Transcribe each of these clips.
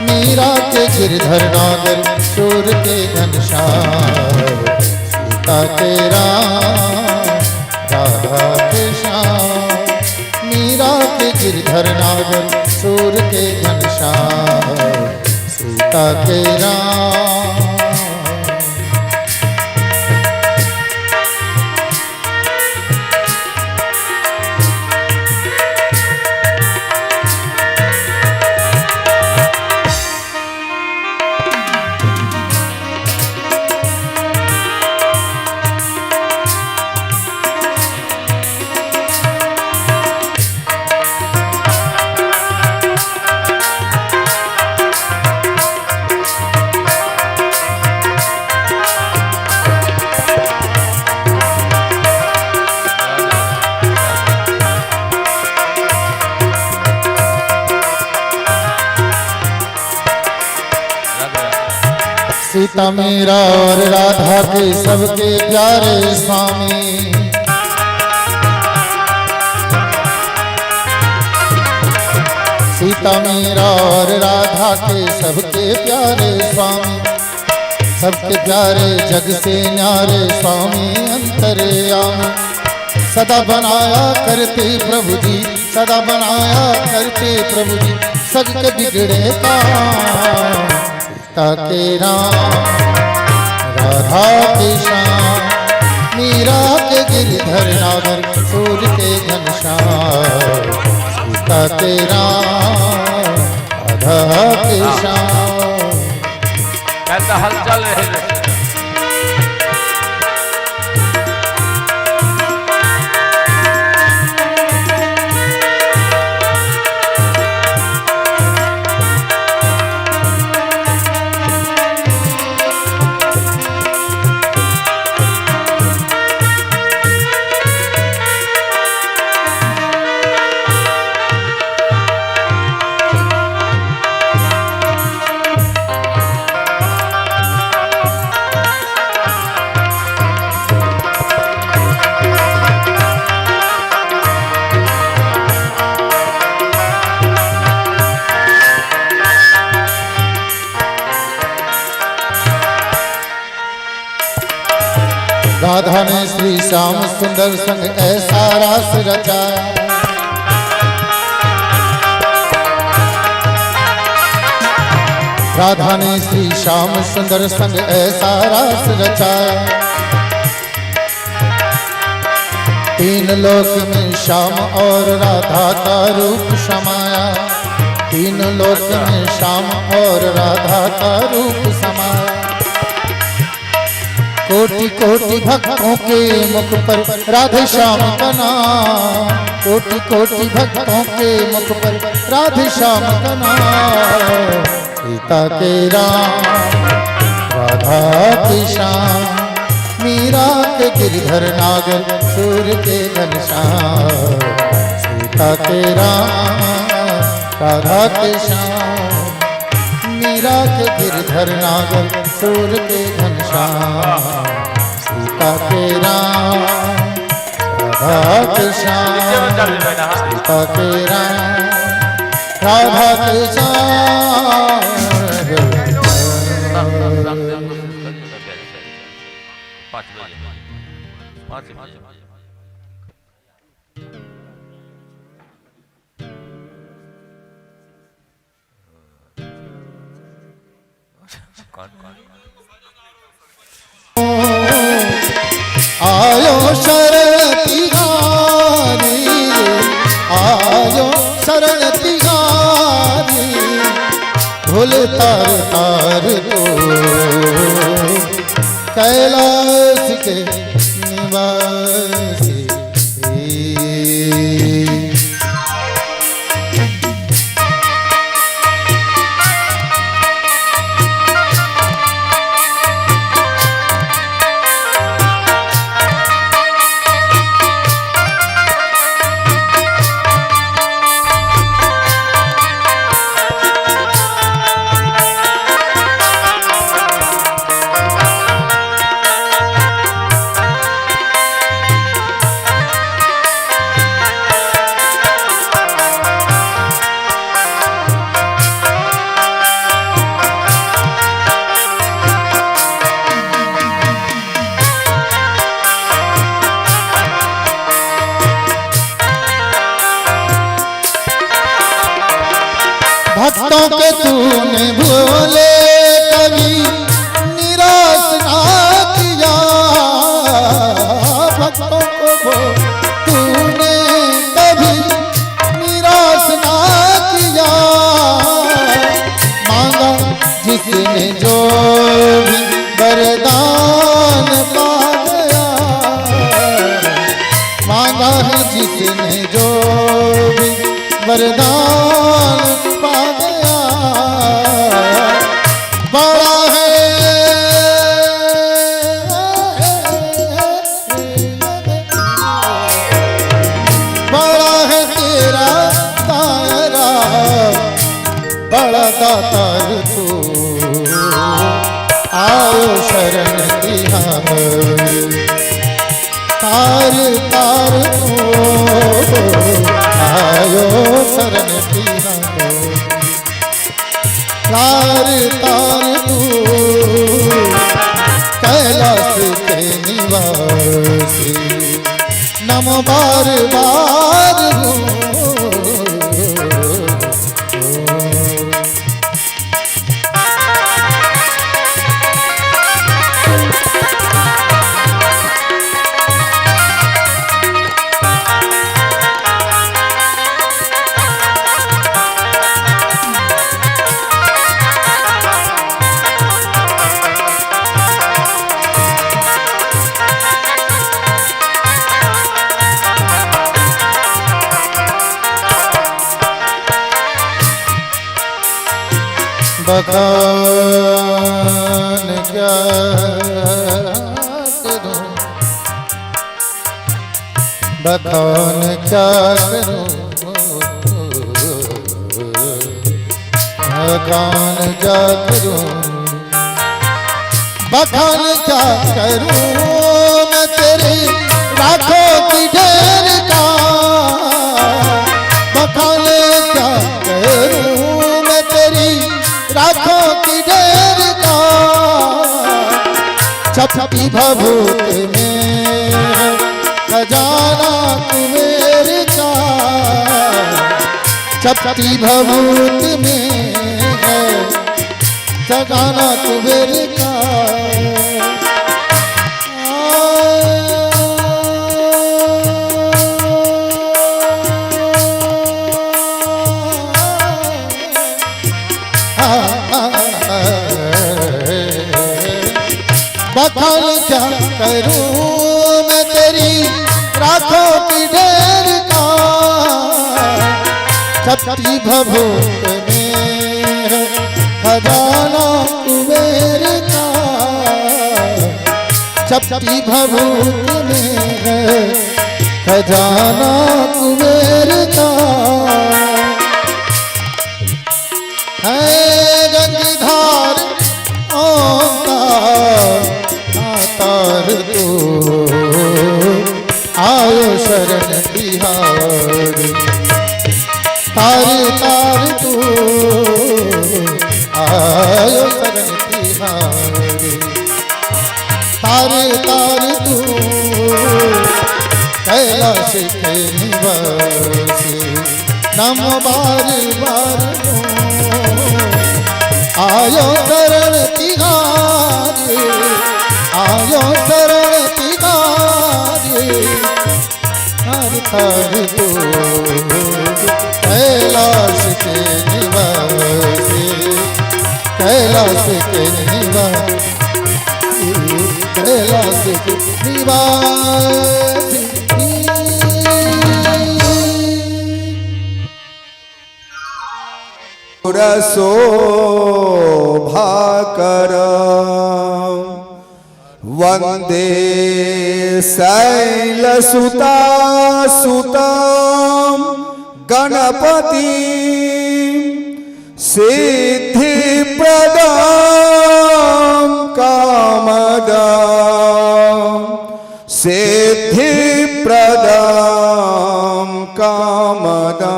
मीरा के गिरधर नागर सूर के घनश्याम, सीता के राम राधा के श्याम, मीरा के गिरधर नागर सूर के घनश्याम, सीता के राम। सीता मीरा और राधा के सबके प्यारे स्वामी, सीता मीरा और राधा के सबके प्यारे स्वामी, सबके प्यारे जग से न्यारे स्वामी अंतर्यामी। सदा बनाया करते प्रभु जी, सदा बनाया करते प्रभु जी, सबके बिगड़े काम। सीता के राम राधा के श्याम, मीरा के गिरधर नागर सूर के घनश्याम, सीता के राम राधा के श्याम। कहता हलचल रहे। राधा ने श्री श्याम सुंदर संग ऐसा रास रचाया, राधा ने श्री श्याम सुंदर संग ऐसा रास रचाया। तीन लोक में श्याम और राधा का रूप समाया, तीन लोक में श्याम और राधा का रूप समाया। कोटि कोटि भक्तों के मुख पर राधे श्याम का नाम, कोटि कोटि भक्तों के मुख पर राधे श्याम का नाम। सीता के राम राधा के श्याम, मीरा के गिरधर नागर सूर के घनश्याम, सीता के राम राधा के श्याम, मीरा के गिरधर नागर सूर के घनश्याम, सीता के राम राधा के श्याम, सीता के राम राधा के श्याम। आयो शरण तिहारी, आयो शरण तिहारी, भूल तार तार को कैलाश के निवासी। भक्तों के तूने भोले कभी निराश ना किया। भक्तों को तूने कभी निराश ना किया। मांगा जिसने जो भी वरदान पा गया। मांगा है जिसने जो भी वरदान पा गया। बड़ा है बड़ा है तेरा दायरा, बड़ा दातार तू आओ शरण तिहारी। तार तार तू आयो शरण तिहारी। तार तार तू कैलाश के निवासी। नमो बार बार हूँ। बखान क्या करूं, बखान क्या करूं, बखान क्या करूं, बखान क्या करूं मैं तेरे राखों की ढेर का। बखान क्या करूं मैं तेरी राखों की ढेर का। छपी भभूत में है खजाना कुबेर का। छपी भभूत में है खजाना कुबेर का। बखान क्या करूं मैं तेरी राखों की ढेर का। छपी भभूत में है खजाना कुबेर का। छपी भभूत में है खजाना कुबेर का। है गंगधार ओंकार तार तू आयो शरण तिहारी। तार तार तू आयो शरण तिहारी। तार तार तू कैलाश के निवासी। नमो बार बार आयो शरण तिहारी। आयो शरण तिहारी। तार तार तू कैलाश के निवासी। कैलाश के निवासी। कैलाश के निवासी। शोभाकर वंदे शैलसुता सुतां गणपति सिद्धिप्रदां कामदां सिद्धिप्रदां कामदां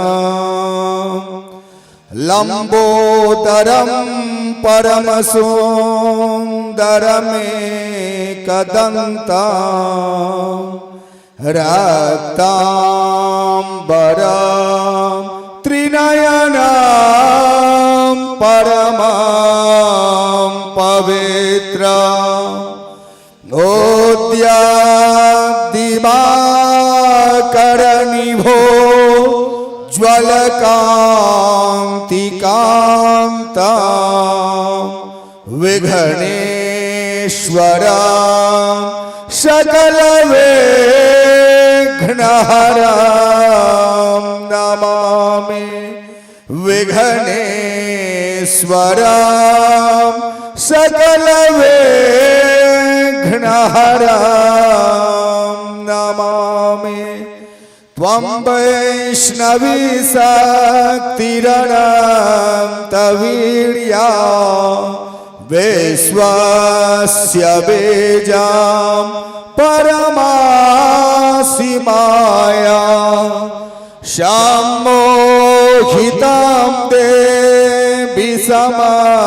लंबोदरं परमसुन्दरमेकदन्तं रक्ताम्बरं त्रिनयना। पवित्र दिवाकरनिभो ज्वलकान्तिकान्ता विघ्नेश्वर सकल विघ्नहरं नमामि। विघ्नेश्वर सकल विघ्नहरं नमामि। त्वं वैष्णवी शक्तिरनन्तवीर्या विश्वस्य बीजं परमासि माया सम्मोहितं देवि समस्तमेतत्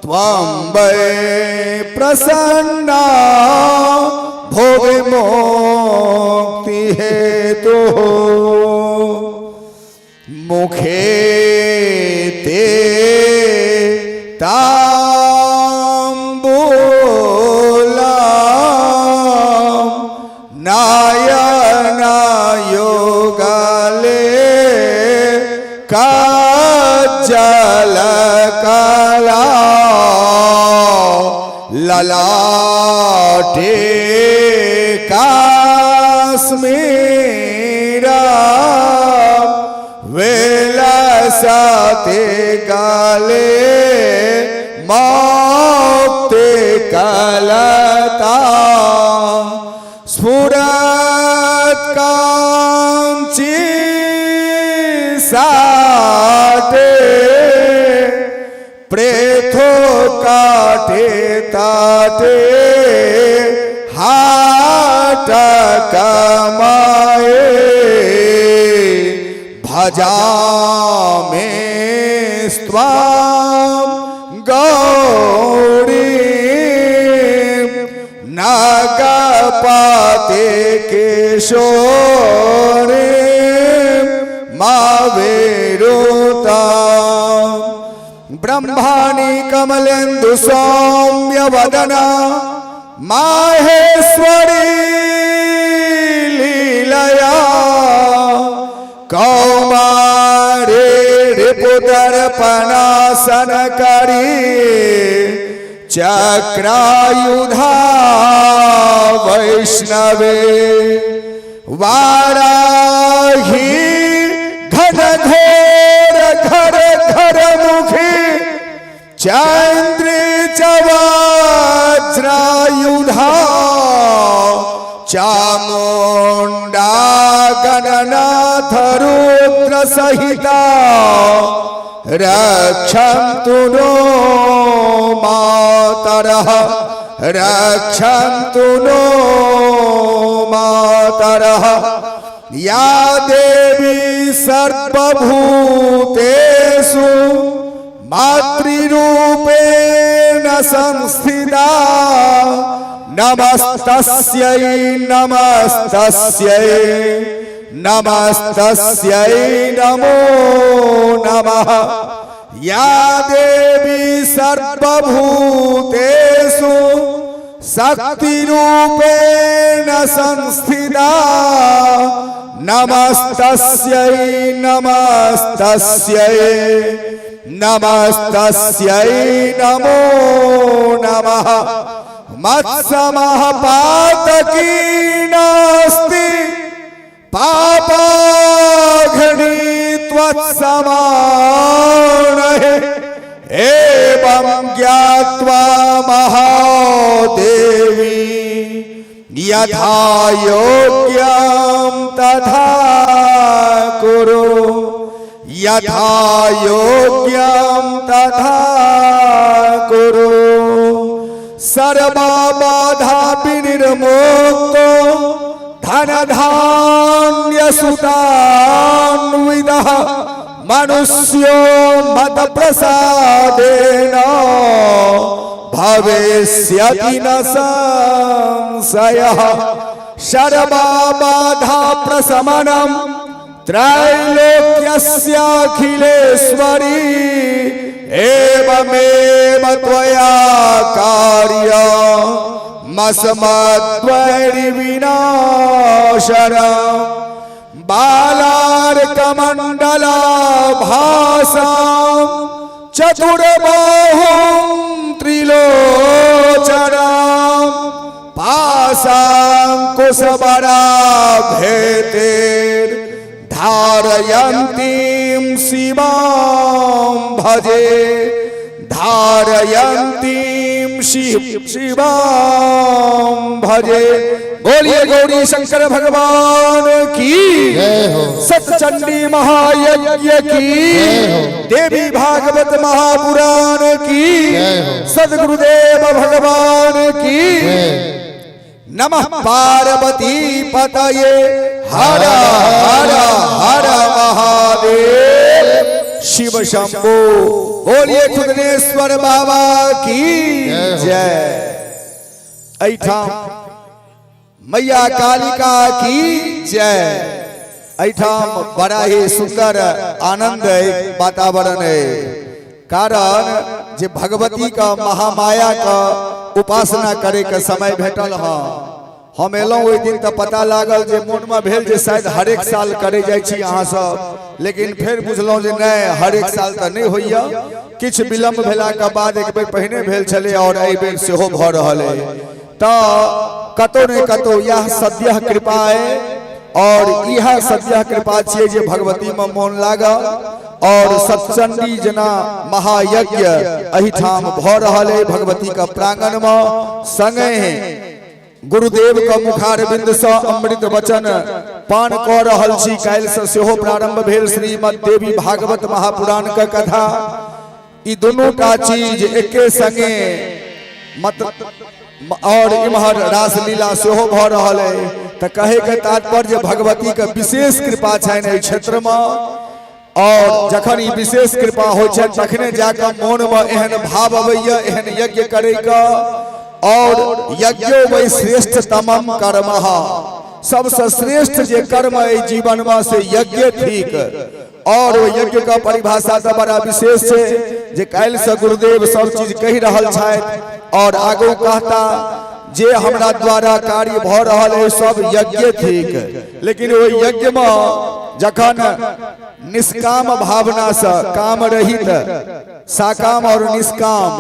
त्वं वै प्रसन्ना भुवि मुक्तिहेतुः। मुखे ते ताम्बूलं नयनयुगले कज्जलकला ललाटे काश्मीरा विलसते गले मौक्तिकलता स्फुरत् काञ्ची साटे पृथु काटे ताटे हाट कमाए भजामि त्वां गौरी नागपते किशोरे मावेरुता। ब्रह्माणि कमलेन्दु सौम्य वदना माहेश्वरी लीलया कौमारे रिपुदर्पणासन करी चक्रायुधा वैष्णवे वाराही घन घोर घर घर मुखी चंद्र चवज्रायुधा चामुंडा गणनाथ रुद्र सहिता रक्षन्तु नो मातरः रक्षन्तु नो मातरः। या देवी सर्वभूतेषु मातृरूपेण संस्थिता नमस्तस्यै नमस्तस्यै नमस्तस्यै नमो नमः। या देवी सर्वभूतेषु शक्तिरूपेण संस्थिता नमस्तस्यै नमस्तस्यै नमस्तस्यै नमो नमः। मत्समः पातकी नास्ति पापाघ्नी त्वत्समानः एवं ज्ञात्वा महादेवी यथा योग्यं तथा कुरु यथा योग्यं तथा कुरु। सर्वबाधा विनिर्मुक्तो धनधान्यसुतान्वितः मनुष्यो मत्प्रसादेन भविष्यति न संशयः। सर्वबाधा प्रशमनं त्रैलोक्यस्याखिलेश्वरी एवमेव त्वया कार्य मस्मद्वैरि विनाशन बालार्कमण्डला भासां चतुर्बाहुं त्रिलोचनां पाशाङ्कुशबराभेतेर् धारयन्तीं शिवां भजे धारयन्तीं शिवां भजे। बोलिए गौरी शंकर भगवान की जय हो। सतचंडी महायज्ञ की, देवी भागवत महापुराण की, जय हो। सदगुरुदेव भगवान की। जय। नमः पार्वती पतये, हर हर हर महादेव शिव शंभो। बोलिए खुदनेश्वर बाबा की जय हो। जय। एहिठाम मैया कालिका की जय। एहिठाम बड़ा ही सुंदर आनंद है, वातावरण है, कारण जे भगवती का महामाया का उपासना करे के समय भेटल। हँ, हम एलहुँ ओहि दिन तऽ पता लागल जे मोनमे भेल जे शायद हरेक साल करे जाइ छी अहाँ सब, लेकिन फेर बुझलहुँ जे नहि, हरेक साल तऽ नहि होइया। किछु विलम्ब भेलाके बाद एक बेर पहिने भेल छलै और एहि बेर सेहो भऽ रहल अइ, तऽ कतौ ने कतौ इएह सद्यः कृपा अइ और इएह सद्यः कृपा छियै जे भगवती में मोन लागल और सत्संगी जेना महायज्ञ एहिठाम भऽ रहल अइ भगवती के प्रांगण में। संगे गुरुदेव के मुखारविंद से अमृत वचन पान कऽ रहल छी। काल्हि से सेहो प्रारंभ भेल श्रीमद देवी भागवत महापुराण के कथा। ई दुनू टा चीज एके संगे मत और इम्हर रासलीला सेहो भऽ रहल अइ, तऽ कहे के तात्पर्य भगवती के विशेष कृपा छनि एहि क्षेत्र में और जखन ई विशेष कृपा होइ छै तखने जाकऽ मोनमे एहन भाव अबैया एहन यज्ञ करैके। और यज्ञो वै श्रेष्ठतमम कर्म, सबसे श्रेष्ठ जे कर्म एहि जीवनमे से यज्ञ थिक। और ओ यज्ञ का परिभाषा तऽ बड़ा विशेष छै जे काल्हि से गुरुदेव सब चीज कहि रहल छथि और आगू कहता जे हमरा द्वारा कार्य भऽ रहल है सब यज्ञ थिक। लेकिन ओहि यज्ञ में जखन निष्काम भावना से, काम रहित, साकाम और निष्काम,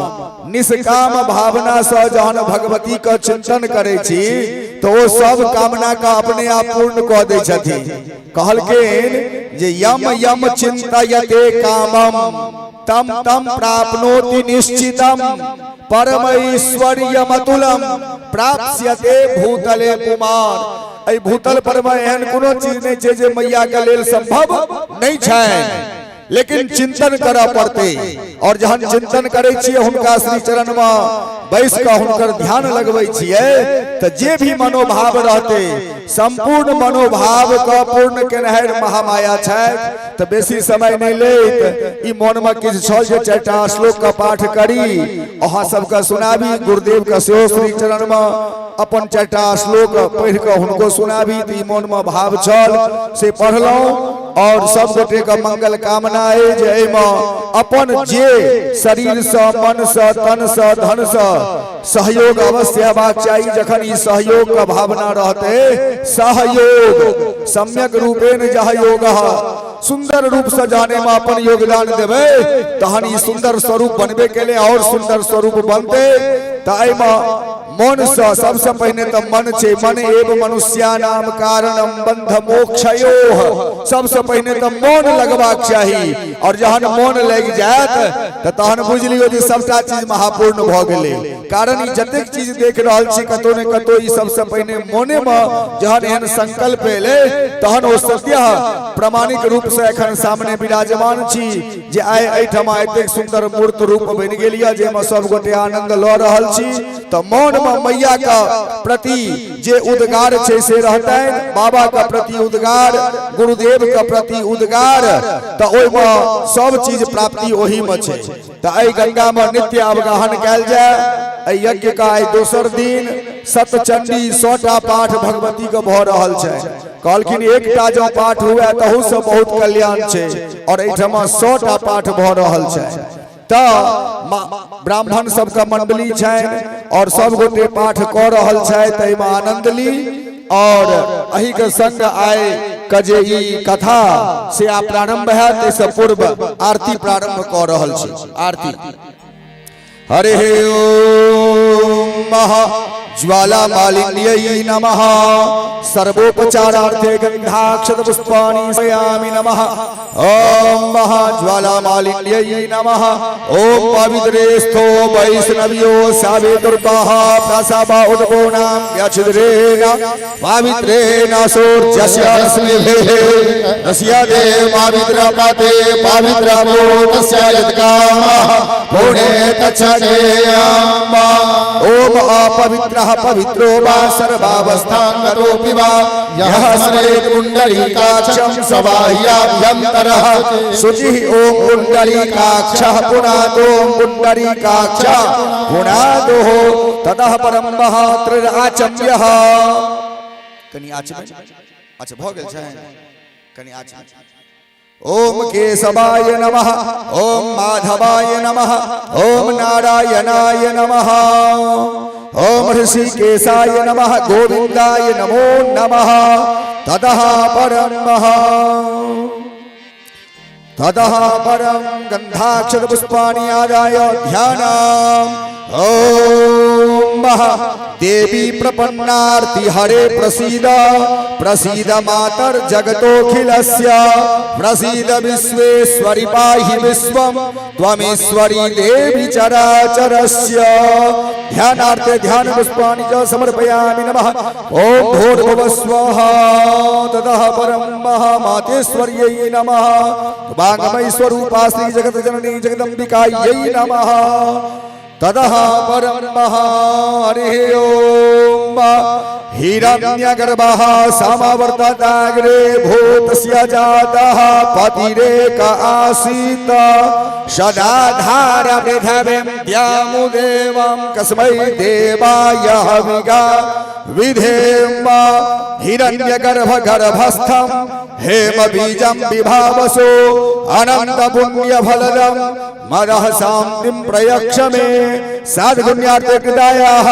निष्काम भावना से जहन भगवती के चिंतन करै छी तो ओ सब कामना का अपने आप पूर्ण कऽ दै छथिन। कहलखिन जे यम यम चिंतयते कामम तम तम प्राप्नोति निश्चितम परम ऐश्वर्यमतुलम प्राप्स्यते भूतले पुमान। एहि भूतल पर में एहन कोनो चीज नहीं छै जे मैया के लेल संभव नहीं छै, लेकिन चिंतन करऽ पड़तै। और जहन चिंतन करै छियै, हुनका श्री चरण में बैस कऽ हुनकर ध्यान लगबै छियै, तऽ जे भी मनोभाव रहतै संपूर्ण मनोभाव के पूर्ण केनहार महामाया छथि। तऽ बेसी समय नहि लैत ई मोनमे किछु छल जे चारिटा श्लोक के पाठ करी, अहाँ सबके सुनाबी, गुरुदेव के सेहो श्री चरण में अपन चारिटा श्लोक पढ़ि कऽ हुनको सुनाबी। तऽ ई मोनमे भाव छल से पढ़लहुँ। और सब गोटे के मंगल कामना अइ जे एहिमे अपन जे शरीर से, मन से, तन से, धन से सहयोग अवश्य हेबाक चाही। जखन ई सहयोग के भावना रहते, सहयोग सम्यक रूपेण जह योग, सुंदर रूप से जाने में अपन योगदान देबै तहन ई सुंदर स्वरूप बनबे के लिए और सुंदर स्वरूप बनते। तऽ एहिमे मन से सबसे पहिने तऽ मन छै, मन एव मनुष्यानाम कारणम बंध मोक्षयोः। सबसे पहिने तऽ मन लगबाक चाही और जहन मन लागि जायत तऽ तहन बुझि लियौ जे सबटा चीज महापूर्ण भऽ गेलै। कारण ई जतेक चीज देख रहल छी कतौ ने कतौ ई सबसे पहिने मोने मे जहन एहन संकल्प एलै तहन ओ सत्य प्रमाणिक रूप से एखन सामने विराजमान छी जे आइ एहिठमा एतेक सुंदर मूर्त रूप बनि गेल यऽ जाहिमे सब गोटे आनंद लऽ रहल छी। तऽ मन मे मैया के प्रति जे उद्गार छै से रहतनि, बाबा के प्रति उद्गार, गुरुदेव के प्रति उद्गार, तऽ ओहिमे सब चीज प्राप्ति ओही मे छै। तऽ एहि गंगा मे नित्य अवगाहन कयल जाय। एहि यज्ञ का आइ दोसर दिन सतचंडी 100टा पाठ भगवती के भऽ रहल छै। कहलखिन एकटा जँ पाठ हुए तहू से बहुत कल्याण छै और एहिठमा 100टा पाठ भऽ रहल छै। तऽ ब्राह्मण सबके मंडली छनि और सब गोटे पाठ कऽ रहल छथि, एहिमे आनंद ली। और अही के संग आए के जे ई कथा से आ प्रारंभ है, ताहिसँ पूर्व आरती प्रारंभ कऽ रहल छी। आरती हरे ओम महा ज्वाला मालिन्यै नमः सर्वोपचारार्थे गंधाक्षत पुष्पाणि समर्पयामि नमः। ओम महा ज्वाला मालिन्यै नमः। ओम पवित्रे स्थो वैष्णव्यो सावे दुर्गाः प्रसव उद्भूनां व्यच्छिद्रेण पवित्रेण सूर्यस्य रश्मिभिः तस्य देव पवित्रपते पवित्रभूतस्य यत्कामः पुणे तच्छेयम्। ओम अपवित्रः पवित्रो वा सर्वावस्थां गतोऽपि वा यः स्मरेत् पुण्डरीकाक्षं सबाह्याभ्यन्तरः शुचिः। ओम पुण्डरीकाक्षः पुनातो पुण्डरीकाक्षः पुनातोः ततः परं महात्रिराचम्यः। कनि आचमन अच्छा भऽ गेल छै, कनि आचमन। ओम केशवाय नमः, ओम माधवाय नमः, ओम नारायणाय नमः, ओम ऋषिकेशाय नमः, गोविंदाय नमो नमः। ततः परं महा ततः परं गंधाक्षर पुष्पाणि आदाय ध्यानम्। ओम महा देवी प्रपन्नार्ति हरे प्रसीद प्रसीद मातर जगतोखिलस्य प्रसीद विश्वेश्वरि पाहि विश्वं त्वमीश्वरी देवी चराचरस्य। ध्यानार्थे ध्यान पुष्पाणि च समर्पयामि नमः। ओम भूर्भुवः स्वाहा। ततः परं महामातेश्वर्यै नमः। वाङ्मयी स्वरूपा श्री जगत जननी जगदम्बिकायै नमः। ततः परं महा हरिः ओम हिरण्यगर्भः समवर्तताग्रे भूतस्य जातः पतिरेक आसीत् सदाधार पृथिवीं द्यामुदेवं कस्मै देवाय हविगा विधेम। हिरण्यगर्भ गर्भस्थं हेम बीजं विभावसो अनंत पुण्य फलदं मदः शान्तिं प्रयक्ष मे। साधुपुण्यार्थे कृतायाः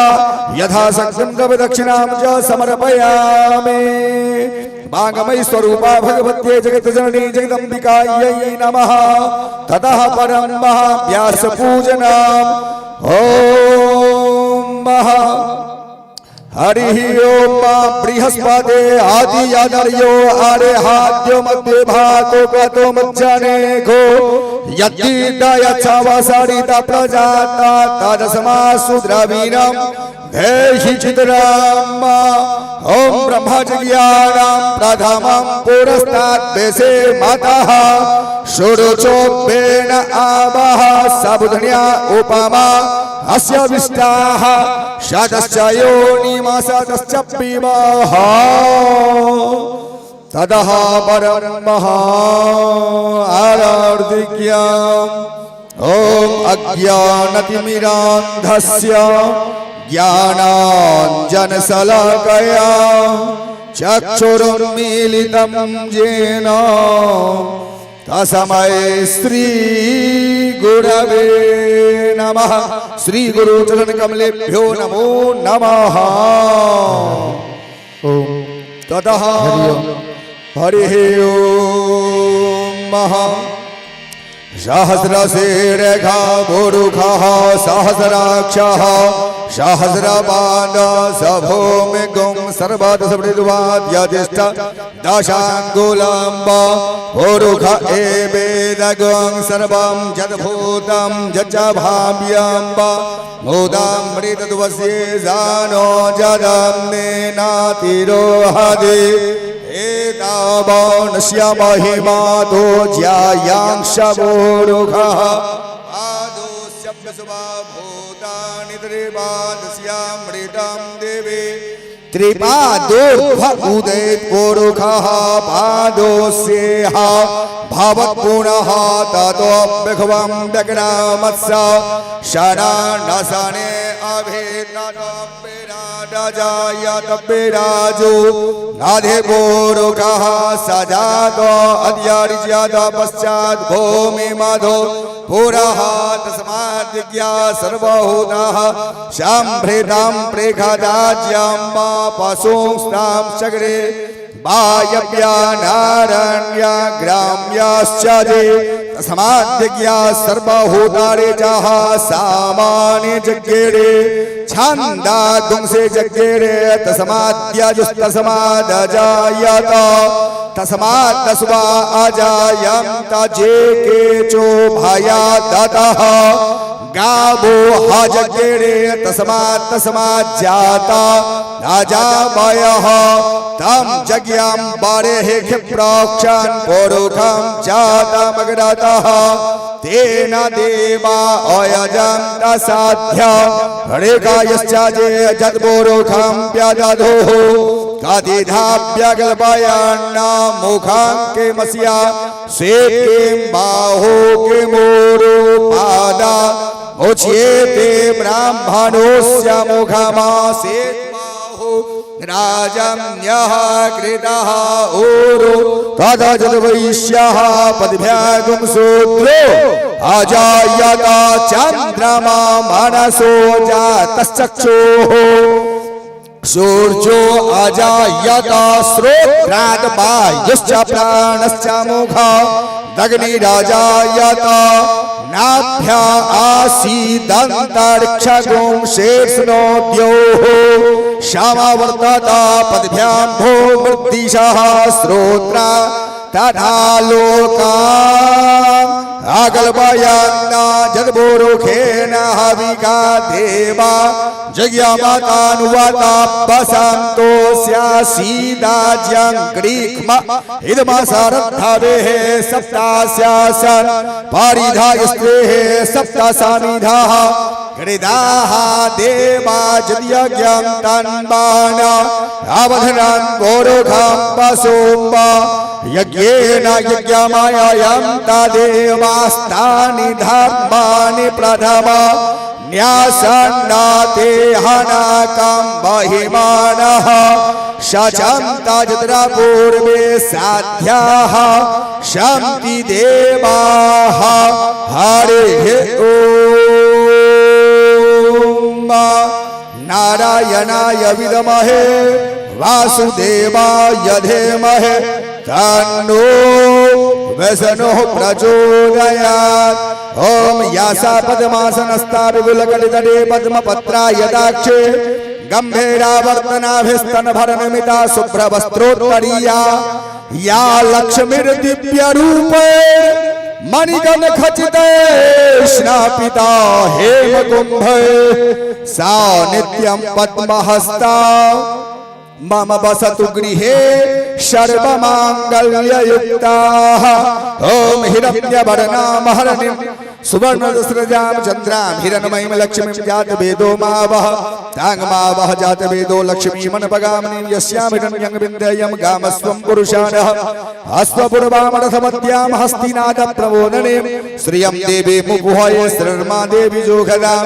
यथाशक्तिं द्रव्यदक्षिणां च समर्पयामि। वाङ्मयी स्वरूपा भगवत्यै जगत जननी जगदम्बिकायै नमः। ततः परं महाव्यास पूजनम्। ॐ महा हरिः ओम बृहस्पते आदि अनर्यो आरेहाद्यो मध्ये भातो गतो मज्जनेको यद्दिदयच्छवसरित प्रजाता तदस्मासु द्रवीणं देहि चित्राम। ॐ ब्रह्मज्ञानं प्रथमं पुरस्ताद्देशे मातः सुरुचोपेन आवह सबुधन्या उपमा अस्य विष्टाः शतश्च योनिमसतश्च विवाह। ततः परं महा आरार्तिक्याम्। ॐ अज्ञानतिमिरान्धस्य ज्ञानाञ्जनशलाकया चक्षुरुन्मीलितं येन तस्मै श्री गुरवे नमः। श्री गुरु चरण कमलेभ्यो नमो नमः। ओम ततः हरिः ओम महा सहस्रशीर्षा पुरुषः सहस्राक्षः सहस्रपाद सभूमिगुं सर्वतसमृद्वाद्यतिष्ठ दशाङ्गुलम्ब पुरुष एवेदगुं सर्वं यद्भूतं यच्च भाव्यम्ब भूतामृतद्वस्य जानो जदम्नेनातिरोहति एतावानस्य महिमातो ज्यायांशपुरुषः आदोस्य भूतानि त्रिपादस्यामृतं देवे त्रिपादोर्ध्व उदेत् पुरुषः पादोस्येह भवत् पुनः ततो विघ्वं व्यग्रामत्स शरणसने अभिनतो विराड राजाय राधे बोरुकः सजातो अद्यार्ज्याद पश्चात् भूमि माधो पुरः तस्माद्विज्ञा सर्वभूताः शाम्भृतां प्रेखदाज्यां मा पशुंस्तां चक्रे वायव्यानारण्य ग्राम्याश्च जे तस्माद्विज्ञा सर्वभूतारे चाह सामान्य जज्ञेरे छन्दा गुंसे जज्ञेरे तस्माद्यजुस्तस्मादजायत तस्मात् तस्वा अजायन्त जे केचो भया दतः गावो हजज्ञेरे तस्मात् तस्मात् जाता अजामयः तं जज्ञां बारेः क्षिप्रोक्षन् पुरुषं जातमग्रतः तेन देवा अयजन्त साध्य हरेकायश्च जे जद्पुरुषं व्यदधुः कतिधाप्यगल्पयन्न मुखं किमस्या से किं बाहु किमूरु पादा उच्येते ब्राह्मणोऽस्य मुखमासीत् बाहु राजन्यः कृतः ऊरु तदजद्वैश्यः पद्भ्यागुं शूद्रो अजायत चन्द्रमा मनसो जातश्चक्षुः सूर्यो अजायत श्रोत्राद् वायुश्च प्राणश्च मुख दग्निराजायत नाभ्या आसीदन्तरिक्षगुं शीर्ष्णो द्यौः श्यामावर्तत पद्भ्यां भूमृद्दिशः श्रोत्रा तथा लोका अगल्पयन्न जद्पुरुषेण हविका देवा जज्ञमातानुवाता बसन्तोऽस्यासीदाज्यं ग्रीक्ष्म इदमासारद्धावेः सप्तास्यासन् पारिधाय स्त्रेः सप्तासामिधाः हृदाः देवा जद्यज्ञं तन्वान अवधनं गोरुखं पशुम्ब यज्ञेन यज्ञमायं तदेवास्तानि धर्माणि प्रथम न्यासन्नाते हनाकं महिमानः शचं तजत्र पूर्वे साध्याः शन्ति देवाः। हरिः ॐ नारायणाय विद्महे वासुदेवाय धीमहि तन्नो विष्णुः प्रचोदयात्। ॐ यासा पद्मासनस्था विपुलकटितटे पद्मपत्राय दाक्षे गम्भीरावर्तनाभिस्तनभरनमिता शुभ्रवस्त्रोत्तरीया या लक्ष्मीर्दिव्यरूपे मणिगण खचिते स्नापिता हेमकुंभे सा नित्यं पद्महस्ता मम वसतु गृहे सर्वमाङ्गल्ययुक्ताः। ॐ हिरण्यवर्णामहरणिं सुवर्णदस्रजां चन्द्रां हिरण्मयीं लक्ष्मीं जातवेदो मावह तां मावह जातवेदो लक्ष्मीमनपगामिनीं यस्यां हिरण्यं विन्देयं गामस्वं पुरुषाणः अश्वपूर्वामरथमत्यां हस्तिनाद प्रबोधने श्रियं देवी मुगुहये श्रीर्मा देवी जोघदां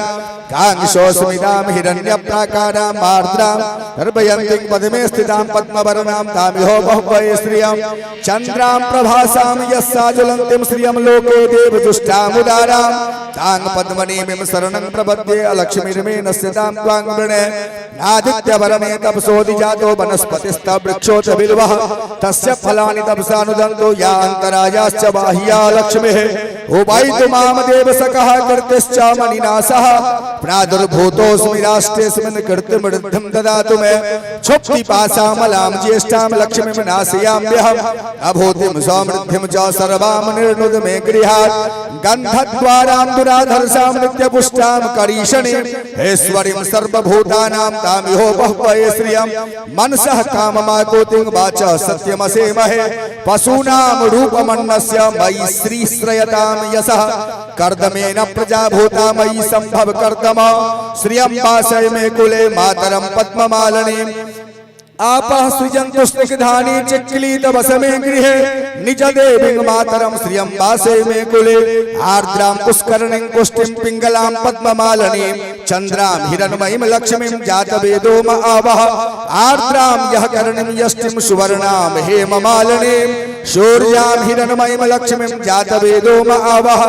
काङ्क्षोऽस्मितां हिरण्यप्राकारां मार्द्रां गर्भयन्तीं पद्मे स्थितां पद्मवर्णां तामिहो बहुवये श्रियं चन्द्रां प्रभासां यस्सा ज्वलन्तीं श्रियं लोके देवजुष्टामुदारां तां पद्मनीमिं शरणं प्रपद्ये अलक्ष्मीर्मे नश्यतां त्वां वृणे। आदित्यवरणे तपसोऽधि जातो वनस्पतिस्तवृक्षो च बिल्वः तस्य फलानि तपसानुदन्तो या अन्तरायाश्च बाह्या लक्ष्मीः उपायितु माम देव सकः कीर्तिश्च मणिना सह प्रादुर्भूतोऽस्मि राष्ट्रेऽस्मिन् कीर्तिमृद्धिं ददातु मे। क्षुप्तिपाशामलां ज्येष्ठां लक्ष्मीं नाशयाम्यहम् अभूतिं समृद्धिं च सर्वां निर्णुद मे गृहात्। गन्धद्वारां दुराधर्षां नित्यपुष्टां करीषणीं हेश्वरीं सर्वभूतानां तामिहो बह्वये श्रियं मनसः काममाकोतिं वाचः सत्यमसेमहे पशूनां रूपमन्नस्य मयि श्रीश्रयतां यशः कर्दमेन प्रजाभूता मयि संभव कर्दम श्रियं वासय मे कुले मातरं पद्ममालिनीम्। आपः सृजन्तु स्निग्धानि चिक्लीत वसमे गृहे निज देवीं मातरं श्रियं वासे मे कुले। आर्द्रां पुष्करणीं पुष्टिं पिङ्गलां पद्ममालिनीं चन्द्रां हिरण्मयीं लक्ष्मीं जातवेदो म आवह। आर्द्रां यः करणीं यष्टिं सुवर्णां हेममालिनीं शौर्यां हिरण्मयीं लक्ष्मीं जातवेदो म आवह।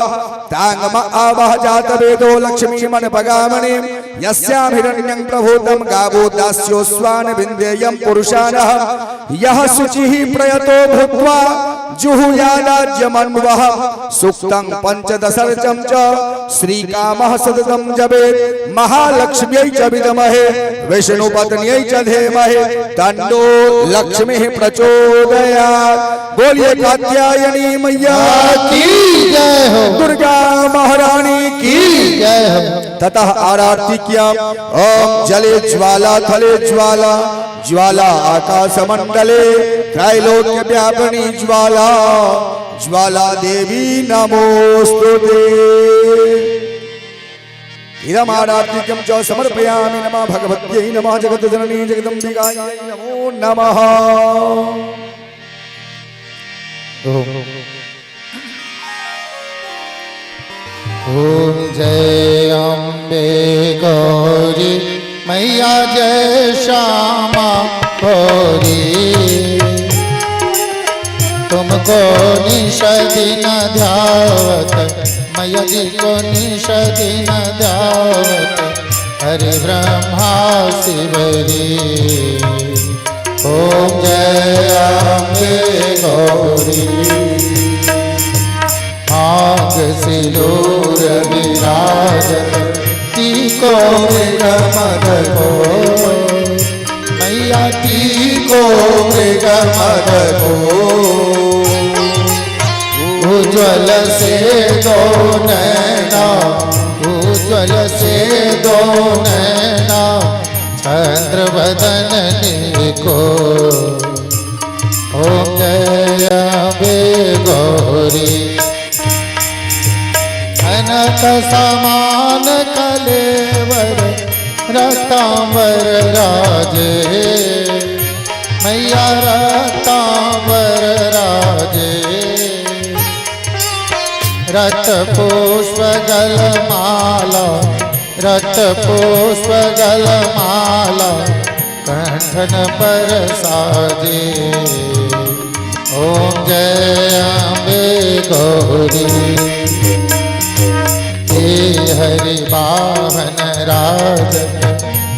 तांग म आवह जातवेदो लक्ष्मीमनपगामनीं यस्यां हिरण्यं प्रभूतं गावो दास्यो स्वान् विन्देयं पुरुषाणः। यः शुचिः प्रयतो भूत्वा जुहुयादाज्यमन्वः सूक्तं पंचदशर्चं च श्रीकामः सततं जपेत्। महालक्ष्म्यै च विद्महे विष्णुपत्न्यै च धीमहि तन्नो लक्ष्मीः प्रचोदयात्। बोलिए कात्यायनी मैया की जय हो, दुर्गा महारानी की जय हो। ततः आरारती किया। ओम जले ज्वाला थले ज्वाला ज्वाला आकाश मंडले त्रैलोक्य व्यापिनी ज्वाला ज्वाला देवी नमोस्तुते। इदम आरातिकं च समर्पयामि नमः भगवत्यै नमः जगज्जननी जगदम्बिकायै नमो नमः। ओम जय अम्बे गौरी मैया जय श्यामा गौरी। तुमको निश दिन ध्यावत मैया जी को निश दिन ध्यावत हरि ब्रह्मा शिवरी। ओम जय अम्बे गौरी। आग सिलोर विराजत टीको मृग मद को मैया टीको मृग मद को। उज्ज्वल से दो नैना उज्ज्वल से दो नैना चंद्र बदन को। ओम जय अम्बे गौरी। अनक समान कलेवर रक्तांबर राजे मैया रक्तांबर राजे। रक्त पुष्प गल माला रक्त पुष्प गल माला कंठन पर साजे। ओम जय अम्बे गौरी। हे हरि वाहन राज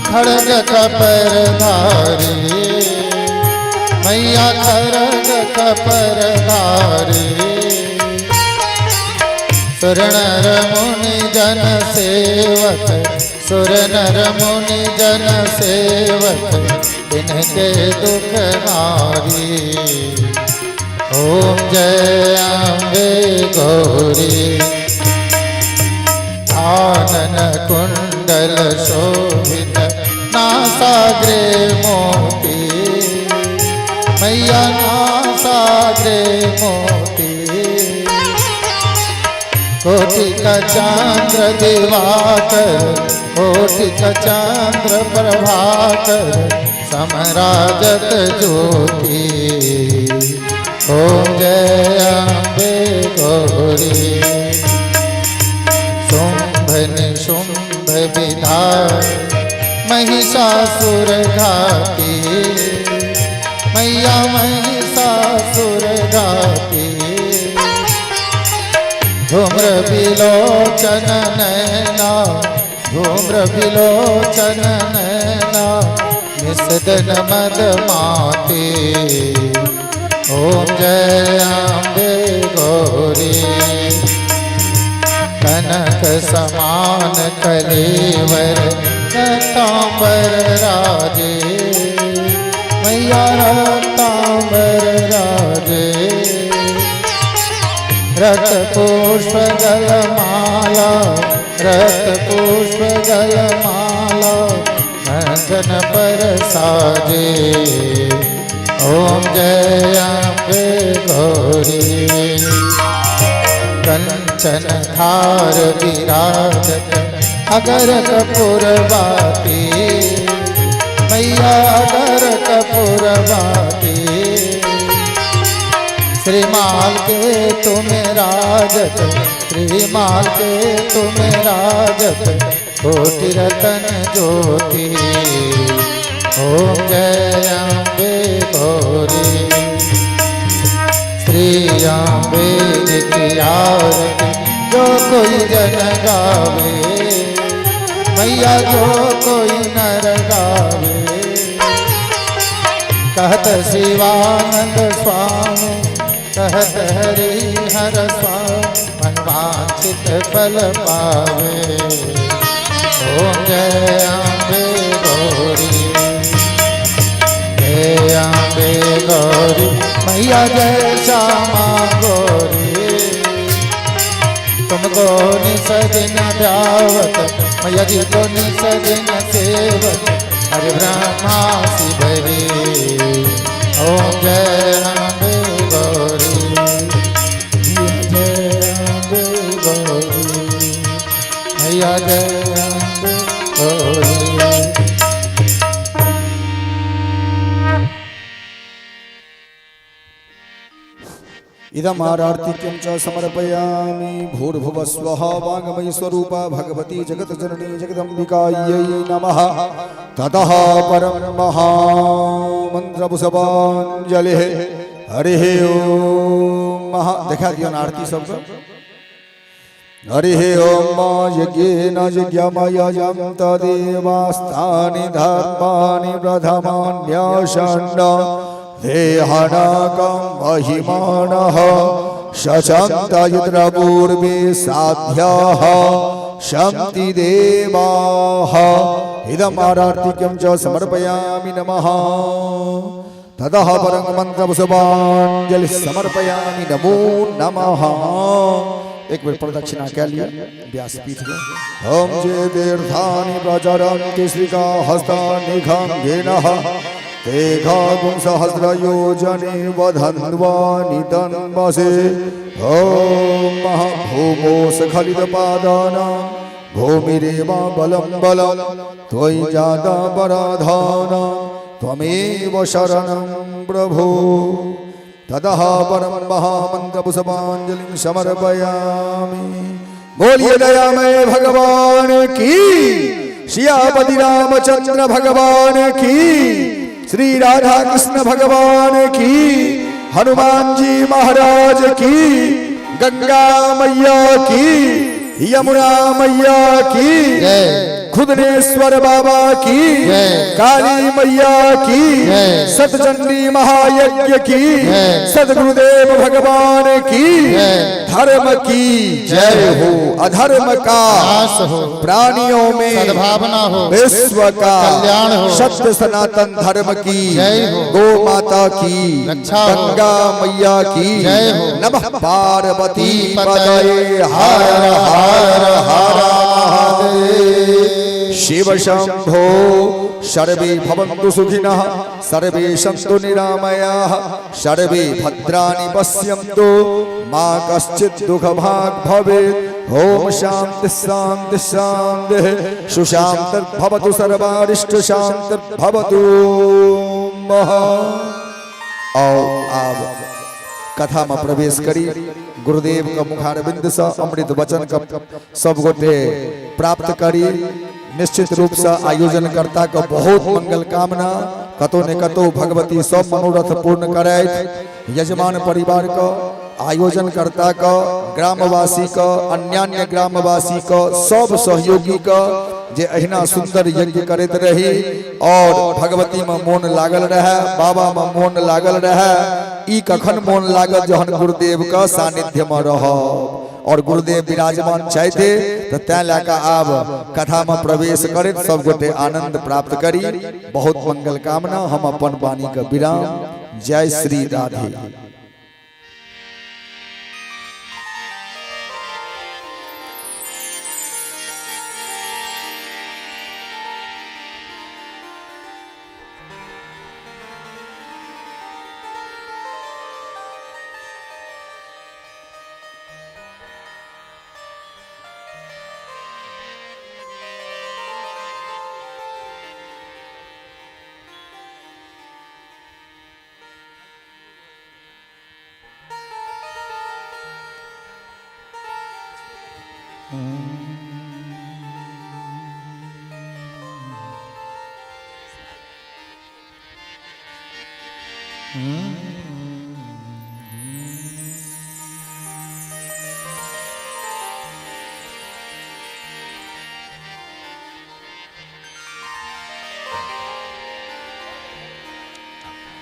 खड़ग कपर धारी मैया खड़ग कपर धारी। सुर नर मुनि जन सेवक सुर नर मुनि जन सेवक इनके दुख हारी। ओम जय अम्बे गौरी। आनन कुंडल शोभित नासाग्रे मोती मैया नासाग्रे मोती। कोटि का चंद्र दिवाकर कोटि का चंद्र प्रभाकर समराजत ज्योति। ओम जय अम्बे गौरी। शुंभ निशुंभ विधार महिषासुर घाती मैया महिषासुर घाती। धूम्र विलोचन नैना धूम्र विलोचन नैना निसदन मद माते। ओम जय अम्बे गौरी। कनक समान कलेवर रक्तांबर राजे मैया रक्तांबर राजे। रक्त पुष्प गल माला रक्त पुष्प गल माला कंचन पर साजे। ओम जय अम्बे गौरी। कंचन थार विराजत अगर कपूर बाती। मैया अगर कपूर बाती। श्रीमाल के तुम्हें राजत, श्रीमाल के तुम्हें राजत, कोटि रतन ज्योति। ओम जय अम्बे गौरी। श्री अम्बे जी की आरती जो कोई जन गावे, मैया जो कोई नर गावे। कहत शिवानंद स्वामी, कहत हरि हर स्वामी, मनवांछित फल पावे। ओम जय अम्बे गौरी, जय अम्बे गौरी, मैया जय श्यामा गौरी। तुमको निस दिन ध्यावत, मैया जी को निस दिन सेवत, हरे ब्रह्मा शिवरी। ओम जय अम्बे गौरी, जय अम्बे गौरी, मैया जय अम्बे गौरी। इदम आरार्तिक्यं च समर्पयामि। भूर्भुवस्वः वाङ्मयी स्वरूपा भगवती जगत जननी जगदम्बिकायै नमः। ततः परं महामन्त्रपुष्पाञ्जलिः। हरिः ओम महा। देखा दियौ ने आरती सबके। हरिः ओम मा यज्ञेन यज्ञमयजं तदेवास्तानि धर्माणि प्रथमान्यासन्न देहनाकं महिमानः शशन्त यत्र पूर्वे साध्याः शन्ति देवाः। इदम् आरार्तिक्यं च समर्पयामि नमः। ततः परं मन्त्रपुष्पाञ्जलिः समर्पयामि नमो नमः। एक बेर प्रदक्षिणा कए लिअ व्यासपीठ में। ओम जे तीर्थानि प्रचरन्ति श्रीकाहस्तानिखङ्गिनः तेघागुं सहस्रयोजने वधन्वानि तन्वसे। ॐ महाभूमोऽस्खलितपादानां भूमिरेव बलं बलं त्वयि जातापराधानां त्वमेव शरणं प्रभो। ततः परं महामन्त्रपुष्पाञ्जलिं समर्पयामि। बोलिए दयामय भगवान की, सियापति रामचंद्र भगवान की, श्री राधा कृष्ण भगवान की, हनुमान जी महाराज की, गंगा मैया की, यमुना मैया की, खुदनेश्वर बाबा की, काली मैया की, सतचंडी महायज्ञ की, सदगुरुदेव भगवान की, धर्म की जय हो, अधर्म का नाश हो, प्राणियों में सद्भावना हो, विश्व का कल्याण हो, सत्य सनातन धर्म की जय हो, गो माता की, रक्षा हो, गंगा मैया की जय हो। नमः पार्वती पतये पतये हर हर हर महादेव। शिव शंभो सर्वे भवन्तु सुखिनः, सर्वे सन्तु निरामयाः, सर्वे भद्राणि पश्यन्तु, मा कश्चित् दुःखभाग् भवेत्। ओम शांति शांति शांति। सुशांतिर्भवतु सर्वारिष्ट शांतिर्भवतु महा। और आब कथा में प्रवेश करी। गुरुदेव के मुखारविंद से अमृत वचन का सब गोटे प्राप्त करी। निश्चित रूप से आयोजनकर्ता के बहुत मंगल कामना, कतो ने कतो भगवती सब मनोरथ पूर्ण करैत। यजमान परिवार का, आयोजनकर्ता का, ग्रामवासी का, अन्यान्य ग्रामवासी का, सब सहयोगी का, जे अहिना सुंदर यज्ञ करैत रही और भगवती में मोन लागल रहे, बाबा में मोन लागल रहे। ई कखन मोन लागल? जहन गुरुदेव का सानिध्य में रहब और गुरुदेव विराजमान छथि। तो तैं लए कऽ आब कथा में प्रवेश करैत सब गोटे आनंद प्राप्त करी। बहुत मंगल कामना। हम अपन वाणी के विराम। जय श्री राधे।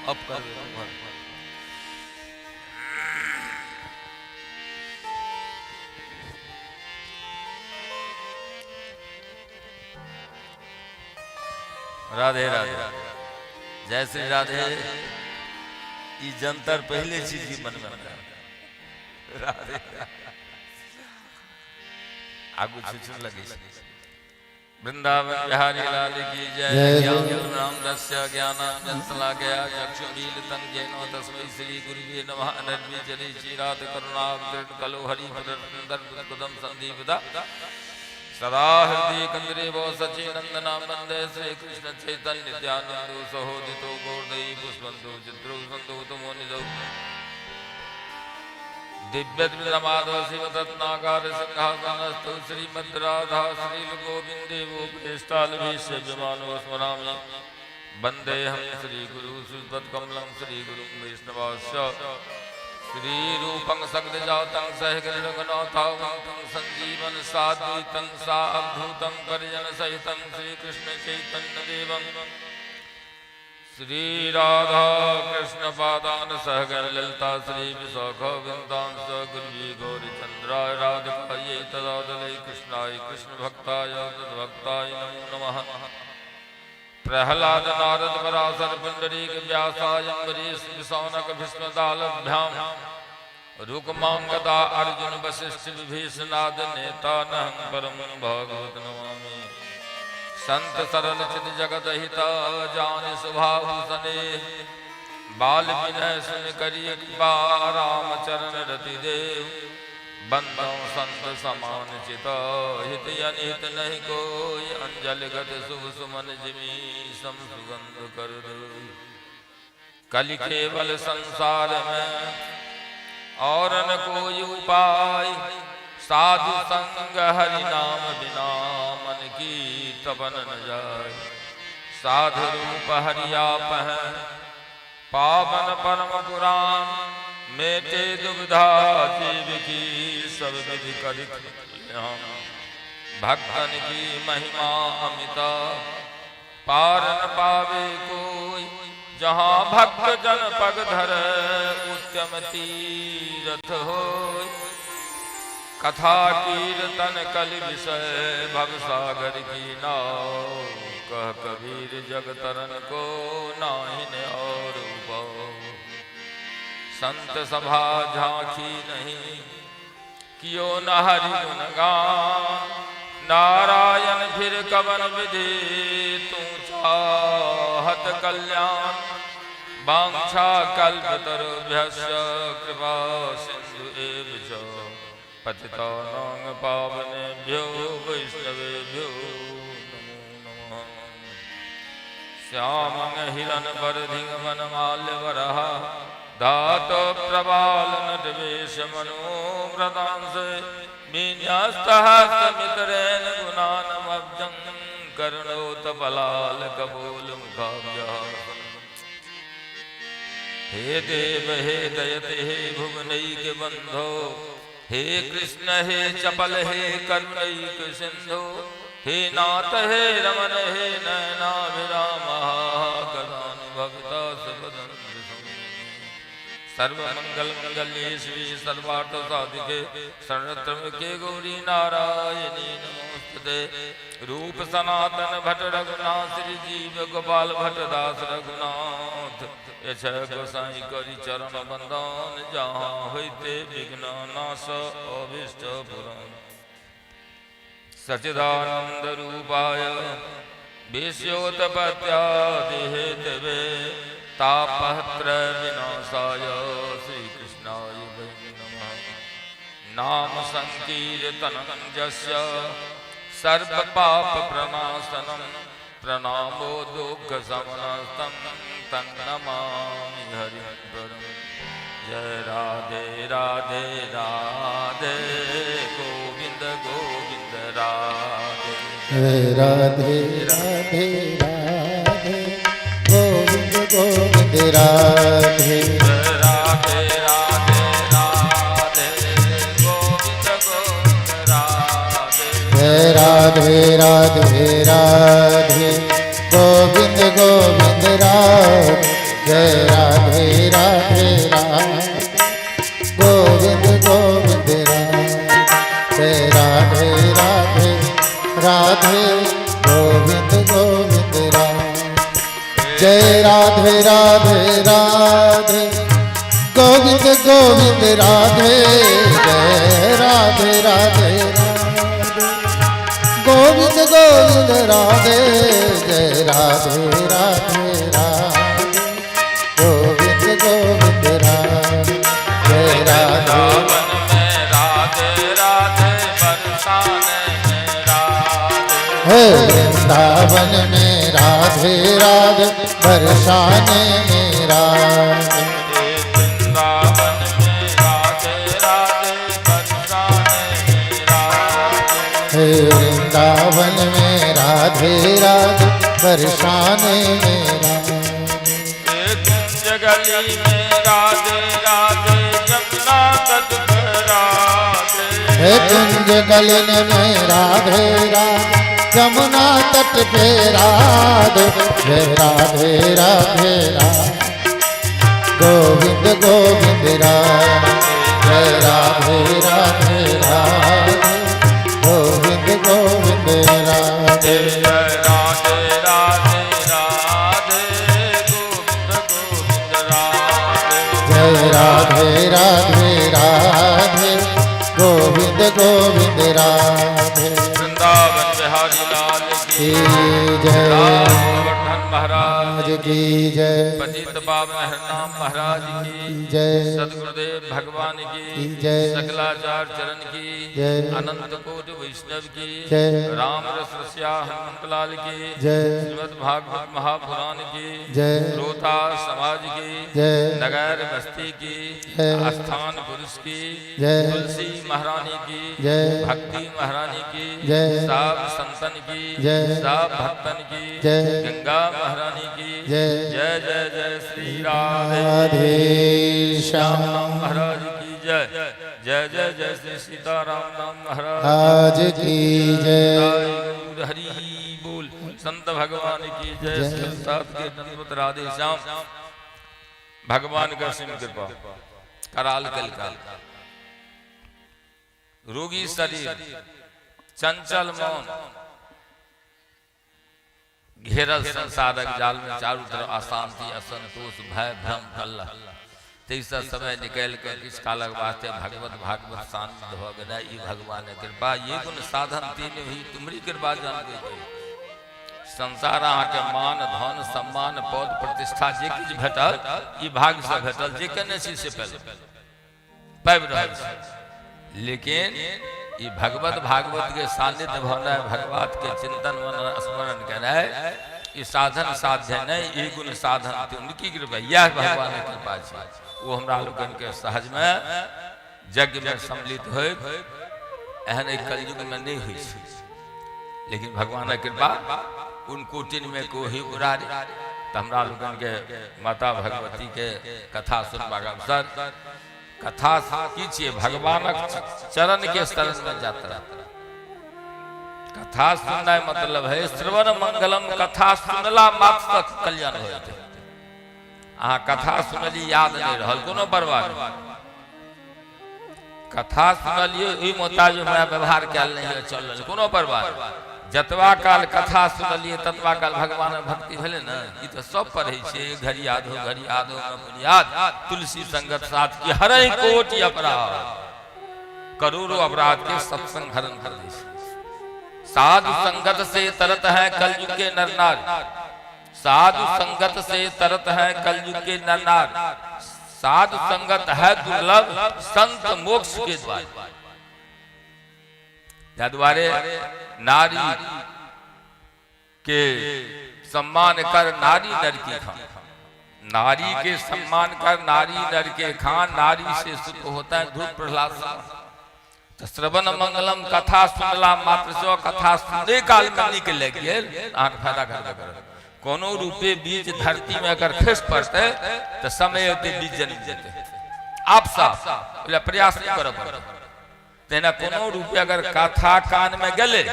अप कर दे। राधे राधे, जय श्री राधे। ई जंतर पहले चीज की मन में राधे आगू छुछुन लगे। वृंदावन बिहारी लाल की जय। जय। ज्ञान दस्य ज्ञानांजन गया चक्षुमीलितं येन तस्मै श्री गुरुवे नमः। अनर्विचले चिरात करुणावतीर्ण कलो हरि पदम संदीपदा सदा हृदय कंदरे वो सचिनंदना वंदे श्री कृष्ण चैतन्य नित्यानंदो सहोदितो गौरदयी पुष्पंतो चित्रो संतो तमो निधौ दिव्यद्विधमाधव शिवरत्नाकार सिंहासनस्थो श्रीमद् राधा श्रील गोविन्देवो प्रेष्ठालभीष्य स्मरामि। वन्देऽहं श्रीगुरु श्रीपत्कमलं श्रीगुरुं वैष्णवाश्च श्रीरूपं सग्रजातं सहगणरघुनाथावन्तं सञ्जीवन साद्वैतं सावधूतं परिजनसहितं श्रीकृष्णचैतन्यदेवं श्री राधा कृष्ण पादान सहगण ललिता श्री विशाख वृंदांस गुरुवी गौरीचंद्राय राधिकायै तदादले कृष्णाय कृष्ण भक्ताय तद्भक्ताय नमो नमः। प्रहलाद नारद पराशर पुंडरीक व्यासाय अम्बरीश विशौनक भीष्मदालभ्याम रुक्मांगदा अर्जुन वशिष्ठ विभीषणाद नेता नहं परम भागवत नमामि। संत सरल चित जगत हित जान स्वभाव सने बाल विनय सुन करिय कृपा राम चरण रति देव। बंदो संत समान चित हित अनहित नहीं कोई अंजल गत शुभ सुमन जिमि सम सुगंध कर दो। कलि केवल संसार में और न कोई उपाय साधु संग हरि नाम बिना मन की तपन न जाय। साधु रूप हरि आप हैं पावन परम पुराण मेटे दुविधा जीव की सब विधि करि कल्याण। भक्तन की महिमा अमिता पार न पावे कोई जहाँ भक्त जन पग धर उत्तम तीरथ होय। कथा कीर्तन कलि विषय भव सागर की नाव कह कबीर जग तरन को नाहिन और उपाव। संत सभा झांकी नहीं कियो न हरि गुण गान नारायण फिर कवन विधि तू चाहत कल्याण। वांछा कल्पतरुभ्यश्च कृपा सिंधु एव च पतितानां पावनेभ्यो वैष्णवेभ्यो नमो नमः। श्यामं हिरण परधिं वनमाल्यवरः धात प्रबाल नटवेश मनोव्रतांस विन्यस्तहस्तमितरेण गुणानमब्जं करुणोत्पलाल कपोल मुखाब्जः। हे देव हे दयते हे भुवनैक बंधो हे कृष्ण हे चपल हे करुणैक सिंधु हे नाथ हे रमन हे नयनाभिराम कदानुभविता सुपदं सर्व मंगल मंगल्ये शिवे सर्वार्थ साधिके शरणत्र्यम्बके गौरी नारायणी नमोस्तुते। रूप सनातन भट्ट रघुनाथ श्री जीव गोपाल भट्ट दास रघुनाथ यछ गोसाई करी चरण बंदन जहाँ होइते विघ्न नाश अभीष्ट पुराण। सचिदानंद रूपाय विश्वोत्पत्त्यादिहेतवे तापत्र विनाशाय श्री कृष्णाय वै नमः। नाम संकीर्तनं यस्य सर्व पाप प्रणाशनं प्रणामो दुःख शमनस्तं तं नमामि हरिं परम्। जय राधे राधे राधे गोविंद गोविंद। राधे। राधे राधे राधे गोविंद गोविंद राधे। राधे राधे राधे गोविंद गोविंद राधे। राधे राधे राधे गोविंद गोविंद राधे। जय राधे राधे राधे गोविंद गोविंद राधे। जय राधे राधे राधे गोविंद गोविंद राधे। जय राधे राधे राधे गोविंद गोविंद राधे। जय राधे राधे राधे गोविंद गोविंद राधे। जय राधे राधे राधे गोविंद गोविंद राधे। जय राधे। वृंदावन में राधे राधे, बरसाने में राधे। हे वृंदावन में राधे राधे, बरसाने में राधे। वृंदावन में राधे राधे, बरसाने में राधे। हे वृंदावन में राधे राधे, बरसाने में राधे। कुंज गली में राधे राधे, यमुना तट पे राधे। हे कुंज गलन में राधे राधे, यमुना तट पे राधे। जय राधे राधे राधे गोविंद गोविंद राधे। जय राधे राधे राधे गोविंद गोविंद राधे। जय राधे राधे राधे गोविंद गोविंद राधे। जय राधे राधे राधे गोविंद गोविंद राधे। वृंदावन बिहारी लाल की की जय। राज गोवर्धन महाराज की जय। पतित पावन हरनाम महाराज की जय। सदगुरुदेव भगवान की की जय। सकलाचार चरण की जय। अनंत कोटि वैष्णव की जय। राम रस रसिया हनुमंत लाल की जय। श्रीमद् भागवत महापुराण की जय। श्रोता समाज की जय। नगर बस्ती की जय। स्थान पुरुष की जय। तुलसी महारानी की जय। भक्ति महारानी की जय। सब संतन की जय। सब भक्तन की जय। गंगा महारानी की जय। जय जय जय श्री राधे राधे श्याम श्याम नाम महाराज की जय जय जय जय श्री सीताराम नाम महाराज आज की जय। गौर हरि बोल। संत भगवान की जय। जय। साथ के दंडवत राधे श्याम। भगवान का सिम कृपा कराल कल रोगी शरीर, चंचल मन, घेरल संसारक जाल में, चारू तरफ अशांति, असंतोष, भय, भ्रम, कल्ला, ताहिसँ समय निकालि कऽ किछु कालक वास्ते भगवत भागवत शान्त भऽ गेनाइ ई भगवानक कृपा। ये गुण साधन तीन भी तुम्हरी कृपा जान गई। संसार अहाँके मान, धन, सम्मान, पद, प्रतिष्ठा जे किछु भेटल, ई भाग्यसँ भेटल। जे केने छी से पाबि रहल छी, लेकिन ई भगवत भागवत के सान्निध्य भेनाइ, भगवत के चिंतन, मनन, स्मरण केनाइ, ई साधन साध्य नहि। ई गुण साधन उनकी कृपा, इएह भगवानक कृपा छै। ओ हमरा लोकनिके सहजमे यज्ञमे सम्मिलित होइत एहन एक कलयुगमे नहि होइ छै, लेकिन भगवानक कृपा उन कोटिन में कोही मुरारी। तऽ हमरा लोकनिके माता भगवती के कथा सुनबाक अवसर। कथा की छियै? भगवानक चरण के शरण में यात्रा। कथा सुननाइ मतलब है श्रवण मंगलम। कथा सुनला मात्र कल्याण होइत। अहाँ कथा सुनली, याद नहि रहल, कोनो परवाह नहि। कथा सुनलियै, ओहि मोताबिक हमरा व्यवहार कयल नहि होय चलल, कोनो परवाह नहि। जतबा काल कथा सुनलियै, ततबा काल भगवानक भक्ति भेलै ने। ई तऽ सब पढ़ै छियै, घड़ी आधो घड़ी आधो याद तुलसी संगत साथ की हरै कोटि अपराध। करोड़ों अपराध के सत्संग हरण कर दै छै। साधु संगत से तरत है कलयुग के नर नार। साधु संगत से तरत है कलयुग के नर नार। साधु संगत है दुर्लभ, संत मोक्ष के द्वार। ताहि दुआरे नारी के सम्मान कर नारी नर की खान। नारी के सम्मान कर नारी नर के खान। नारी से सुत होता है ध्रुव प्रहलाद समान। तऽ श्रवण मंगलम कथा सुनला मात्र से कथा सुनै काल में नीक लागि गेल, अहाँके फायदा करबे करत। कोनो रूपे बीज धरती में अगर खसि पड़तै तऽ समय अयतै बीज जनमि जेतै आप साफ, ओहि प्रयास नहि करऽ पड़तै। तहिना कोनो रूपे अगर कथा कान में गेलै,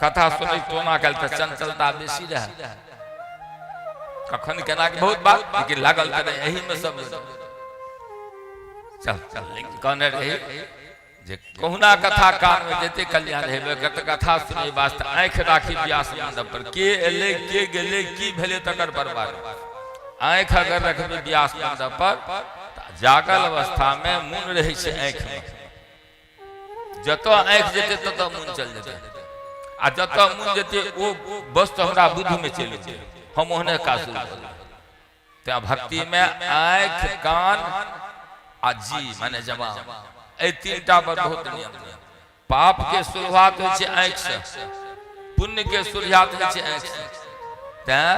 कथा सुनै टोना कयल तऽ चंचलता बेसी रहै, कखन केना के बहुत बात, लेकिन लागल तऽ रहै एहिमे सब। चल चल, लेकिन कहने रही जे कहुना कथा कान में जेते कल्याण हेबे करत। कथा सुनै वास्ते आँखि राखी व्यास मंडप पर, के एलै के गेलै की भेलै तकर बर्बाद। आँखि अगर रखबै व्यास मंडप पर, जागल अवस्था में मुन रहै छै आँखि में, जतऽ आँखि जेतै ततऽ मुन चल जेतै, आ जतऽ मुन जेतै ओ वस्तु हमरा बुद्धि में चलि जेतै, हम ओहने काज शुरू कऽ देबै। तें भक्ति में आँखि कान आ जी माने जवान, एहि तीनटा पर बहुत नियम। पाप के शुरुआत होइ छै आँखि से, पुण्य के शुरुआत होइ छै आँखि से। तें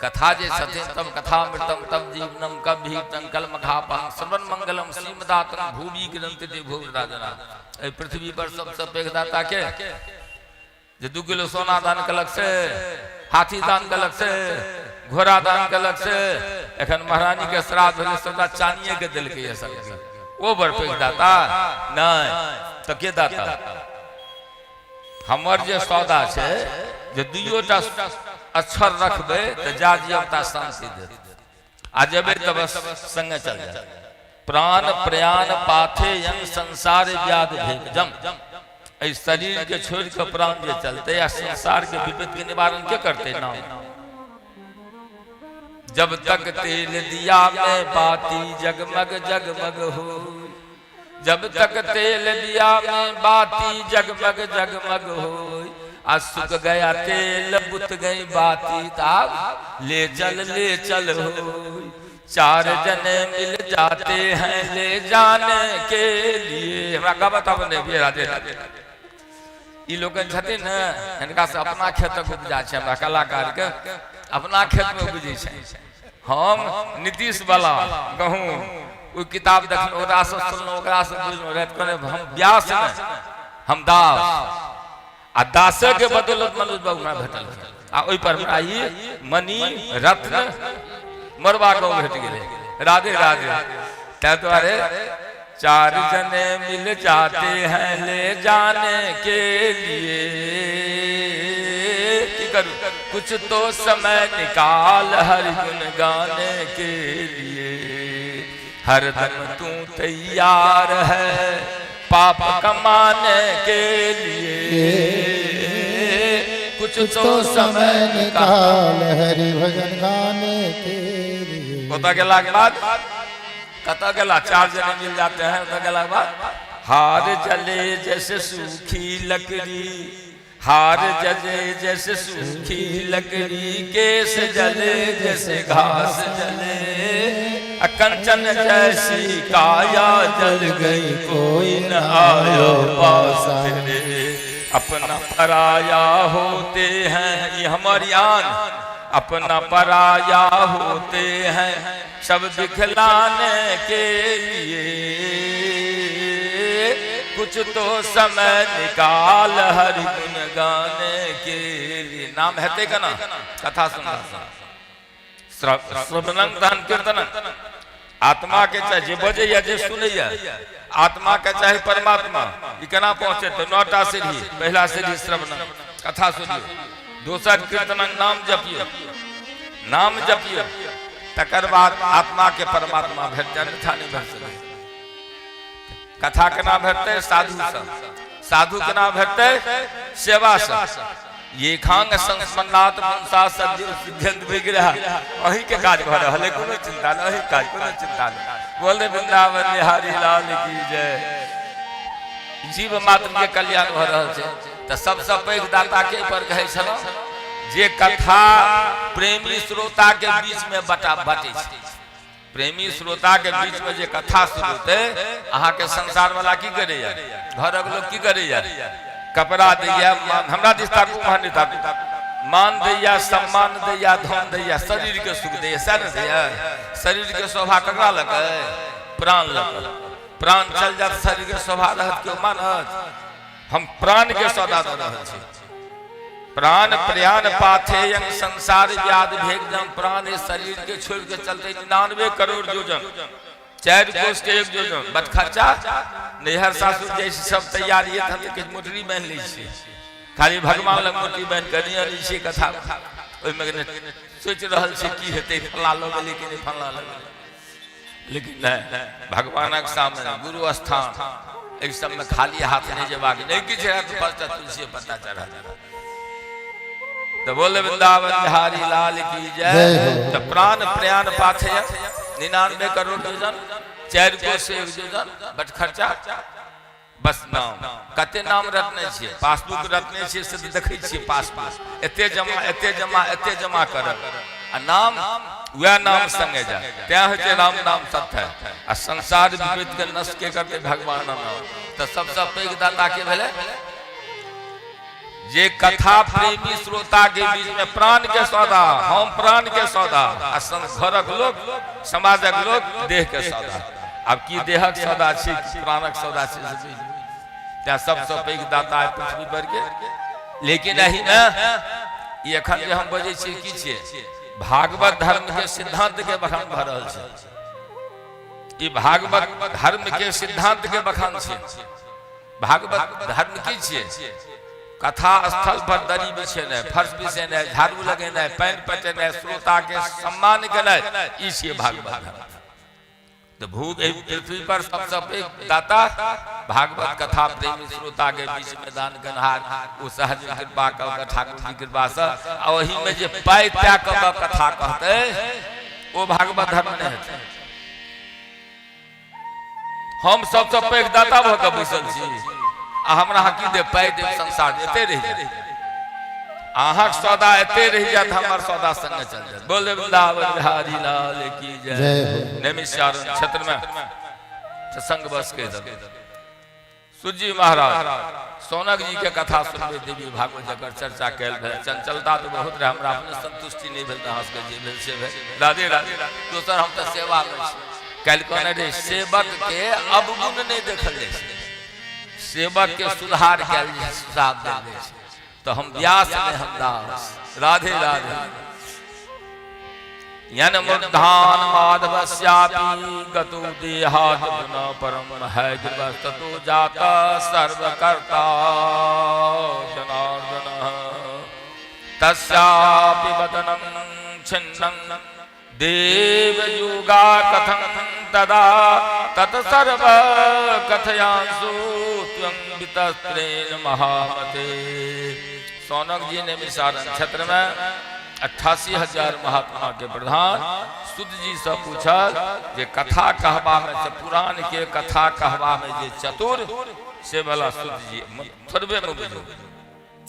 कथा जे छथिन तब कथामृतम तब जीवनम कभी तंकल मखापहं श्रवण मंगलम श्रीमदातम भूमि ग्रंथ दे भूमि। एहि पृथ्वी पर सबसे पैघ दाता के जे 2 किलो सोना दान कलक से, हाथी दान कलक से, घोड़ा दान कलक से, एखन महारानी के श्राद्ध भेलै सबटा चानिए के देलकै सब, ओ बड़ पैघ दाता नहि तऽ के दाता? हमर जे सौदा छै जे दुइयोटा अक्षर रखबै तऽ जा जियब ता शांति देत, आ जेबै तऽ बस संगे चल जाए। प्राण प्रयाण पाथे यंग संसार व्याध भेजम, एहि शरीर के छोड़ के प्राण जे चलते आ संसार के विपत्ति के निवारण के करते नाम। जब तक तेल दिया में बाती जगमग जगमग हो, जब तक तेल दिया में बाती जगमग जगमग हो, आ सुख गया तेल बुत गई बाती ताब ले चल हो। चार जने मिल जाते हैं ले जाने के लिए। हमरा गाबत आब नहि भी राधे राधे। ई लोकनि छथिन ने, हिनका से अपना खेतक उपजा छै, हमरा कलाकार के अपना खेत में उपजै छै। हम नीतीश वाला गहूँ ओ किताब देखलहुँ, ओकरासँ सुनलहुँ, ओकरासँ बुझलहुँ। राति कहने हम व्यास नहि, हम दास, आ दासे के बदौलत मनोज बाबू हमरा भेटल, आ ओहि पर हमरा ई मणि रत्न मरबा गाँव भेट गेलै। राधे राधे। ताहि दुआरे चार जने मिल जाते हैं ले जाने के लिए, की करूं कुछ तो समय निकाल हर गुण गाने के लिए। हर दम तू तैयार है पाप कमाने के लिए, कुछ तो समय निकाल हरि भजन गाने के लिए। ओतऽ गेलाके बाद कतऽ गेला? चार जने मिल जाते हैं। ओतऽ गेलाके बाद हार जले जैसे सूखी लकड़ी, हार जले जैसे सूखी लकड़ी, केस जले जैसे घास जले, आ कंचन जैसी काया जल गई, कोई न आयो पास रे। अपना पराया होते हैं ये हमारी आन, अपना पराया होते हैं सब दिखलाने के लिए, कुछ तो समय निकाल हरि गुण गाने के लिए। नाम हेतै केना? कथा सुनला। श्रवणं तहन कीर्तनं। आत्मा के चाहे जे बजैया जे सुनैया, आत्मा के चाहे परमात्मा, ई केना पहुंचे? तो 9टा सीढ़ी। पहला सीढ़ी श्रवण, कथा सुनियो। दोसर कीर्तनं, नाम जपियो, नाम जपियो। तकर बाद आत्मा के परमात्मा भेट जाए, अन्यथा नहीं भेट सकै। कथा केना भेटतै? साधु से। साधु केना भेटतै? सेवा से। ये खांग संस्मरणात् मनसा सद्यो सिद्ध्यंत विग्रह। अही के काज भऽ रहल है, कोनो चिंता नहीं, अही काज, कोनो चिंता नहीं। बोल रे वृंदावन बिहारी लाल की जय। जीव मात्र के कल्याण भऽ रहल छै। तऽ सबसँ पैघ दाता के पर कहै छलहुँ जे कथा प्रेमी श्रोता के बीच में बटा बाँटै छै। प्रेमी श्रोता के बीच में जे कथा शुरू होते, अहाँके संसार वाला की करैया? घरक लोग की करैया? कपड़ा दैया, मान, हमरा दिस ताकू, वहाँ नहि ताकू, मान दैया, सम्मान दैया, धन दैया, शरीर के सुख दैया, सएह ने दैया। शरीर के शोभा ककरा लग? प्राण लग। प्राण चल जात शरीर के शोभा रहत केओ मानत? हम प्राण के सौदा दऽ रहल छी। प्राण प्रयाण पाथेयं संसार व्याध भेगजम। प्राण इस शरीर के छोड़ के चलते 99 करोड़ योजन, 4 कोस के एक योजन बट खर्चा। नैहर सासुर जैसे सब तैयारी है, हम किछु मोटरी बान्हि लै छियै, खाली भगवान लग मोटरी बान्हि कऽ नहि अनै छियै कथा। ओहिमे सोचि रहल छी की हेतै, फल्लाँ लऽ गेलै कि नहि, फल्लाँ लऽ गेलै। लेकिन नहि, भगवानक सामने गुरु स्थान एहि सबमे खाली हाथ नहि जेबाक, नहि किछु हैत 5टा तुलसी पत्ता चढ़ा देब। तऽ बोल वृंदावन बिहारी लाल की जय। तऽ प्राण प्रयाण पाथे 99 करोड़ योजन, 4 कोस एक योजन बट खर्चा, बस नाम। कते नाम रटने छियै? पासबुक रटने छियै से तऽ देखै छियै, पासबुक एते जमा, एते जमा, एते जमा करब आ नाम वएह नाम संगे जाय। तैं होइ छै राम नाम सत्य है। आ संसार विपरीत के नष्ट के करतै? भगवान नाम। तऽ सबसँ पैघ दाता के भेलै? जे कथा प्रेमी श्रोता के बीच में प्राण के सौदा। हम प्राण के सौदा आ घरक लोक, समाजक लोक देह के सौदा। आब की देहक सौदा छी, प्राणक सौदा छी से बुझि। तें सबसँ पैघ दाता है पृथ्वी पर के। लेकिन एहिमे ई एखन जे हम बजै छियै की छियै? भागवत धर्म के सिद्धांत के बखान भऽ रहल छै। ई भागवत धर्म के सिद्धांत के बखान छै। भागवत धर्म की छियै? कथा स्थल पर दरी बिछेनाइ, फर्श बिछेनाइ, झाड़ू लगेनाइ, पानि पटेनाइ, श्रोता के सम्मान केनाइ, ई छियै भागवत धर्म। तऽ भू एहि पृथ्वी पर सबसँ पैघ दाता भागवत कथा प्रेमी श्रोता के बीच में दान केनहार, ओ सहज कृपा कऽ कऽ ठाकुर जी कृपा से। आ ओहिमे जे पाइ त्याग कऽ कऽ कथा कहतै ओ भागवत धर्म नहि हेतै। हम सबसँ पैघ दाता भऽ कऽ बैसल छी आ हमरा अहाँ की देब? पाइ देब, संसार एते रहि जायत। अहाँक सौदा एते रहि जायत, हमर सौदा संगे चल जायत। बोले वृंदावन बिहारी लाल की जय। नैमिषारण्य क्षेत्र में संग बस के सूजी महाराज सौनक जी के कथा सुनबे देवी भागवत जकर चर्चा कयल भेल। चंचलता तऽ बहुत रहे, हमरा अपने संतुष्टि नहि भेल, तऽ अहाँ सबके जे भेल से भेल। राधे राधे। दोसर हम तऽ सेवा मे छी। काल्हि कहने रही, सेवक के अवगुण नहि देखल जाइ छै, सेवक के सुधार कयल जाइ छै, सुझाव देल जाइ छै। तऽ हम व्यास नहि, हम दास। राधे राधे। यन मुद्धान माधवस्यापि गतो देहात् पुनः परम है ततो जात सर्वकर्ता जनार्दन तस्यापि वदनं छिन्नं देवयुगा कथं तदा तत् सर्व कथयांसु त्वं वितस्त्रेण महामते। सौनक जी ने मिसारण क्षेत्र में 88,000 महात्मा के प्रधान सुत जी से पूछल जे कथा कहबा में से, पुराण के कथा कहबा में जे चतुर से वाला सुत जी। थोड़बे में बुझू,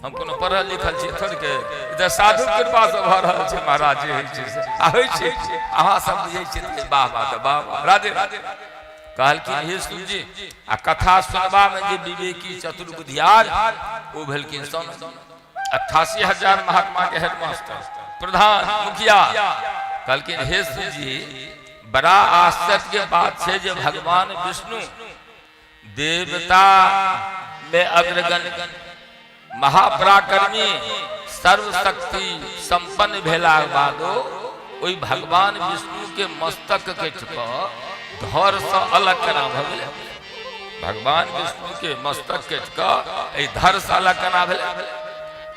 हम कोनो पढ़ल लिखल छी थोड़के, तऽ साधु कृपा से भऽ रहल छै महाराज जे होइ छै से आ होइ छै। अहाँ सब बुझै छियै तऽ वाह वाह, तऽ वाह वाह, राधे राधे। कहलखिन, हे सुत जी, आ कथा सुनबा मे जे विवेकी चतुर बुधियार ओ भेलखिन सन 88,000 महात्मा के हेडमास्टर, प्रधान, मुखिया। कहलखिन, हे सुत जी, बड़ा आश्चर्य के बात छै जे भगवान विष्णु देवता में अग्रगण्य, महापराक्रमी, सर्वशक्ति संपन्न भेला बादो ओहि भगवान विष्णु के मस्तक कटि कऽ धर से अलग केना भऽ गेलै? भगवान विष्णु के मस्तक कटि कऽ एहि धर से अलग केना भेलै?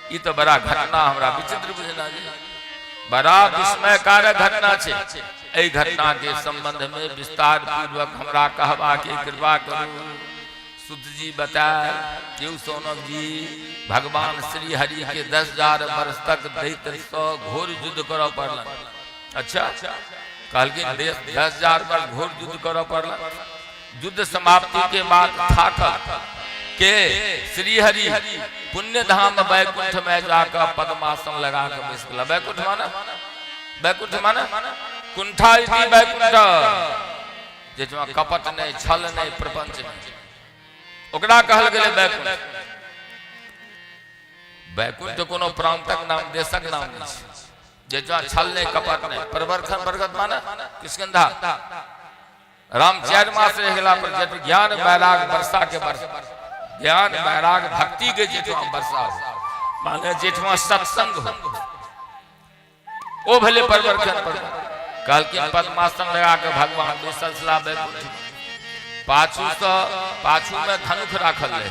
ई तऽ बड़ा घटना हमरा विचित्र बुझना जे बड़ा विस्मयकारक घटना छै। एहि घटना के संबंध में विस्तार पूर्वक हमरा कहबा के कृपा करू। सुत जी बताए, केओ सौनक जी, भगवान श्री हरि के 10,000 वर्ष तक दैत्य से घोर युद्ध करऽ पड़लन। अच्छा, कहलखिन, 10,000 वर्ष घोर युद्ध करऽ पड़लन। युद्ध समाप्ति के बाद थाकल के श्री हरि पुण्य धाम वैकुंठ में जाकर पद्मासन लगा के बैस गेला। वैकुंठ माने, वैकुंठ माने कुंठा इति वैकुंठ, जेठमा कपट नहि, छल नहि, प्रपंच नहि, ओकरा कहल गेलै वैकुंठ। वैकुंठ कोनो प्रांतक नाम, देशक नाम नहि छै। जेठमा छल नहि, कपट नहि। प्रवर्धन, बरगद माने किष्किंधा। राम 4 मास रहि गेला पर जब ज्ञान वैराग वर्षा के वर्षा, ज्ञान वैराग भक्ति के जेठमा वर्षा हो, माने जेठमा सत्संग हो, ओ भेलै परवर्जन पर्व। कहलखिन पद्मासन लगा के भगवान बैसल छलाह वैकुंठ। पाछू से पाछू में धनुख राखल रहे,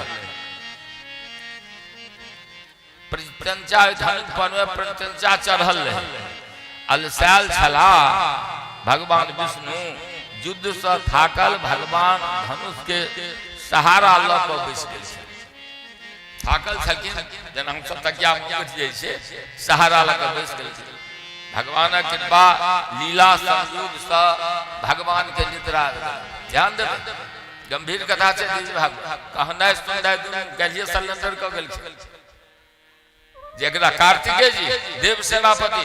प्रत्यंचा धनुष पर में प्रत्यंचा चढ़ल रहे। अलसायल छला भगवान विष्णु, युद्ध से थाकल भगवान धनुष के सहारा लऽ कऽ बैस गेल छल। थाकल छलखिन, जेना हमसब तकिया में उठि जाइ छै, सहारा लऽ कऽ बैस गेल छलखिन। भगवानक कृपा लीला संयोग से भगवान के निद्रा। ध्यान देबै, गंभीर कथा छै देवी भागवत। कहनाइ सुननाइ दुनू काल्हिए सलेंडर कऽ गेलखिन। जेकरा कार्तिकेय जी देव सेनापति,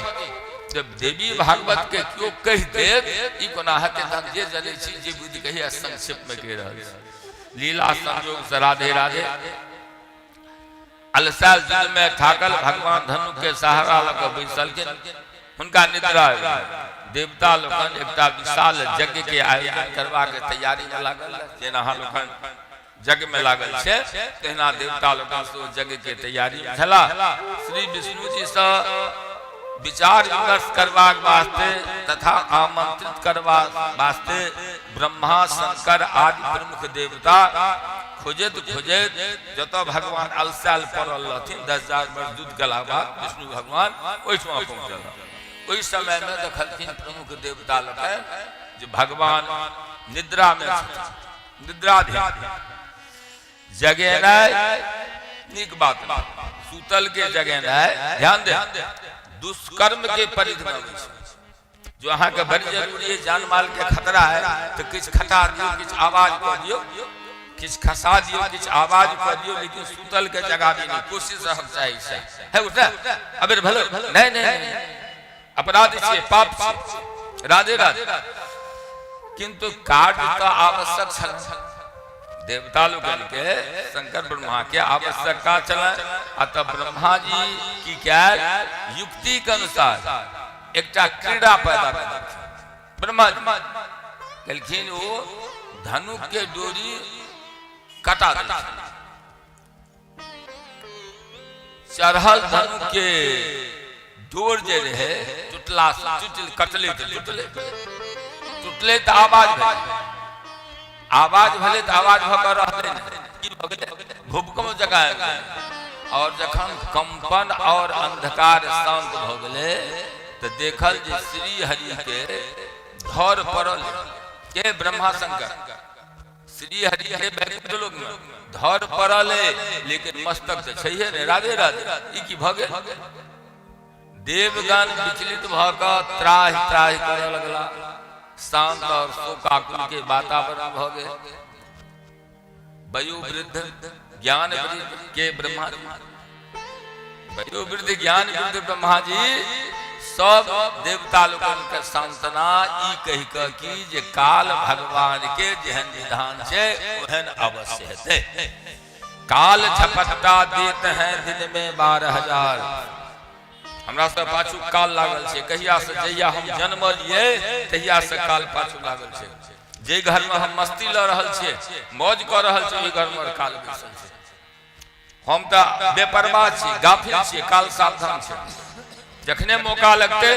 जब देवी भागवत के केओ कहि देत ई कोना हेतै, तहन जे जनै छी जे बुद्धि कहिया संक्षेप में कहि रहल छी। लीला संयोग से राधे राधे। अलसाल युद्ध में थाकल भगवान धनुष के सहारा लऽ कऽ बैसलखिन, हुनका निद्रा आबि गेल। देवता लोकनि एकटा विशाल यज्ञ के आयोजन करबाक तैयारी में लागल। जेना अहाँ लोकनि यज्ञ में लागल छै, तहिना देवता लोकनि सेहो यज्ञ के तैयारी में छलाह। श्री विष्णु जी सँ विचार विमर्श करबाक वास्ते तथा आमंत्रित करबाक वास्ते ब्रह्मा शंकर आदि प्रमुख देवता खोजैत खोजैत जतऽ भगवान अलसायल पड़ल रहथिन 10,000 वर्ष युद्ध केलाक बाद विष्णु भगवान ओहिठमा पहुँचल। ओहि समय में देखलखिन प्रमुख देवता लोकनि जे भगवान निद्रा में छथिन। निद्रा ध्यान जगेनाइ नीक बात नहि, सुतल के जगेनाइ ध्यान दे दुष्कर्म के परिधि में अबै छै। जो अहाँके बड़ जरूरी है, जान माल के खतरा है, तो किछु खटा दियौ, किछु आवाज कऽ दियौ, किछु खसा दियौ, किछु आवाज कऽ दियौ, लेकिन सुतल के जगाबी नहि, कोशिश रहक चाही। से है उठे अबेर भलो नहीं नहीं नहीं, अपराध छियै, पाप छियै। राधे राधे। किंतु कार्य तऽ आवश्यक छल। देवता लोकनि के शंकर ब्रह्मा के आवश्यकता छलनि आ तब ब्रह्मा जी की कयल, युक्ति के अनुसार एकटा क्रीड़ा पैदा केलखिन। ब्रह्मा जी केलखिन, ओ धनुष के डोरी कटा देलखिन। चढ़ल धनुष के डोर जे रहे टूटला से टूटल, कटले तऽ टूटले, टूटले तऽ आवाज भेलै, आवाज भेलै तऽ आवाज भऽ कऽ रहलै नहि, की भऽ गेलै, भूकंप जकाँ आबि गेलै। और जखन कंपन और अंधकार शांत भऽ गेलै तऽ देखल जे श्री हरि के धर पड़ल के ब्रह्मा शंकर श्री हरि के वैकुंठ लोक में धर पड़ल है, लेकिन मस्तक तऽ छैहे ने। राधे राधे। ई की भऽ गेल? देवगण विचलित भऽ कऽ त्राहि त्राहि करऽ लगला। शांत और शोकाकुल के वातावरण भऽ गेल। वयोवृद्ध ज्ञान वृद्ध के ब्रह्मा जी, वयोवृद्ध ज्ञान वृद्ध ब्रह्मा जी सब देवता लोकनि के सांत्वना ई कहि कऽ की जे काल भगवान के जेहन विधान छै ओहन अवश्य हेतै। काल झपट्टा देत हैं दिन में 12,000। हमरा सब पाछू काल लागल छै कहिया से, जहिया हम जन्मलियै तहिया से काल पाछू लागल छै। जे घर में हम मस्ती लऽ रहल छियै, मौज कऽ रहल छियै, ओहि घर में काल बैसल छै। हम तऽ बेपरवाह छी, गाफिल छियै, काल सावधान छै, जखने मौका लगतै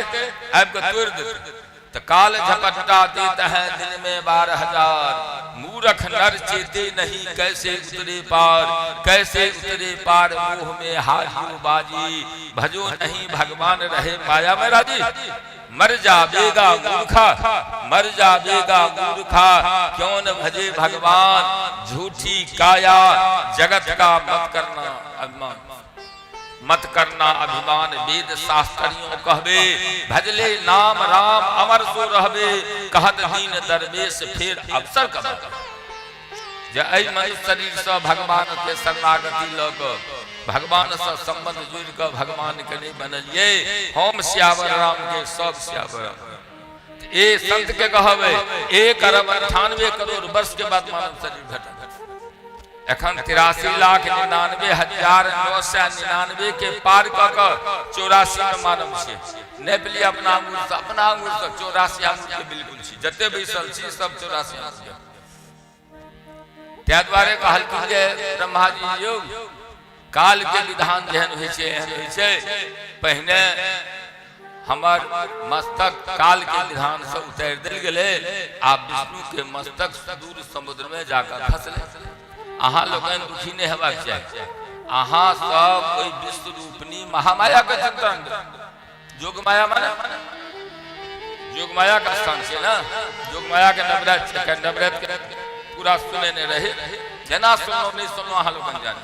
आबि कऽ तोड़ि देतै। तऽ काल झपट्टा देत है दिन में 12,000, मूरख नर चेते नहीं कैसे उतरे पार, कैसे उतरे पार मोह में हारियो बाजी, भजो नहीं भगवान रहे माया में राजी, मर जावेगा मूर्खा, मर जावेगा मूर्खा क्यों न भजे भगवान, झूठी काया जगत का मत करना अभिमान, मत करना अभिमान, वेद शास्त्रियों कहबे, भजले नाम राम अमर सो रहबे, कहत दीन दरवेश फेर अवसर कब। जे एहि मनुष्य शरीर से भगवान के शरणागति लऽ कऽ भगवान से संबंध जोड़ि कऽ भगवान के नहि बनलियै, हम सियावर राम के सब सियावर राम। ए संत के कहबै 1 अरब 98 करोड़ वर्ष के बाद मानव शरीर भेटल। एखन 83,99,999 के पार कऽ कऽ 84 मे मानव छै। नापि लिअ अपना आंगुरसँ, अपना आंगुरसँ 84 आंगुर के बिल्कुल छी, जते बैसल छी सब 84 आंगुर के। ताहि दुआरे कहलखिन जे ब्रह्माजी यौ काल के विधान जेहन होइ छै एहन होइ छै। पहिने हमर मस्तक काल के विधान से उतारि देल गेलै, आब विष्णु के मस्तक सुदूर समुद्र में जाकर खसलै। अहाँ लोकनि दुखी नहि हेबाक चाही, अहाँ सब ओहि विश्व रूपनी महामाया के चिंतन करू। जोग माया माने जोग माया के स्थान छै ने, जोग माया के नवरात्र छै, नवरात्र के पूरा सुने नहि रहे, जेना सुनलहुँ नहि सुनलहुँ अहाँ लोकनि जानी,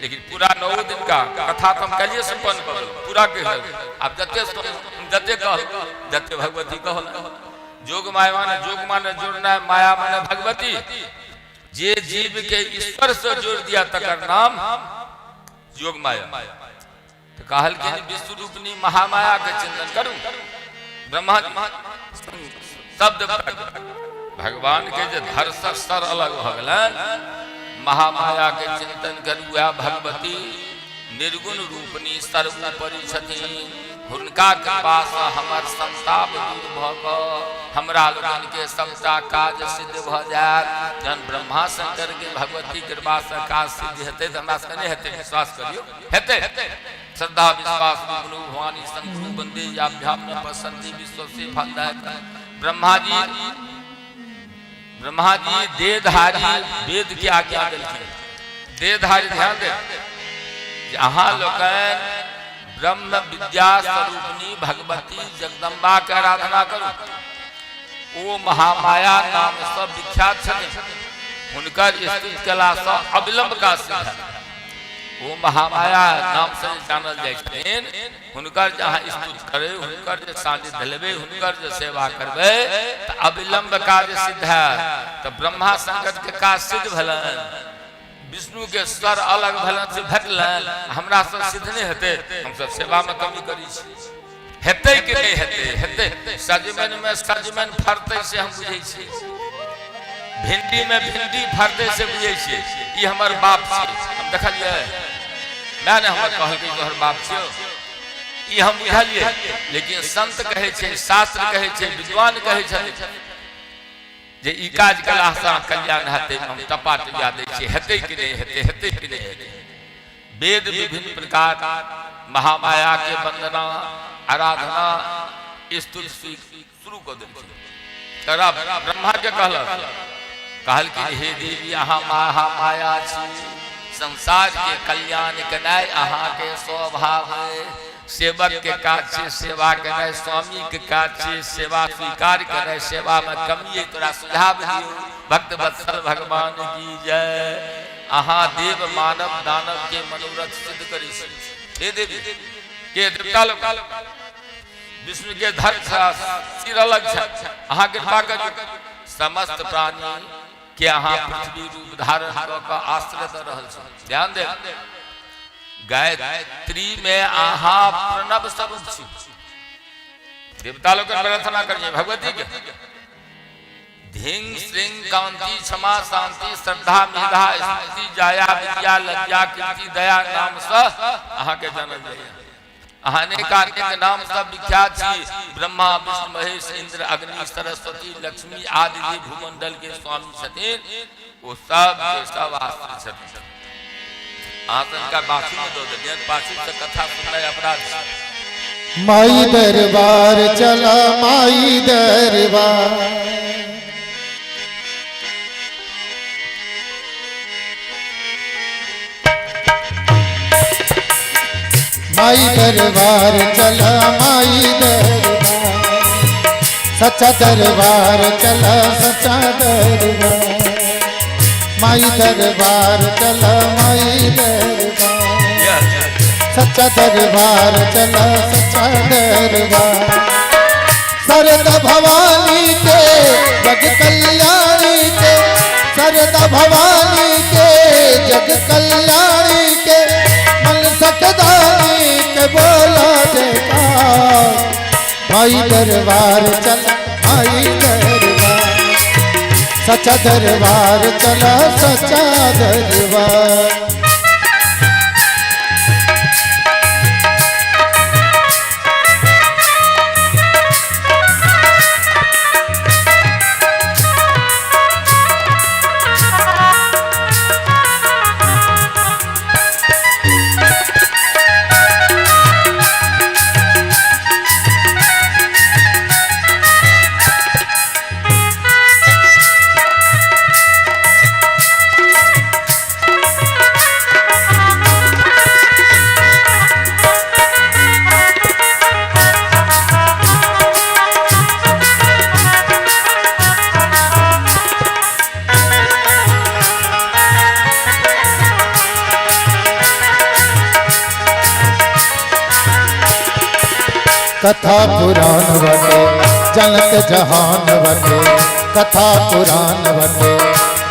लेकिन पूरा 9 दिन का कथा तो हम कलिए संपन्न कऽ देलहुँ, पूरा कहि देलहुँ। आब जते सुनलहुँ जते कहलहुँ जते भगवती कहलहुँ। जोग माया माने जोग माने जोड़नाइ, माया माने भगवती। जे जीव के ईश्वर से जोड़ दिया तकर नाम जोग माया। तो कहलखिन विश्व रूपनी महामाया के चिंतन करू। ब्रह्मा शब्द भगवान के जे धर सर अलग भऽ गेलनि, महामाया के चिंतन करू। वएह भगवती निर्गुण रूपनी सर्वोपरि छथिन, हुनका कृपा से हमर संताप दूर भऽ कऽ हमरा लोकनि के सबटा काज सिद्ध भऽ जायत। जहन ब्रह्मा शंकर के भगवती कृपा से काज सिद्ध हेतै तऽ हमरा सबके नहि हेतै? विश्वास करियौ, हेतै। श्रद्धा विश्वास गुरु भवानी शंकरु वंदे याभ्याम न पसंति विश्व से फलदायक। ब्रह्मा जी ब्रह्मा जी देहधारी वेद के आज्ञा देलखिन। देहधारी ध्यान दे जे अहाँ लोकनि ब्रह्म विद्या स्वरूपनी भगवती जगदम्बा के आराधना करू। ओ महामाया नाम से विख्यात छथिन, हुनकर स्तुति कला से अविलंब का सिद्ध है। ओ महामाया नाम से जानल जाइ छथिन, हुनकर जे अहाँ स्तुति करै, हुनकर जे सान्निध्य लेबै, हुनकर जे सेवा करबै तऽ अविलंब कार्य सिद्ध हैत। तऽ ब्रह्मा शंकर के काज सिद्ध भेलनि, विष्णु के स्वर अलग भेलनि से भेटलनि, हमरा सब सिद्ध नहि हेतै? हमसब सेवा मे कमी करै छी। हेतै कि नहि हेतै? हेतै। सजमनि मे सजमनि फड़तै से हम बुझै छियै, भिंडी मे भिंडी फड़तै से बुझै छियै। ई हमर बाप छियै, हम देखलियै, माय ने हमर कहलकै तोहर बाप छियौ, ई हम बुझलियै। लेकिन संत कहै छै, शास्त्र कहै छै, विद्वान कहै छथिन जे ई काज कयलासँ कल्याण हेतै, हम टपा टिया दै छियै। हेतै कि नहि हेतै? हेतै कि नहि हेतै? वेद विभिन्न प्रकार महामाया के वंदना आराधना स्तुति शुरू कऽ देलखिन। तकरा ब्रह्मा के कहलक, कहलखिन हे देवी अहाँ महामाया छी, संसार के कल्याण केनाइ अहाँ के स्वभाव है, सेवक के काज छै सेवा केनाइ, स्वामी के काज छै सेवा स्वीकार केनाइ, सेवा में कमी है तोरा सुझाव दियौ। भक्त वत्सल भगवान की जय। अहाँ देव मानव दानव के मनोरथ सिद्ध करै छी। हे देवी के देवता लोक विष्णु के धर सिर अलग छै, अहाँ कृपा करियौ। समस्त प्राणी के अहाँ पृथ्वी रूप धारण कऽ कऽ आश्रय दऽ रहल छी। ध्यान देब, गायत्री में अहाँ प्रणव स्वरूप छी। देवता लोक प्रार्थना करिए भगवती के। धिंग श्रृंग कांति क्षमा शांति श्रद्धा मेधा स्मृति जाया विद्या लज्जा कीर्ति दया नाम से अहाँ के जानल जाइए। अहाँ अनेकानेक नाम सब विख्यात छी। ब्रह्मा विष्णु महेश इंद्र अग्नि सरस्वती लक्ष्मी आदि जे भूमंडल के स्वामी छथिन ओ सब के सब आश्रित छथिन। अहाँ तऽ हिनका बाछी में दऽ देलियनि, बाछी से कथा सुननाइ अपराध छै। माई दरबार चला माई दरबार, माई दरबार चला माई दरबार, सच्चा दरबार चला सच्चा दरबार, माई दरबार चला माई दरबार, सच्चा दरबार चला सच्चा दरबार। सरदा भवानी के जग कल्याणी के, सरदा भवानी के जग कल्याणी के, मन सकदानी के बोला जयकार। माई दरबार चल माई दरबार, सच्चा दरबार चला सच्चा दरबार। कथा पुराण बटे जनत जहान बटे, कथा पुराण बटे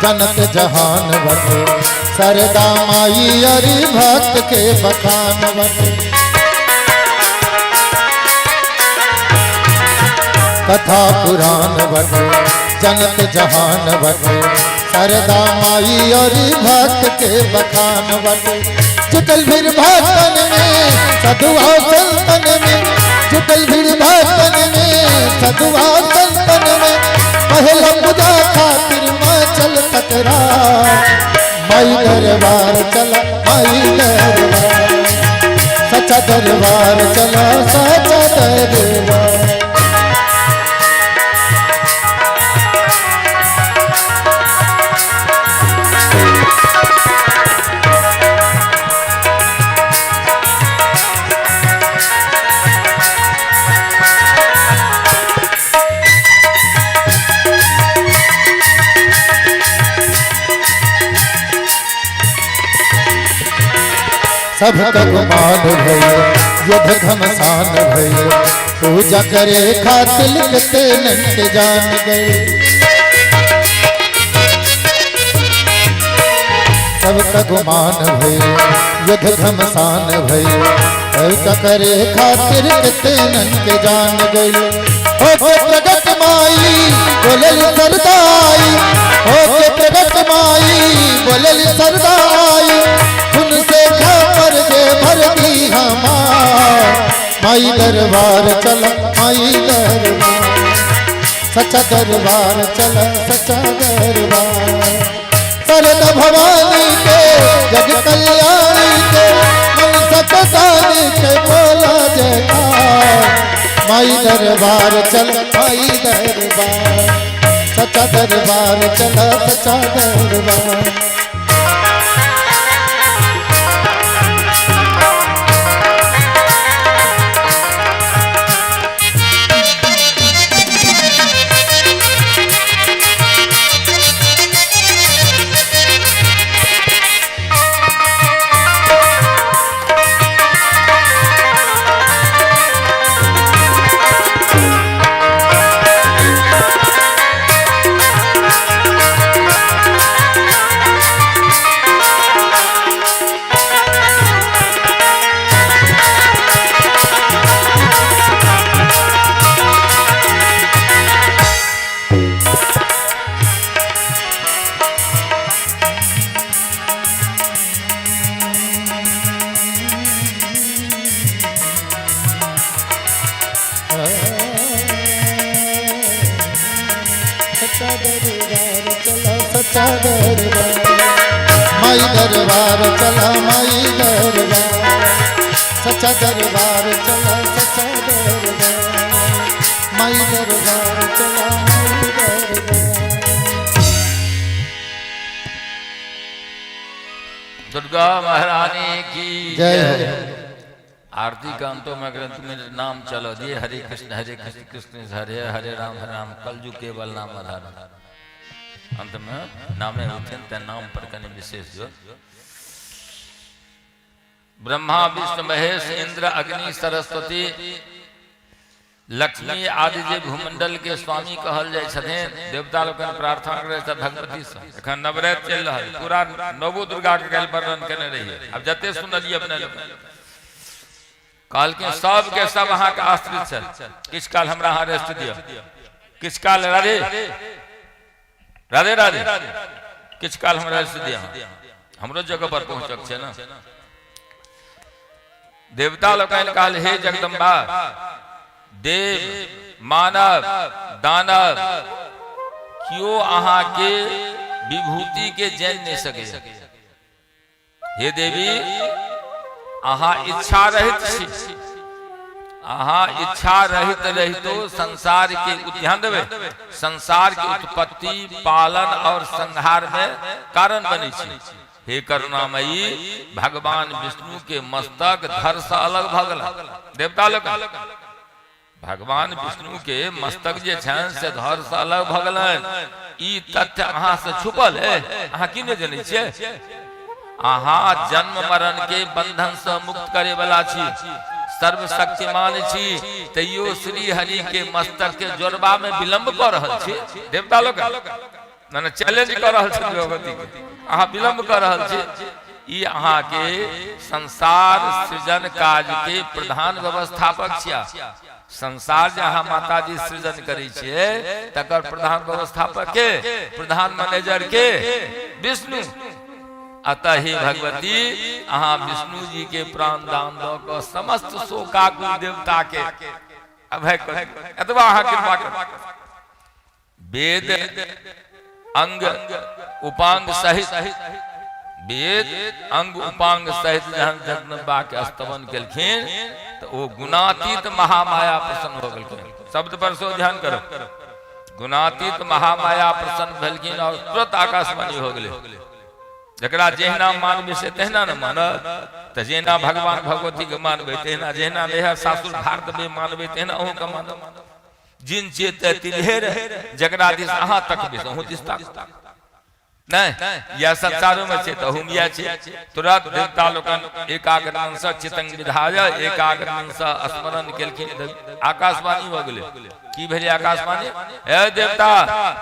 जनत जहान बटे, सरदा माई अरि भक्त के बखान बटे। कथा पुराण बटे जनत जहान बटे, सरदा माई अरि भक्त के बखान बटे। जुटल भीड़ भक्तन में सदुआ संतन में, जुटल भीड़ भक्तन में सदुआ संतन में, पहला पूजा खातिर माँ चल तकरार। माई दरबार चला माई दरबार, सच्चा दरबार चला सच्चा दरबार। सबका गुमान भइल युद्ध घमसान भइल, पूजा करे खातिल के नंद जान गए। सबका गुमान भइल युद्ध घमसान भइल, पूजा करे खातिर के नंद जान गए। हो के प्रगट माई बोलल सरदाई, हो के प्रगट माई बोलल सरदाई, उनसे खबर दे भर दी हमार। माई दरबार चला माई दरबार, सच्चा दरबार चला सच्चा दरबार। सरद भवानी के जग कल्याणी के, मन सतदानी के बोला जयकार। माई दरबार चला माई दरबार, सच्चा दरबार चला सच्चा दरबार। सच्चा दरबार चला सच्चा दरबार, माई दरबार चला माई दरबार, सच्चा दरबार चला सच्चा दरबार, माई दरबार चला माई दरबार। दुर्गा महारानी की जय हो। आरती का अंतों में ग्रंथ में नाम चलो दिए, हरे कृष्ण कृष्ण कृष्ण हरे हरे राम हरे राम, कलजु केवल नाम आधार। अंत में नामे होते ते नाम पर कने विशेष जो ब्रह्मा विष्णु महेश इंद्र अग्नि सरस्वती लक्ष्मी आदि जे भूमंडल के स्वामी कहल जाय छथिन, देवता लोकनि प्रार्थना करै छथि भगवती से। एखन नवरात्र चलि रहल, पूरा नवो दुर्गा के काल्हि वर्णन केने रहियै। आब जते सुनलियै अपने लोकनि, कहलखिन सब के सब अहाँ के आश्रित छथि, किछु काल हमरा अहाँ रेस्ट दिअ, किछु काल राधे राधे राधे। किछु काल हमरा से दिया, हमरो जगह पर पहुंचक छै ने। देवता लोकनि कहल, हे जगदम्बा, देव मानव दानव केओ अहाँ के विभूति के जानि नहि सके। हे देवी, अहाँ इच्छा रहित छी। अहाँ इच्छा रहित रहितो संसार के, ध्यान देबै, संसार के उत्पत्ति, पालन और संहार में कारण बनै छी। हे करुणामयी, भगवान विष्णु के मस्तक धर से अलग भऽ गेल। देवता लोग, भगवान विष्णु के मस्तक जे छनि से धर से अलग भऽ गेलनि, ई तथ्य अहाँ से छुपल है? अहाँ की नहि जनै छियै? अहाँ जन्म मरण के बंधन से मुक्त करे वाला छी, सर्वशक्तिमान छी, तैयो श्री हरि के मस्तक के जोड़बा में विलंब कऽ रहल छी। देवता लोग माने चैलेंज कऽ रहल छथि भगवती के, अहाँ विलम्ब कऽ रहल छी। ई अहाँके संसार सृजन काज के प्रधान व्यवस्थापक छिया। संसार जे अहाँ माताजी सृजन करै छियै, तकर प्रधान व्यवस्थापक के, प्रधान मैनेजर के? विष्णु। अतः हे भगवती, अहाँ विष्णु जी के प्राण दान दऽ कऽ समस्त शोकाकुल देवता के अभय करू, एतबा अहाँ कृपा करू। वेद अंग उपांग सहित, वेद अंग उपांग सहित जहन जगदम्बा के स्तवन केलखिन तऽ ओ गुणातीत महामाया प्रसन्न भऽ गेलखिन। शब्द पर सेहो ध्यान करब। गुणातीत महामाया प्रसन्न भेलखिन और तुरंत आकाशवाणी हो गेलै। जकरा जहिना मानबै से तहिना ने मानत। तऽ जहिना भगवान भगवती के मानबै तहिना, जहिना नैहर सासुर भार देबै मानबै, तहिना अहूँके मानब। जिन चेते तिन्हे रहे, जकरा दिस अहाँ तकबै से अहूँ दिस ताकब नहि। यह संसारो में छै तऽ अहूँ इएह छै। तुरंत देवता लोकन एकाग्र मन से चितंग विधाय एकाग्र मन से स्मरण केलखिन, आकाशवाणी भऽ गेलै। की भेलै आकाशवाणी? हे देवता,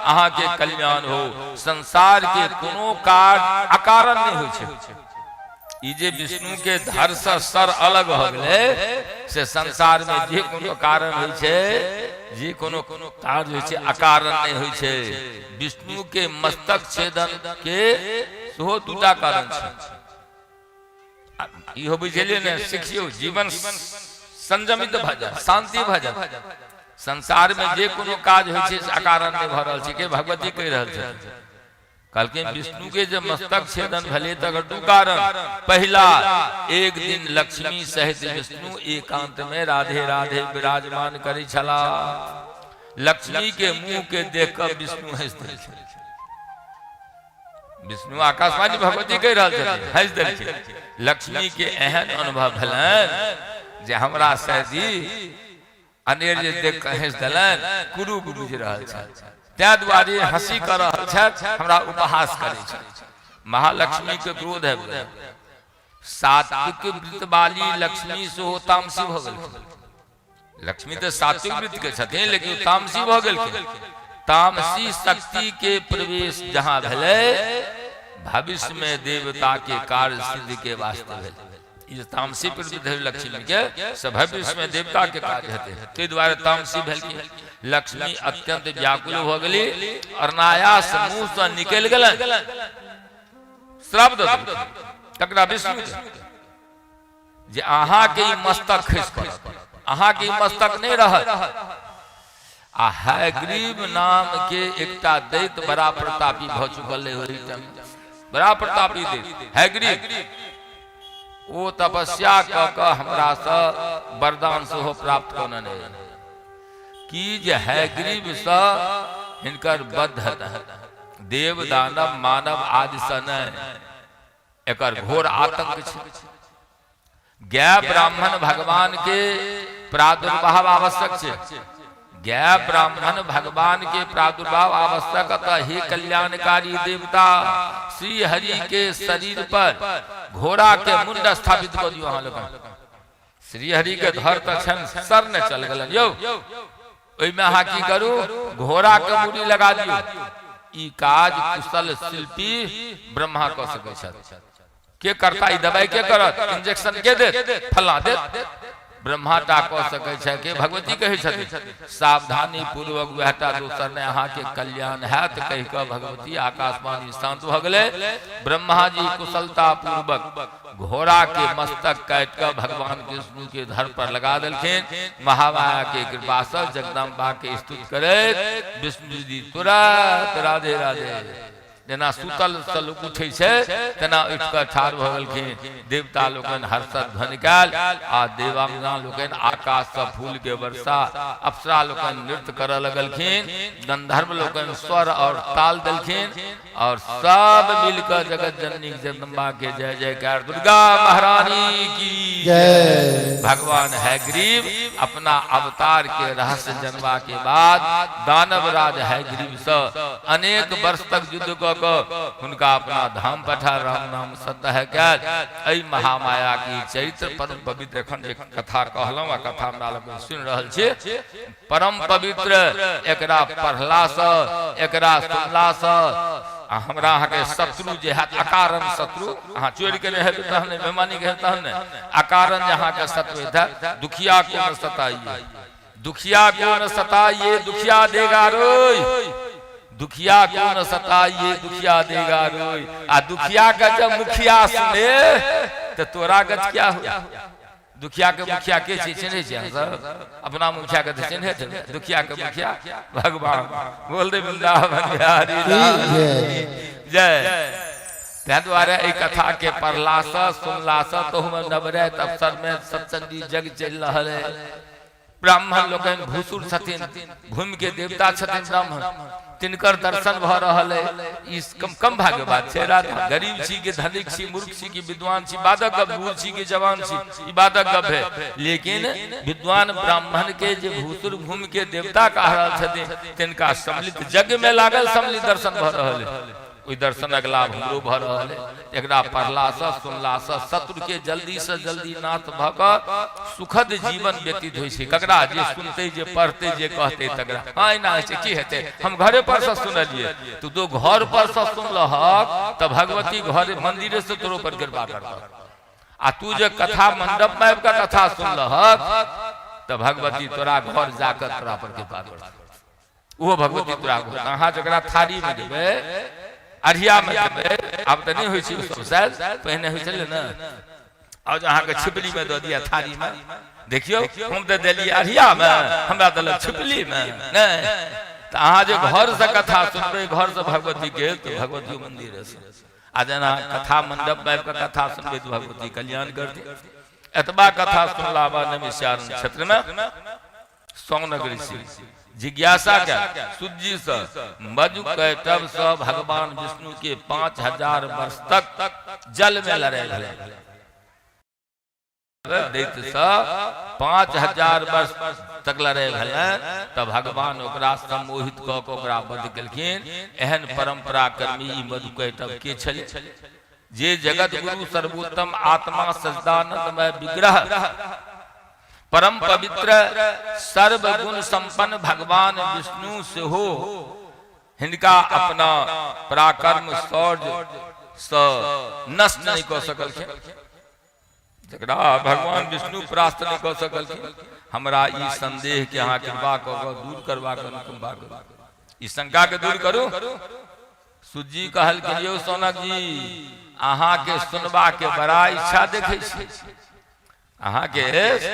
अहाँ के कल्याण हो। संसार के कोनो कार्य अकारण नहि होइ छै। ई जे विष्णु के धर से सर अलग हो गेलै, से संसार में जे कोनो कारण होइ छै, जे कोनो कोनो कार्य होइ छै, अकारण नहि होइ छै। विष्णु के मस्तक छेदन के सेहो दूटा कारण छै। इहो बुझलियै ने? सिखियौ, जीवन संयमित भऽ जायत, शांति भऽ जायत। संसार में जे कोनो काज होइ छै से अकारण नहि भऽ रहल छै के भगवती कहि रहल छथिन। कहलखिन, विष्णु के जे मस्तक छेदन भेलै तकर दू कारण। पहिला, एक दिन लक्ष्मी सहित विष्णु एकांत में राधे राधे विराजमान करै छला। लक्ष्मी के मुंह के देख कऽ विष्णु हंसि देलखिन। विष्णु, आकाशवाणी भगवती कहि रहल छथिन, हंसि देलखिन। लक्ष्मी के एहन अनुभव भेलनि जे हमरा शायद अनेर जे देख कऽ हँसि देलनि, कुरूप बुझि रहल छथि, ताहि दुआरे हँसी कऽ रहल छथि, हमरा उपहास करै छथि। महालक्ष्मीके क्रोध आबि गेल। सात्विक वृत्त वाली लक्ष्मी सेहो तामसी भऽ गेलखिन। लक्ष्मी तऽ सात्विक वृत्त के छथिन, लेकिन ओ तामसी भऽ गेलखिन। तामसी शक्ति के प्रवेश जहाँ भेलै, भविष्य में देवता के कार्य सिद्ध के वास्ते भेलै। ई तामसी प्रवृत्ति भेल लक्ष्मी के से भविष्य में देवता के काज हेतै, ताहि दुआरे तामसी भेलखिन। लक्ष्मी अत्यंत व्याकुल भऽ गेली, अनायास मुंह से निकलि गेलनि, श्राप दऽ देलखिन। तकरा विष्णु के जे अहाँके ई मस्तक खसि पड़त, अहाँके ई मस्तक नहि रहत। आ हैग्रीव नाम के एकटा दैत्य बड़ा प्रतापी भऽ चुकल रहै ओहि टाइम, बड़ा प्रतापी दैत्य हैग्रीव। ओ तपस्या कऽ कऽ हमरासँ वरदान सेहो प्राप्त कऽ नेने की जे हैग्रीवसँ हिनकर बद्ध हेतनि, देव दानव मानव आदिसँ नहि, एकर घोर आतंक छै। गाय ब्राह्मण भगवान के प्रादुर्भाव आवश्यक छै। गाय ब्राह्मण भगवान के प्रादुर्भाव आवश्यक। अतः हे कल्याणकारी देवता, श्री हरि के शरीर पर घोड़ा के मुंड स्थापित कऽ दियौ। अहाँ लोकनि श्री हरि के धर तऽ छनि, सर ने चल गेलनि यौ, ओहिमे अहाँ की करू, घोड़ा के मूड़ी लगा दियौ। ई काज कुशल शिल्पी ब्रह्मा कऽ सकै छथि। के करता ई दवाई? के करत इंजेक्शन? के देत? फल्ला देत। ब्रह्मा टा कऽ सकै छै के भगवती कहै छथिन सावधानी पूर्वक वएह टा दोसर नहि अहाँके कल्याण हैत कहि कऽ भगवती आकाशवाणी शांत भऽ गेलै। ब्रह्मा जी कुशलता पूर्वक घोड़ा के मस्तक काटि कऽ भगवान विष्णु के धर पर लगा देलखिन। महामाया के कृपा से जगदम्बा के स्तुति करैत विष्णु जी तुरंत राधे राधे जेना सुतल से लोक उठै छै तेना उठि कऽ ठाढ़ भऽ गेलखिन। देवता लोकनि हर्षद ध्वनि कयल आ देवांगना लोकनि आकाश सँ फूल के वर्षा, अप्सरा लोकनि नृत्य करऽ लगलखिन, गंधर्व लोकनि स्वर और ताल देलखिन और सब मिल कऽ जगत जननी जगदम्बा के जय जयकार। दुर्गा महारानी की जय। भगवान हैग्रीव अपना अवतार के रहस्य जनवा के बाद दानव राज हैग्रीव सँ अनेक वर्ष तक युद्ध कऽ कऽ हुनका अपना धाम पठा राम नाम सत्य है कयल। एहि महामाया की चरित्र परम पवित्र एखन जे कथा कहलहुँ आ कथा हमरा लोकनि सुनि रहल छी परम पवित्र, एकरा पढ़लासँ एकरा सुनलासँ आ हमरा अहाँके शत्रु जे हैत अकारण शत्रु, अहाँ चोरि केने हेबै तहन नहि, बेमानी के हेबै तहन नहि, अकारण जे अहाँके शत्रु हेतै, दुखिया को न सताइए, दुखिया को न सताइए दुखिया देगा रोय, दुखिया को न सताइए दुखिया देगा रोय। आ दुखिया के जब मुखिया सुने तो तोरा गत क्या हो? दुखिया के मुखिया के छी चिन्है छी अहाँ सब? अपना मुखिया के तऽ चिन्हैत हेबै। दुखिया के मुखिया भगवान। बोल दे वृंदावन बिहारी लाल जय। ताहि दुआरे एहि कथा के पढ़लासँ सुनलासँ तहुमे नवराति अवसर में सत्संगी जग चलि रहल है। ब्राह्मण लोकनि भूसुर छथिन, भूमि के देवता छथिन ब्राह्मण, तिनकर दर्शन भऽ रहल है। ई कम कम भाग्य बात छै। राधा गरीब छी कि धनिक छी, मूर्ख छी कि विद्वान छी, बादक गप, बूढ़ छी कि जवान छी, ई बादक गप है। लेकिन विद्वान ब्राह्मण के जे भूसुर भूमि के देवता कह रहल छथिन तिनका सम्मिलित यज्ञ में लागल सम्मिलित दर्शन भऽ रहल है। ओहि दर्शनक लाभ हमरो भऽ रहल है। एकरा पढ़लासँ सुनलासँ शत्रु के जल्दी से जल्दी नाश भऽ कऽ सुखद जीवन व्यतीत होइ छै। ककरा? जे सुनतै, जे पढ़तै, जे कहतै तकरा। हँ एना होइ छै, की हेतै, हम घरे पर से सुनलियै। तू तो घर पर से सुनलहक तऽ भगवती घर मंदिरे से तोरो पर कृपा करतह, आ तू जे कथा मंडप में आबि कऽ कथा सुनलहक तऽ भगवती तोरा घर जाकऽ तोरा पर कृपा करतह। ओहो भगवती तोरा घर। अहाँ जकरा थारी में देबै, अढ़िया में देबै, आब तऽ नहि होइ छै सब, शायद पहिने होइ छलै ने। आब जे अहाँके छिपली में दऽ दिया थारी में, देखियौ हम तऽ देलियै अढ़िया में, हमरा देलक छिपली में। नहि तऽ अहाँ जे घर से कथा सुनबै, घर से भगवती के, तऽ भगवती मंदिर से। आ जेना कथा मंडप में आबि कऽ कथा सुनबै तऽ भगवती कल्याण करती। एतबा कथा सुनला बाद नैमिषारण्य क्षेत्र में सौनक ऋषि जिज्ञासा के सूजी से मधु कैटव से भगवान विष्णु के 5000 वर्ष तक जल में लड़ाई भेलै। दैत्य से 5000 वर्ष तक लड़ाई भेलै तऽ भगवान ओकरा सम्मोहित कऽ के ओकरा वध केलखिन। एहन परंपरा कर्मी ई मधु कैटव के छलै जे जगत गुरु सर्वोत्तम आत्मा सच्चिदानंदमय विग्रह परम पवित्र सर्व गुण संपन्न भगवान विष्णु सेहो हिनका अपना पराक्रम शौर्य सँ नष्ट नहि कऽ सकलखिन। जकरा भगवान विष्णु परास्त नहि कऽ सकलखिन, हमरा ई संदेह के अहाँ कृपा कऽ कऽ दूर करबाक अनुकंपा करू, ई शंका के दूर करू। सूजी कहलखिन, यौ सौनक जी, अहाँके सुनबा के बड़ा इच्छा देखै छी, अहाँके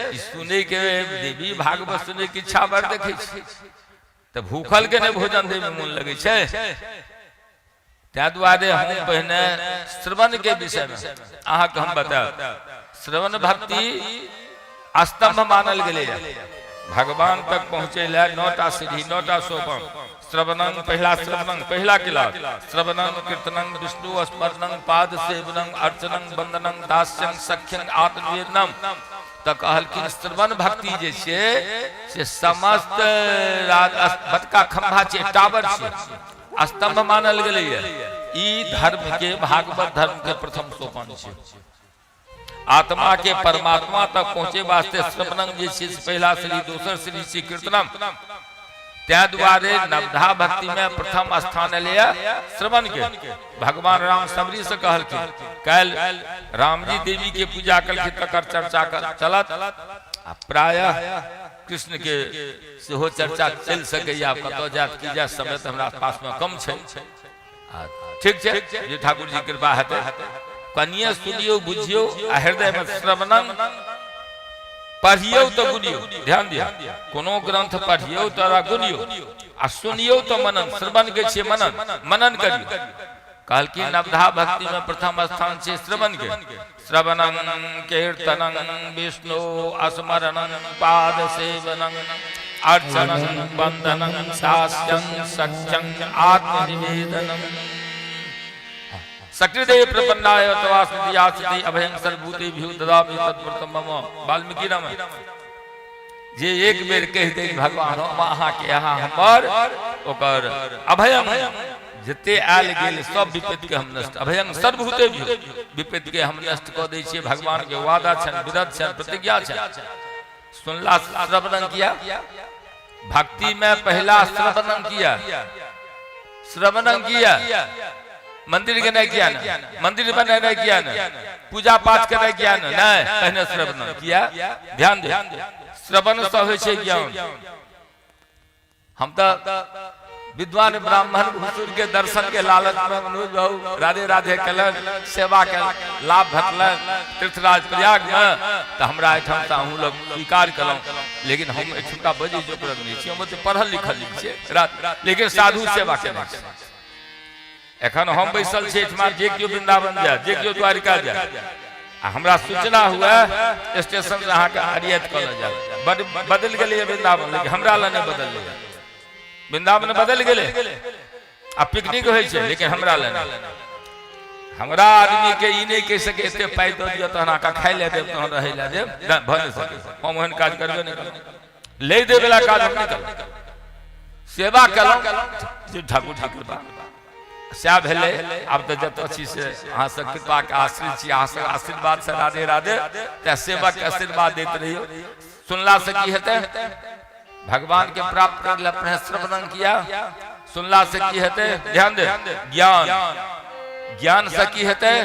ई सुनै के देवी भागवत सुनै के इच्छा बड़ देखै छी, तऽ भूखल के नहि भोजन दै में मोन लगै छै। ताहि दुआरे हम पहिने श्रवण के विषय में अहाँके हम बतायब। श्रवण भक्ति स्तंभ मानल गेलैए। भगवान तक पहुँचै लए 9टा सीढ़ी, 9टा सोपान। श्रवणं पहिला, श्रवणं पहिला किला, श्रवणं कीर्तनं विष्णु स्मरणं पाद सेवनं अर्चनं वंदनं दास्यं सख्यं आत्मनिवेदनं। तऽ कहलखिन श्रवण भक्ति जे छै से समस्त बड़का खंभा छै, टावर छै, स्तंभ मानल गेलैए। ई धर्म के, भागवत धर्म के प्रथम सोपान छै। आत्मा के परमात्मा तक पहुंचे वास्ते श्रवणं जे छै से पहिला श्री, दोसर श्री छै कीर्तनम। तै दुआरे नवधा भक्ति में प्रथम स्थान एलैए श्रवण के। भगवान राम सबरी से कहलखिन, काल्हि रामजी देवी के पूजा कलखिन तकर चर्चा चलत। आ प्रायः कृष्ण के सेहो चर्चा चलि सकैए। आब कतऽ जायत की जायत, समय तऽ हमरा पासमे कम छै। आ ठीक छै, जे ठाकुर जी कृपा हेतै कनिए सुनियौ बुझियौ आ हृदयमे श्रवणम पढ़ियौ तऽ गुनियौ। ध्यान दियौ, कोनो ग्रंथ पढ़ियौ तऽ गुनियौ आ सुनियौ तऽ मनन। श्रवण के छियै मनन, मनन करियौ। कहलखिन नवधा भक्ति में प्रथम स्थान छै श्रवण के। श्रवणं कीर्तनं विष्णु स्मरणं पाद सेवनं अर्चनं वंदनं दास्यं सख्यं आत्मनिवेदनं सकृदेव प्रपन्नाय तवास्मि याचते अभयं सर्वभूतेभ्यो ददामि तद्व्रतं मम। वाल्मीकि रामायण जे एक बेर कहि दे भगवान हम अहाँके, अहाँ हमर, ओकर अभयम जते आयल गेल सब विपत्ति के हम नष्ट, अभयं सर्वभूतेभ्यो विपत्ति के हम नष्ट कऽ दै छियै। भगवान के वादा छनि, विरत छनि, प्रतिज्ञा छनि। सुनला श्रवण किया, भक्ति में पहला श्रवण किया, श्रवण किया, मंदिर के नहीं किया ना, मंदिर बने नहीं किया ना, पूजा पाठ के नहीं किया ना, नहीं, पहले श्रवण किया। ध्यान दे, श्रवण से होइ छै ज्ञान। हम तो विद्वान ब्राह्मण हुजूर के दर्शन के लालच में मनोज बाबू राधे राधे कलन, सेवा के लाभ भेटलन तीर्थराज प्रयाग में, तो हमरा एहिठाम से अहूँ लोग स्वीकार कलहुँ। लेकिन हम एहिठुमका बजै जोगरक नहि छी, हम ओते पढ़ल लिखल नहि छियै, लेकिन साधु सेवा केने छी। एखन हम बैसल छी एहिठमा, जे केओ वृंदावन जाय, जे केओ द्वारिका जाय आ हमरा सूचना हुए स्टेशन से अहाँके अरियत कऽ लऽ जायब। बड बदलि गेलैए वृंदावन, लेकिन हमरा लए नहि बदललैए। वृंदावन बदलि गेलै आ पिकनिक होइ छै, लेकिन हमरा लए नहि। हमरा आदमी के ई नहि कहि सके एते पाइ दऽ दिअ तहन अहाँके खाइ लए देब, तहन रहै लए देब, नहि भऽ नहि सकै। हम ओहन काज करबे नहि करब, लै देब वला काज हम नहि करब। सेवा केलहुँ जे ठाकुर जी कृपा सएह भेलै। आब तऽ जतऽ छी से अहाँ सब कृपाके आश्रित छी, अहाँ सब आशीर्वादसँ राधे राधे। तेँ सेवकके आशीर्वाद दैत रहियौ। सुनलासँ की हेतै? भगवान के प्राप्त कर ले अपने श्रवण किया, सुनला से की हेतै? ध्यान दे, ज्ञान। ज्ञान से की हेतै?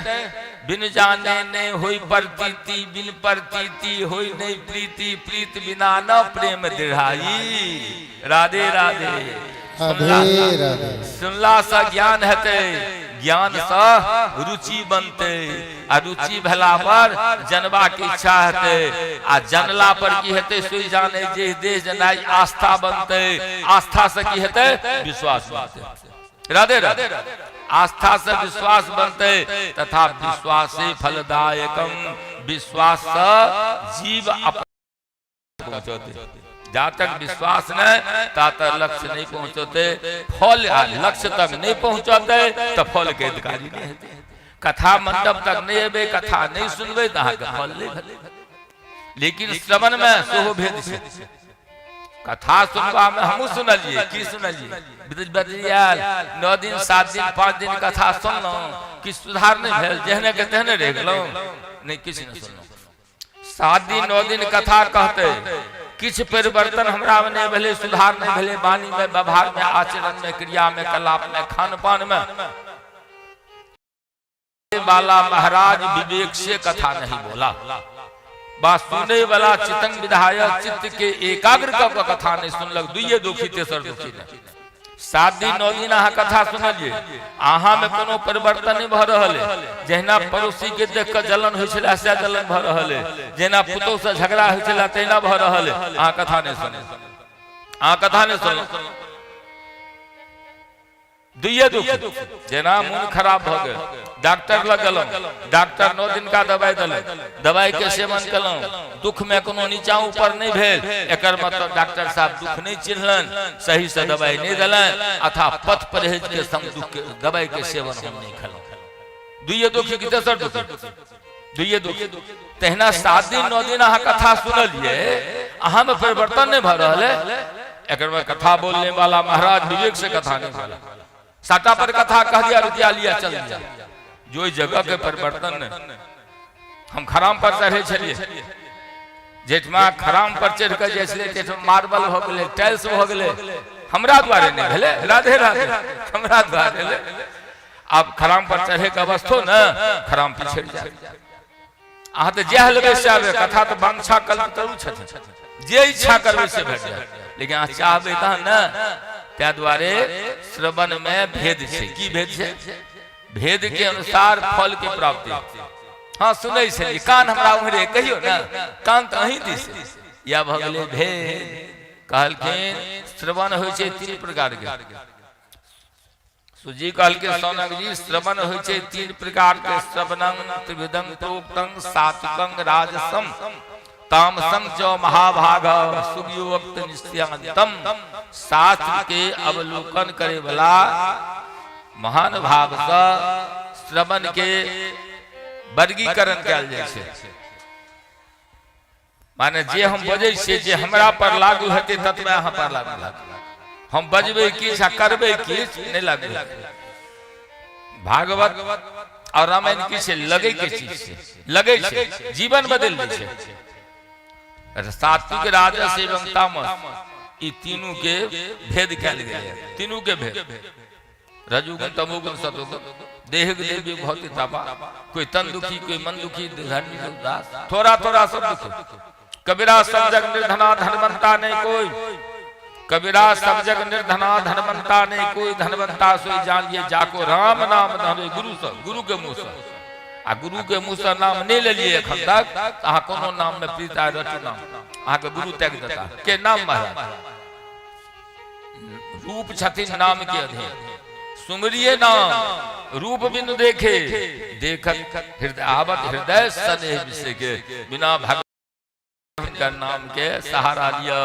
बिन जाने नहीं होई प्रतीति, बिन प्रतीति होई नहीं प्रीति, प्रीत बिना न प्रेम दृढ़ाई। राधे राधे। राधे राधे। सुनला से ज्ञान हेतै, ज्ञान से रुचि बनतै आ रुचि भेला पर जनबा के इच्छा हेतै आ जनला पर की हेतै? सोई जाने जे देह जनाई, आस्था बनतै। आस्था से की हेतै? विश्वास बनतै। राधे राधे। आस्था से विश्वास बनतै तथा विश्वासे फलदायकम, विश्वास से जीव अपन पहुंचते। जा तक विश्वास नहीं ता तक लक्ष्य नहीं पहुंचते, फल लक्ष्य तक नहीं पहुंचते तो फल के अधिकारी नहीं हेतै। कथा मंडप तक नहीं एबै, कथा नहीं सुनबै तऽ अहाँके फल नहीं भेटत। लेकिन श्रवण में सेहो भेद छै। कथा सुनबा में हमहूँ सुनलियै, की सुनलियै? बदलि आयल 9 दिन 7 दिन 5 दिन कथा सुनलहुँ, किछु सुधार नहि भेल, जेहने के तेहने रहि गेलहुँ, नहि किछु नहि सुनलहुँ। 7 दिन 9 दिन कथा कहते किछु परिवर्तन हमरा में नहीं भेलै, सुधार नहीं भेलै वाणी में, व्यवहार में, आचरण में, क्रिया में, कलाप में, खान पान में। वाला महाराज विवेक से कथा नहीं बोला बा, सुने वाला चितंग विधायक चित्त के एकाग्र कऽ कथा नहीं सुनलक, दुइये दुखी तेसर दुखी नहीं। 7 दिन 9 दिन अहाँ कथा सुनलियै, अहाँमे कोनो परिवर्तन नहि भऽ रहल अइ। जहिना पड़ोसी के देख कऽ जलन होइ छलै सएह जलन भऽ रहल अइ, जहिना पुतोह से झगड़ा होइ छलै तहिना भऽ रहल अइ। अहाँ कथा नहि सुनू, अहाँ कथा नहि सुनू, दुइये दुख। जेना मोन खराब भऽ गेल, डॉक्टर लग गेलहुँ, डॉक्टर 9 दिनका दवाइ देलक, दवाई के सेवन केलहुँ, दुख में कोनो नीचा ऊपर नहीं भेल। एकर मतलब डॉक्टर साहब दुख नहीं चिन्हलनि, सही से दवाई नहीं देलनि, अथा पथ परहेज के संग दुख के दवाई के सेवन हम नहीं खेलहुँ। दुइये दुखी कि तेसर दुखी? दुइये दुखी। तहिना 7 दिन 9 दिन अहाँ कथा सुनलियै, अहाँ में परिवर्तन नहीं भऽ रहल है। एकर बाद कथा बोलने वाला महाराज विवेक से कथा नहीं बोला, साटा पर कथा कह दिया, रुपया लिया, चल दिया, जो जगह के परिवर्तन नहीं। हम खराम पर चढ़े छलियै, जेठमा खराम पर चढ़ के जाइ छलियै तेठमा मार्बल भऽ गेलै, टाइल्स भऽ गेलै, हमरा दुआरे नहि भेलै। राधे राधे। हमरा दुआरे भेलै। आब खराम पर चढ़े के अवस्थो ने, खराम पिछड़ जाए। अहाँ तऽ जएह लेबै सएह लेबै। कथा तऽ वांछा कल्प तरू छथिन, जे इच्छा करबै से भेट जायत, लेकिन अहाँ चाहबै तहन ने। ताहि दुआरे श्रवण में भेद छै। की भेद छै? भेद के अनुसार फल के प्राप्ति। हाँ सुनै छलियै, कान हमरा उम्हरे कहियौ ने, कान तऽ अहीं दिस। इएह भऽ गेलै भेद। कहलखिन श्रवण होइ छै तीन प्रकार के। सुजी कहलकै सौनक जी, श्रवण होइ छै तीन प्रकार के। श्रवणं त्रिविधं प्रोक्तं सात्विकं राजसं तामसं च महाभाग सुयोक्त निश्चयांतम। शास्त्र के अवलोकन करे वाला महान भाव से श्रवण के वर्गीकरण कयल जाइ छै। माने जे हम बजै छियै, जे हमरा पर लागू हेतै ततबे अहाँ पर लागू हेतै। हम बजबै किछु आ करबै किछु, नहि लागू हेतै। भागवत और रामायण की छै, लगै के चीज छै, लगै छै, जीवन बदलि दै छै। सात्विक, राजस एवं तामस, ई तीनू के भेद कयल गेलै, तीनू के भेद। रजोगुण, तमोगुण, सतोगुण, देह देवी भौतिक तापा। कोई तन दुखी, कोई मन दुखी, धर्मी उदास, थोड़ा थोड़ा सब दुखी। कबीरा सब जग निर्धना धनवंता नहीं कोई, कबीरा सब जग निर्धना धनवंता नहीं कोई, धनवंता सोई जान लिए जाको राम नाम धन गुरु से, गुरु के मुंह से। आ गुरु के मुंह से नाम नहीं लेलिए एखन तक, अहाँ कोनो नाम में प्रीत आय रटू नाम, अहाँके गुरु त्याग देता। के नाम महाराज? रूप छथिन नाम के अधीन। सुमरिये नाम रूप बिनु देखे, देखत हृदय आवत हृदय स्नेह विषय के। बिना भगवान के नाम के सहारा लिया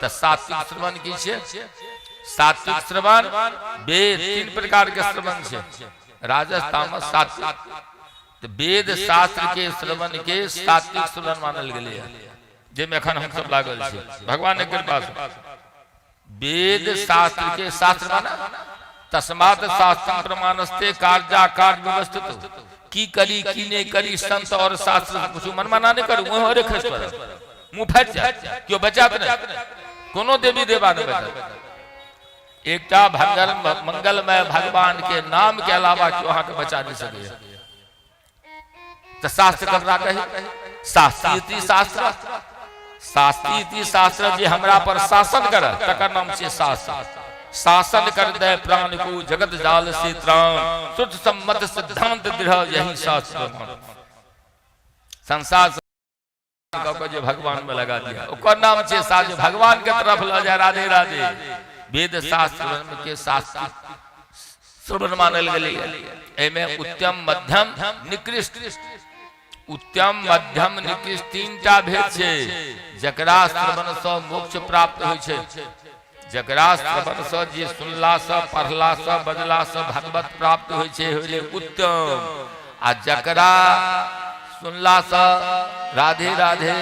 त सात्विक श्रवण की छे? सात्विक श्रवण वेद, तीन प्रकार के श्रवण छे, राजस, तामस, सात्विक। तो वेद शास्त्र के श्रवण के सात्विक श्रवण मानल गेलै, जाहिमे एखन हमसब लागल छी भगवान के कृपा से। वेद शास्त्र के शास्त्र माना तस्मात शास्त्र प्रमाणस्ते कार्या कार्य व्यवस्थित। की करी की नहीं करी, संत और शास्त्र से पूछू। मनमाना नहीं करू, मुँह हरे खस पड़त, मुँह फाटि जायत, केओ बचात नहीं, कोनो देवी देवा नहीं बचात। एकटा भंगल मंगलमय भगवान के नाम के अलावा केओ अहाँके बचा नहीं सकैए। तऽ शास्त्र ककरा कही? शास्त्री शास्त्र, शास्त्री शास्त्र। जे हमरा पर शासन कर तकर नाम छै शास्त्र। शासन कर दे प्राण को जगत जाल से त्राण, शुद्ध सम्मत सिद्धांत दृढ़ यही शास्त्र। संसार कऽ जे भगवान में लगा दिया, ओकर नाम छै शास्त्र। भगवान के तरफ लऽ जाय। राधे राधे। वेद शास्त्र के शास्त्र श्रवण मानल गेलै। एहिमे उत्तम, मध्यम, निकृष्ट, उत्तम, मध्यम, निकृष्ट, तीनटा भेद छै। जकरा श्रवण सँ मोक्ष प्राप्त होइ छै, जकरा श्रवण सँ, जे सुनला सँ, पढ़ला सँ, बजला सँ भगवत प्राप्त होइ छै, होइले उत्तम। आ जकरा सुनला सँ राधे राधे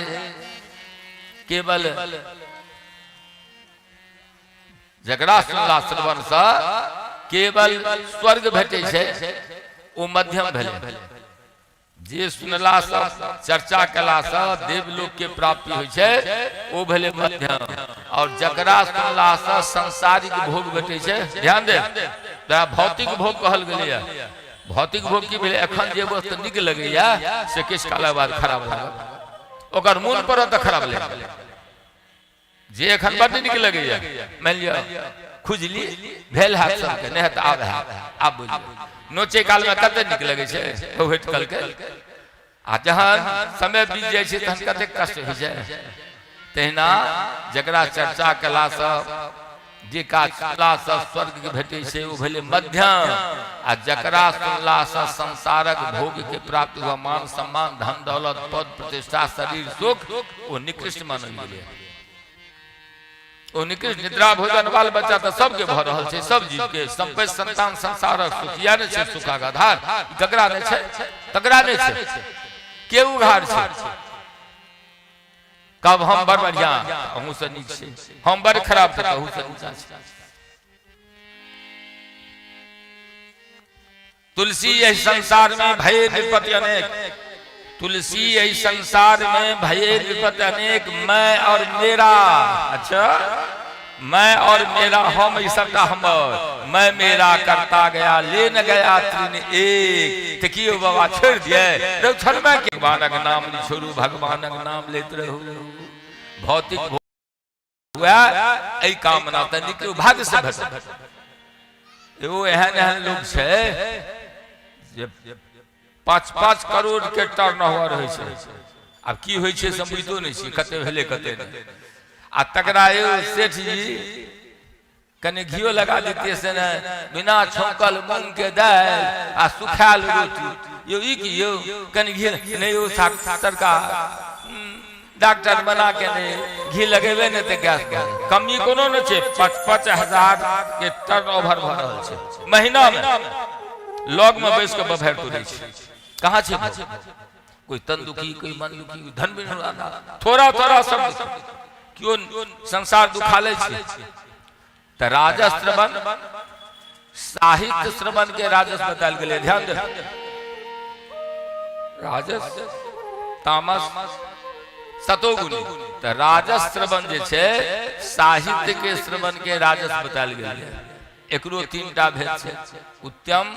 केवल, जकरा सुनला श्रवण सँ केवल स्वर्ग भेटै छै, ओ मध्यम भेलै। जे सुनला सँ, चर्चा केला सँ देवलोक के प्राप्ति होइ छै, ओ भेलै मध्यम। और जकरा सुनला सँ सांसारिक भोग भेटै छै, ध्यान दे, तोरा भौतिक भोग कहल गेलैया। भौतिक भोग की भेलै? एखन जे वस्तु नीक लगैया से किछु कालक बाद खराब लागत, ओकर मोन पड़त तऽ खराब लागि। जे एखन बड्ड नीक लगैया, मानि लिअ खुजली भेल हैत सबके, नहि हैत आब हैत, आब बुझियौ। नोचै कालमे कते नीक लगै छै होइत कलके, आ जहन समय बीत जाइ छै तहन कते कष्ट होइ छै। तहिना जकरा चर्चा केलासँ, जे काज सुनलासँ स्वर्ग के भेटै छै, ओ भेलै मध्यम। आ जकरा सुनलासँ संसारक भोग के प्राप्ति हुआ, मान सम्मान, धन दौलत, पद प्रतिष्ठा, शरीर सुख, ओ निकृष्ट मानल गेलै, ओ निकृष्ट। निद्रा, भोजन, बाल बच्चा तऽ सबके भऽ रहल छै, सब जीव के। संपत्ति, संतान, संसारक सुख, या नहि छै सुखक आधार? ई ककरा नहि छै? तकरा नहि छै? के उघार छै? कब हम बड़ बढ़िया, अहूँ से नीक छै, हम बड़ खराब छै, अहूँ से नीचा छै। तुलसी यही संसार में भये नृपति अनेक, तुलसी यही संसार में भये नृपति अनेक, मैं और मेरा। अच्छा, मैं और मेरा, हम, ई सबटा हमर। मैं मेरा करता गया, ले न गया तृण एक। तऽ की यौ बाबा, छोड़ि दियै? रौ छोड़बै के? भगवानक नाम नहि छोड़ू, भगवानक नाम लैत रहू। भौतिक हुए एहि कामना तऽ निकलू, भाग्य से भेटत। एगो एहन एहन लोक छै जे 5-5 करोड़ के टर्न ओवर होइ छै। आब की होइ छै से बुझितो नहि छी, कते भेलै कते नहि। आ तकरा एगो सेठ जी कनि घियो लगा देतियै से ने, बिना छौंकल मूंग के दालि आ सुखायल रोटी। यौ ई की यौ, कनि घी नहि यौ सरकार, डॉक्टर बना के नहि घी लगेबे नहि तऽ गैस बन। कमी कोनो नहि छै। 5-5 हजार के टर्न ओवर भऽ रहल छै महीना मे। लग मे बैस के बभेर तोड़ै छै। कहाँ छै कोई तन दुखी, कोई मन दुखी, कोई धन बिन, थोड़ा थोड़ा सब केओ संसार दुखा लै छै। तऽ राजस श्रवण, साहित्य श्रवण के राजस बतायल गेलै। ध्यान दे, राजस, तामस, सतोगुणी। तऽ राजस श्रवण जे छै, साहित्य के श्रवण के राजस बतायल गेलै। एकरो तीनटा भेद छै, उत्तम,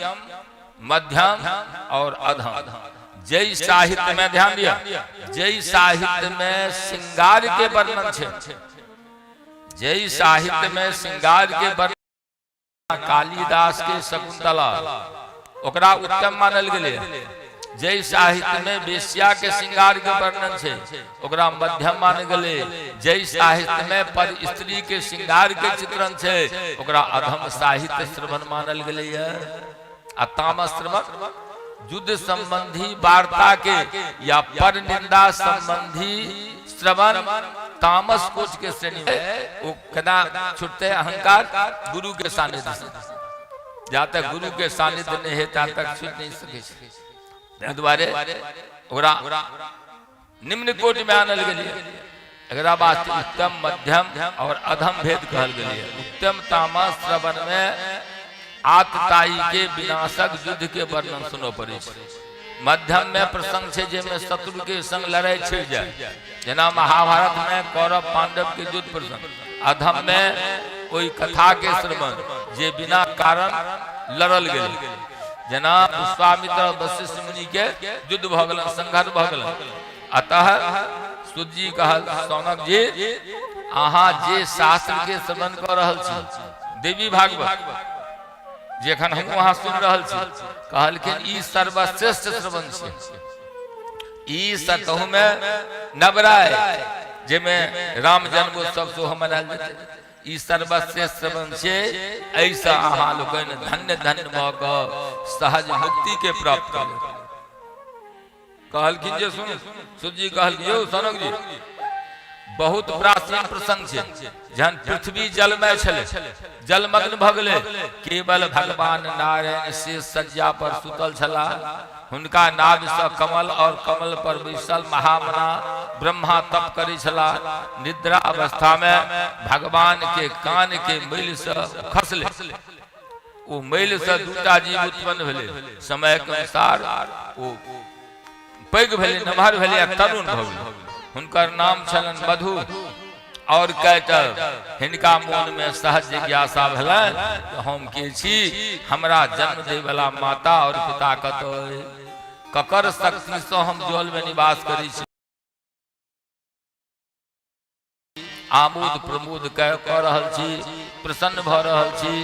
मध्यम और अधम। जै साहित्य में, ध्यान दिया, जै साहित्य में श्रृंगार के वर्णन छै, जै साहित्य में श्रृंगार के वर्णन, कालिदास के शकुंतला, ओकरा उत्तम मानल गेलै। जै साहित्य में वेश्या के श्रृंगार के वर्णन छै, ओकरा मध्यम मानल गेलै। जै साहित्य में पर स्त्री के श्रृंगार के चित्रण छै, ओकरा अधम साहित्य श्रवण मानल गेलै। आ तामस श्रवण युद्ध संबंधी वार्ता के या पर निंदा संबंधी श्रवण तामस कोश के श्रेणी में। वो केना छुटते अहंकार? गुरु के सानिध्य से। जा तक गुरु के सानिध्य नहीं है, ता तक छूट नहीं सके छै। ताहि दुआरे ओकरा निम्न कोटि में आनल गेलियै। एकरा वास्ते उत्तम, मध्यम और अधम भेद कहल गेलियै। उत्तम तामस श्रवण में आतताई के विनाशक युद्ध के वर्णन सुनऽ पड़ै छै। मध्यम में प्रसंग छै जाहिमे शत्रु के संग लड़ाई छिड़ जाय, जेना महाभारत में कौरव पांडव के युद्ध प्रसंग। अधम में ओहि कथा के श्रवण जे बिना कारण लड़ल गेल, जेना विश्वामित्र वशिष्ठ मुनि के युद्ध भऽ गेलन, संघर्ष भऽ गेलन। अतः सूत जी कहल, सौनक जी, अहाँ जे शास्त्र के श्रवण कऽ रहल छी, देवी भागवत जे एखन हम अहाँ सुनि रहल छी, कहलखिन ई सर्वश्रेष्ठ श्रवण छै। ई सकहु में नवराय, जाहिमे राम जन्मोत्सव सेहो मनायल जेतै, ई सर्वश्रेष्ठ श्रवण छै। एहिसँ अहाँ लोकनि धन्य धन्य भऽ कऽ सहज मुक्ति के प्राप्त करू। कहलखिन जे सुन, सूत जी कहलखिन, यौ सनक जी, बहुत प्राचीन प्रसंग छै। जहन पृथ्वी जलमय छलै, जलमग्न भऽ गेलै, केवल भगवान नारायण से सज्जा पर सुतल छलाह। हुनका नाभ से कमल और कमल पर बैसल महामना ब्रह्मा तप करै छलाह। निद्रा अवस्था में भगवान के कान के मैल से खसले, ओ मैल से दूटा जीव उत्पन्न भेलै। समय के अनुसार ओ पैघ भेलै, नमहर भेलै आ तरुण भऽ गेलै। हुनकर नाम छलनि मधु और कैटभ। हिनका मोन में सहज जिज्ञासा भेलनि कि हम के छी, हमरा जन्म दै वाला माता और पिता कतऽ अइ, ककर शक्ति से हम जल में निवास करै छी, आमोद प्रमोद कऽ रहल छी, प्रसन्न भऽ रहल छी,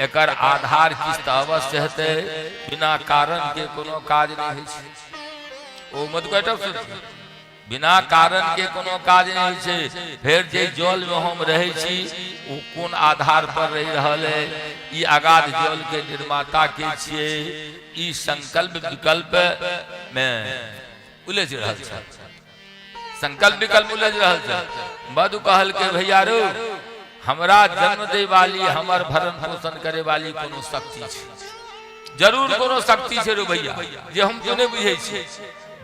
एकर आधार किछु तऽ अवश्य हेतै, बिना कारण के कोनो काज नहि होइ छै। ओ मधुकैटभ सुन, बिना कारण के कोनो काज नहि होइ छै। फेर जे जल में हम रहै छी, ओ कोन आधार पर रहि रहल है? ई अगाध जल के निर्माता के छियै? ई संकल्प विकल्प में उलझ रहल छै, संकल्प विकल्प उलझ रहल छै। मधु कहल के भैया रो, हमरा जन्म दे वाली, हमर भरण पोषण करे वाली कोनो शक्ति छै, जरूर कोनो शक्ति छै रो भैया, जे हम तो नहि बुझै छी।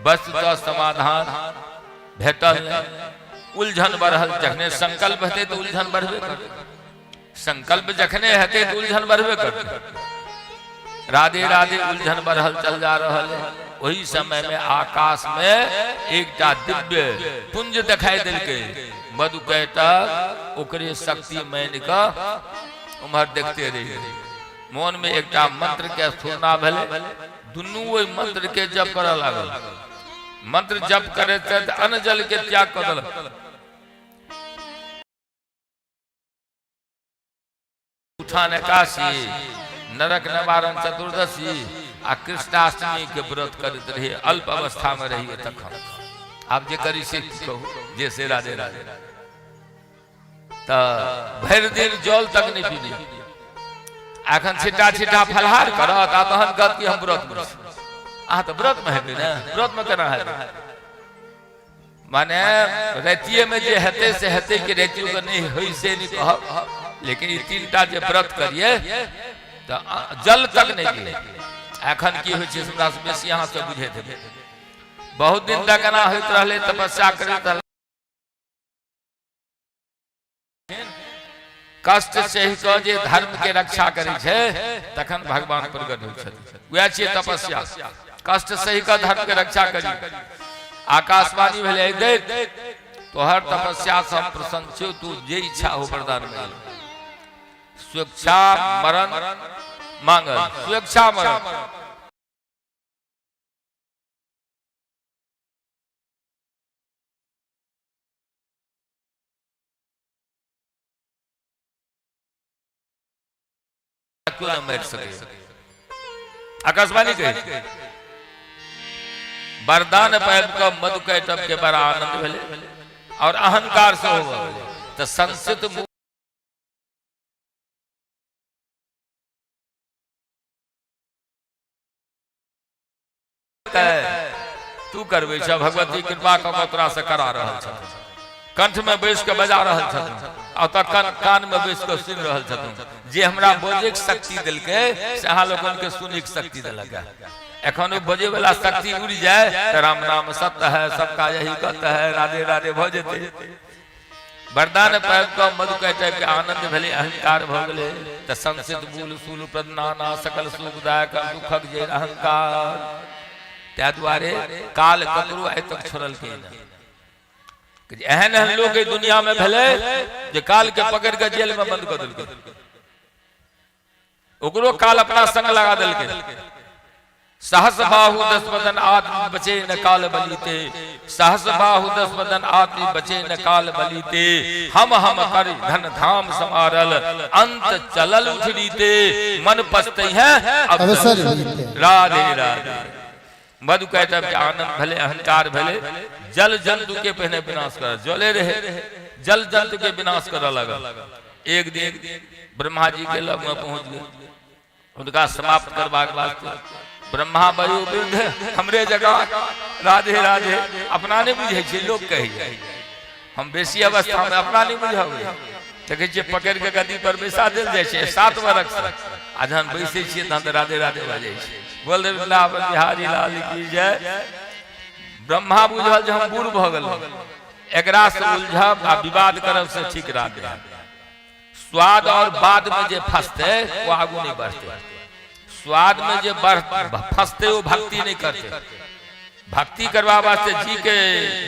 बस तऽ समाधान भेटल नहि, उलझन बढ़ल। जखने संकल्प हेतै तऽ उलझन बढ़बे करतै, संकल्प जखने हेतै तऽ उलझन बढ़बे करतै। राधे राधे उलझन बढ़ल चल जा रहल है। ओही समय में आकाश में एकटा दिव्य पुंज दिखाई देलकै। मधुकैटभ ओकरे शक्ति मानि कऽ उम्हर देखते रहि गेलै। मोनमे एकटा मंत्र के स्फुरना भेलै, दुनू ओहि मंत्र के जप करऽ लागल। मंत्र जप करैत करैत अन्न जल के त्याग कऽ देलक। उठान एकादशी, नरक निवारण चतुर्दशी आ कृष्णाष्टमी के व्रत करैत रहिए, अल्प अवस्था में रहिए तखन। आब जे करी से की कहू, जे से राधे राधे। तऽ भरि दिन जल तक नहि पीबी, एखन छिटा छिटा फलहार करत आ तहन कहत कि हम व्रत में छी। अहाँ तऽ व्रत में हेबै ने, व्रत में केना हेबै? माने रातिये में जे हेतै से हेतै कि रातियो के नहि होइ से नहि कहब, लेकिन ई तीनटा जे व्रत करिए तऽ जल तक नहि दिए। एखन की होइ छै हमरा से बेसी अहाँ सब बुझैत हेबै। बहुत दिन तक एना होइत रहलै, तपस्या करैत रहलै, कष्ट सहि कऽ जे धर्म के रक्षा करै छै तखन भगवान प्रकट होइ छथिन। वएह छियै तपस्या, कष्ट सहि कऽ धर्म के रक्षा करी। आकाशवाणी भेलै, दैत तोहर तपस्या से हम प्रसन्न छियौ, तू जे इच्छा हो वरदान मिल। स्वेच्छा मरण मांगल, स्वेच्छा मरण। क्यों ना मरि सके? आकाशवाणी कही। वरदान पाबि कऽ मधुकैटभ के बड़ा आनंद भेलै और अहंकार से हो गेलै। तऽ संस्कृत तू करबै छ, भगवती कृपा कऽ कऽ तोरा से करा रहल छथुन, कंठ में बैस कऽ बजा रहल छथुन आ तखन कान में बैस कऽ सुनि रहल छथुन। जे हमरा बजैके शक्ति देलकै से अहाँ लोकनि के सुनैके शक्ति देलक। एखन ओ बजै वाला शक्ति उड़ि जाय तऽ राम नाम सत्य है, सबका यही गत है, राधे राधे भऽ जेतै। वरदान पाबि कऽ मधुकैटभ के आनंद भेलै, अहंकार भऽ गेलै। तऽ संसित मूल सूल प्रदनाना सकल सुखदायक दुखक जे अहंकार। ताहि दुआरे काल ककरो आइ तक छोड़लकै नहि। एहन एहन लोक एहि दुनिया में भेलै जे काल के पकड़ के जेल में बंद कऽ देलकै, ओकरो काल अपना संग लगा देलकै। सहस बाहु दस बदन आदमी बचे न काल बलीते, सहस बाहु दस बदन आदमी बचे न काल बलीते, हम हम कर धन धाम समारल अंत चलल उठरीते, मन पछते हैं अवसर बीते। राधे राधे। मधु कैटभ के आनंद भेले, अहंकार भेले, जल जंतु के पहिने विनाश कर जले रहे, जल जंतु के विनाश करऽ लगल। एक दिन ब्रह्मा जी के लग में पहुंच गए, हुनका समाप्त करबाक वास्ते। ब्रह्मा वयो वृद्ध, हमरे जगह राधे राधे। अपना नहि बुझै छै, लोक कहैए हम बेसी अवस्था में अपना नहीं बुझाबै। देखै छियै पकड़ि कऽ गद्दी पर बैसा देल जाइ छै 7 बरख से, आ जहन बैसै छियै तहन तऽ राधे राधे बाजै छै। बोल दे वृंदावन बिहारी लाल की जय। ब्रह्मा बुझल जे हम बूढ़ भऽ गेलहुँ, एकरा से उलझब आ विवाद करब से ठीक राधे। स्वाद और बाद में जे फंसते वो आगू नहीं बढ़ते, स्वाद में जे बढ़ फंसते वो भक्ति नहीं करते। भक्ति करवा वास्ते जी के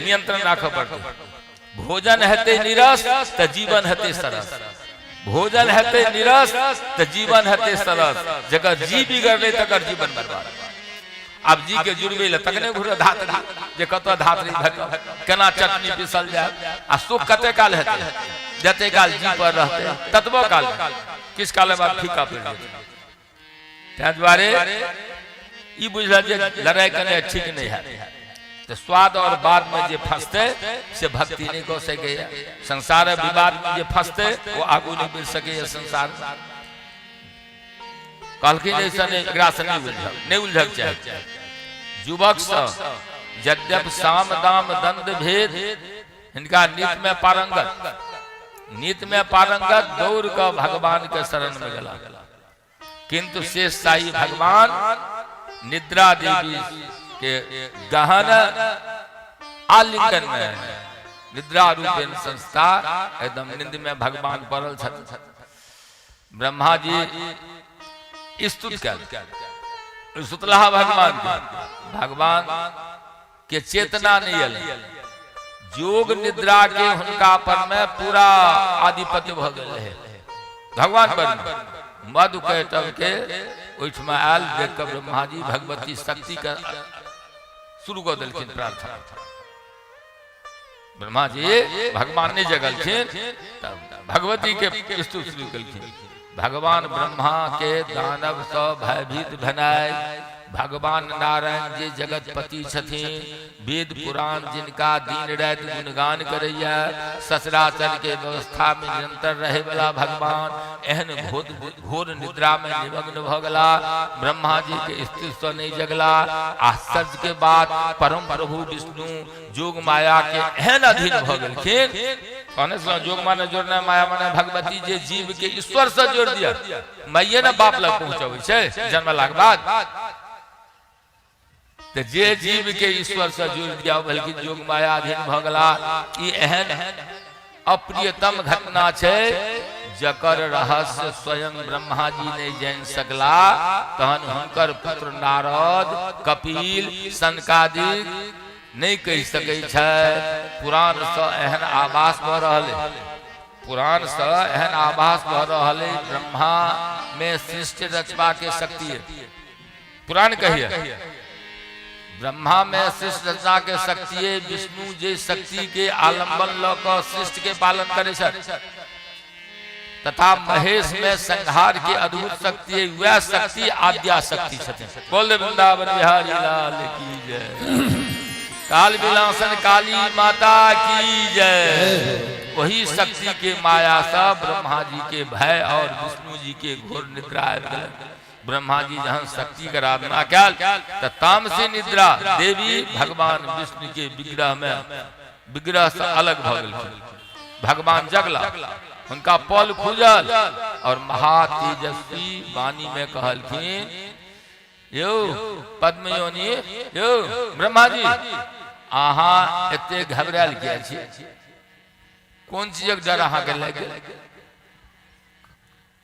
नियंत्रण राखऽ पड़तै। भोजन हेतै नीरस तऽ जीवन हेतै सरस, भोजन हेतै नीरस तऽ जीवन हेतै सरस। जकर जी बिगड़लै तकर जीवन बर्बाद। आब जी के जुड़बै लए तखने घुर धातरी, जे कतऽ धातरी भेटल, केना चटनी पीसल जाय, आ सुख कते काल हेतै? जते काल जी पर रहतै ततबो काल, किछु काल बाद फीका पड़ि जेतै। ताहि दुआरे ई बुझल जे लड़ाइ केनाइ ठीक नहि हैत। तऽ स्वाद और बाद में जे फंसतै से भक्ति नहि कऽ सकैए, संसार विवाद में जे फंसतै ओ आगू नहि बढ़ि सकैए संसार। कहलखिन जे ऐसा नहि, एकरा से नहि उलझब, नहि उलझक चाही। युवक सब यद्यप साम दाम दंड भेद हिनका नीत में पारंगत, नीत में पारंगत दौड़ कऽ भगवान के शरण में गेला, किंतु शेष साई भगवान निद्रा देवी के गहन आलिंगन में निद्रा रूपेण संस्था, एकदम नींद में भगवान पड़ल छथि। ब्रह्मा जी स्तुत कयल सुतलाहा भगवान के, भगवान के चेतना नहीं एल। योग निद्रा के हुनका पर में पूरा आधिपत्य भऽ गेल रहै भगवान पर मधु कैटव के ओहिठमा आयल देख कऽ ब्रह्मा जी भगवती शक्ति के शुरू कऽ देलखिन प्रार्थना। ब्रह्मा जी भगवान नहि जगलखिन तब भगवती के स्तुति शुरू केलखिन। भगवान ब्रह्मा के दानव सँ भयभीत भेनाइ, भगवान नारायण जे जगतपति छथिन, वेद पुराण जिनका दिन राति गुणगान करैया, सचराचर के व्यवस्था में निरंतर रहे वाला भगवान एहन घोर घोर निद्रा में निमग्न भऽ गेला। ब्रह्मा जी के स्थिति सँ नहि जगला। आश्चर्य के बात, परम प्रभु विष्णु जोग माया के एहन अधीन भऽ गेलखिन। कहने छलहुँ जोग माने जोड़नाइ, माया माने भगवती, जे जीव के ईश्वर से जोड़ दिया। माइये ने बाप लग पहुंचबै छै जन्मलाक बाद, तऽ जे जीव के ईश्वर से जोड़ दिया भेलखिन जोग माया अधीन भऽ गेला। ई एहन अप्रियतम घटना छै जकर रहस्य स्वयं ब्रह्मा जी नहि जानि सकला, तहन हुनकर पुत्र नारद, कपिल, सनकादिक नहि कहि सकै छथि। पुराणसँ एहन आभास भऽ रहल है, पुराणसँ एहन आभास भऽ रहल है, ब्रह्मा मे सृष्टि रचबा के शक्ति है। पुराण कहिए ब्रह्मा में सृष्टि रचना के शक्ति है। विष्णु जे शक्ति के आलंबन ल क सृष्टि के पालन करे छथि तथा महेश में संहार के अद्भुत शक्ति है, वह शक्ति आद्या शक्ति छथिन। बोल दे वृंदावन बिहारी लाल की जय, काल विलासन काली माता की जय। वही शक्ति के माया से ब्रह्मा जी के भय और विष्णु जी के घोर निद्रा आबि गेलनि। ब्रह्मा जी जहन शक्ति के आराधना कैल त तामसी निद्रा देवी भगवान विष्णु के विग्रह में विग्रह से अलग भऽ गेलखिन। भगवान जगला, हुनका पल खुजल और महातेजस्वी वाणी में कहलखिन, यौ पद्मयोनि, यौ ब्रह्मा जी, अहाँ एते घबरायल किया छी? कोन चीजक डर अहाँके लागि गेल?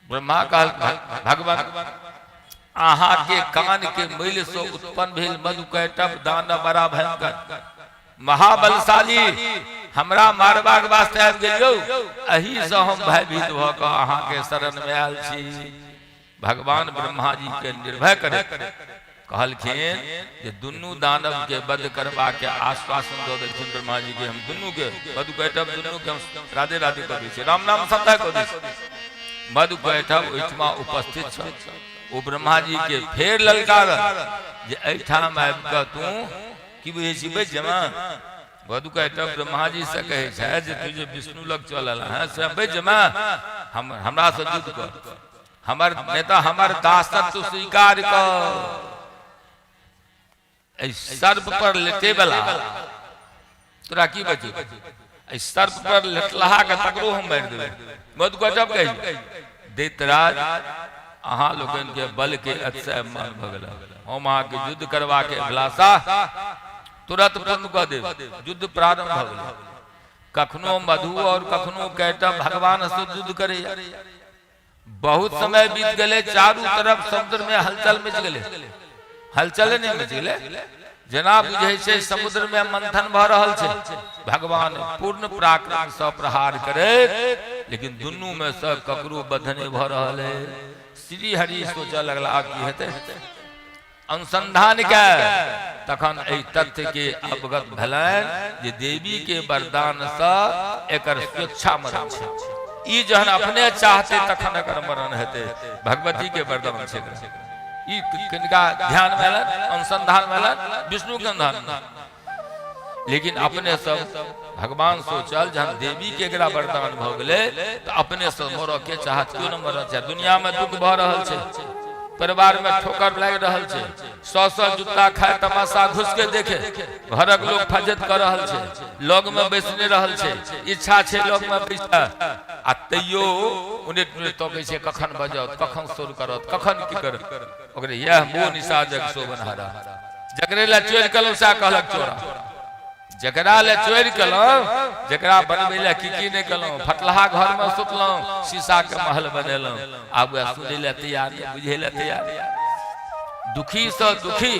ब्रह्मा कहल, भगवान, अहाँ के कान के मैल से उत्पन्न भेल मधुकैटभ दानव बड़ा भयंकर महाबलशाली हमरा मारबाक वास्ते आबि गेल यौ, एहि से हम भयभीत भऽ कऽ अहाँ के शरण में आयल छी। भगवान ब्रह्मा जी के निर्भय करे कहलखिन जे दुनू दानव के वध करबा के आश्वासन दऽ देलखिन ब्रह्मा जी के। हम दुनू के, मधु कैटभ दुनू के हम राधे राधे कऽ दै छी, राम नाम सत्य कऽ दै छी। मधु कैटभ ओहिठमा उपस्थित छल। ओ ब्रह्मा जी के फेर ललकारल जे एहिठाम आबि कऽ तू की बुझै छी, बचि जेमा? मधु कैटभ ब्रह्मा जी से कहै छै जे तू जे विष्णु लग चलल हैं से बचि जेमा? हम हमरा से युद्ध कर, हमर नहि तऽ हमर दासत्व स्वीकार कर। एहि सर्प पर लेटे वाला तोरा की बचे? एहि सर्प पर लेटलहा के तकरो हम मारि देबै। मधु गजब कही, दैतराज, अहाँ लोकनि के बल के अतिशय मान भऽ गेल। हम अहाँके युद्ध करबाक अभिलाषा तुरंत पूर्ण कऽ देब। युद्ध प्रारंभ भऽ गेल। कखनो मधु और कखनो कैटभ भगवान से युद्ध करैया। बहुत समय बीत गेलै, चारू तरफ समुद्र में हलचल मचि गेलै। हलचले नहि मचि गेलै, जेना बुझै छै समुद्र में मंथन भऽ रहल छै। भगवान पूर्ण पराक्रम सँ प्रहार करैत, लेकिन दुनू में सँ ककरो बध नहि भऽ रहल है। श्री हरि सोचऽ लगला, आब की हेतै? अनुसंधान के तखन एहि तथ्य के अवगत भेलनि जे देवी के वरदान सँ एकर स्वेच्छा मरण छै। ई जहन अपने चाहते तखन एकर मरण हेतै। भगवती के वरदान छै ई। किनका ध्यान में एलनि? अनुसंधान में एलनि, विष्णु के अनुसंधान में। लेकिन अपने सब भगवान सोचल, जहन देवी के एकरा वरदान भऽ गेलै तऽ अपने से मरऽ के चाहत? क्यों न मरऽ चाहत? दुनिया में दुख भऽ रहल छै, परिवार में ठोकर लागि रहल छै, सौ सौ जुत्ता खाए तमाशा घुस के देखे, घरक लोग फजत कऽ रहल छै, लग में बैस नहि रहल छै, इच्छा छै लग में बैस आ तैयो उनेट उनेट तकै छै, कखन बजत, कखन शोर करत, कखन की करत। ओकरे यह मोह निशा जग शोभनहारा। जकरे लए चोरि केलहुँ सएह कहलक चोरा। जकरा लए चोरि केलहुँ, जकरा बनबै लए की की नहि केलहुँ, फटलहा घरमे सुतलहुँ, शीशाके महल बनेलहुँ, आब वएह सुनै लए तैयार नहि, बुझै लए तैयार। दुखी सँ दुखी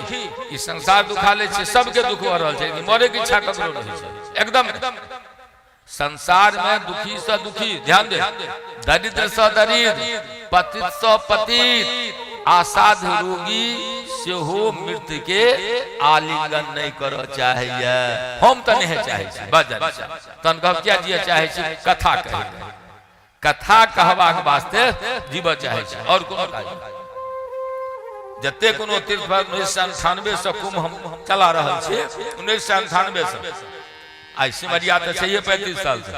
ई संसार दुखा लै छै, सबके दुख भऽ रहल छै, लेकिन मरैके इच्छा ककरो नहि छै एकदम। संसार में दुखी सँ दुखी, ध्यान दे, दरिद्र सँ दरिद्र, पतित सँ पतित, असाध्य रोगी सेहो मृत्यु के आलिंगन नहि करऽ चाहैया। हम तऽ नहि चाहै छी, बस जानै छी। तहन कहब किया जिय चाहै छी? कथा कहै, कथा कहबाक वास्ते जीबऽ चाहै छी, आओर कोनो काज नहि। जते कोनो तीर्थ पर 1998 से कुंभ हम चला रहल छी, 1998 से आइ सिमरिया तऽ छैहे 35 साल से,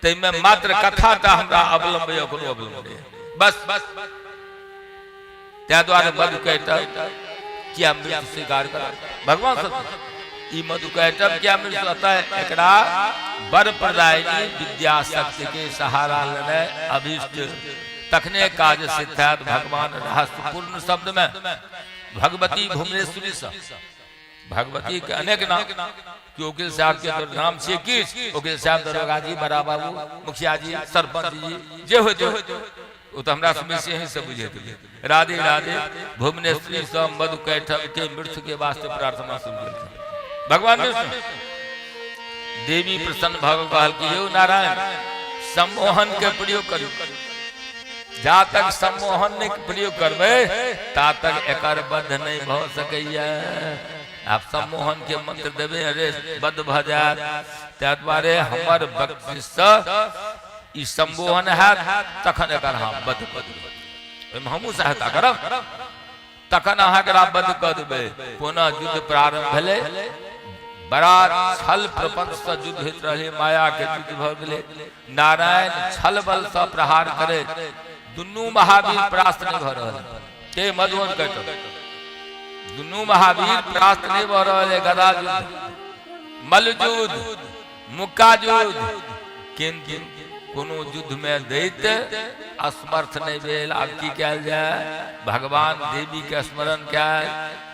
ताहिमे मात्र कथा टा हमरा अवलंब यऽ, कोनो अवलंब नहि यऽ। बस ताहि दुआरे मधु कैटब किया मृत्यु स्वीकार कर भगवान सब ई मधु कैटब किया मृत्यु अतः एकरा वर प्रदायिनी विद्या शक्ति के सहारा लेने अभीष्ट तखने काज सिद्ध हैत। भगवान रहस्यपूर्ण शब्द में भगवती भुवनेश्वरी से, भगवती के अनेक नाम कि वकील साहब के तो नाम छियै किछु, वकील साहब, दरोगा जी, बड़ा बाबू, मुखिया जी, सरपंच जी, जे होइत ओ तऽ हमरा से बेसी अहीं से बुझैत हेबै। राधे राधे। भुवनेश्वरी सँ मधु कैठव के मृत्यु के वास्ते प्रार्थना शुरू केलखिन भगवान विष्णु। देवी प्रसन्न भऽ कऽ कहलखिन, यौ नारायण, सम्मोहन के प्रयोग करू। जा तक सम्मोहन नहि प्रयोग करबै ता तक एकर बद्ध नहि भऽ सकैया। आब सम्मोहन के मंत्र देबै, अरे बद्ध भऽ जायत। ताहि दुआरे हमर बख्शिशसँ ई सम्मोहन हैत, तखन एकर हम बद्ध कऽ देबै। ओहिमे हमहूँ सहायता करब, तखन अहाँ एकरा बद्ध कऽ देबै। पुनः युद्ध प्रारंभ भेलै। बड़ा छल प्रपंच से युद्ध होइत रहलै, माया के युद्ध भऽ गेलै। नारायण छल बल से प्रहार करे, दुनू महावीर परास्त नहि भऽ रहल ते मधुबन कटल, दुनू महावीर परास्त नहि भऽ रहल है। गदा युद्ध, मल्लयुद्ध, मुक्का युद्ध, किंतु कोनो युद्ध में दैत असमर्थ नहि भेल। आब की कयल जाय? भगवान देवी के स्मरण कयल।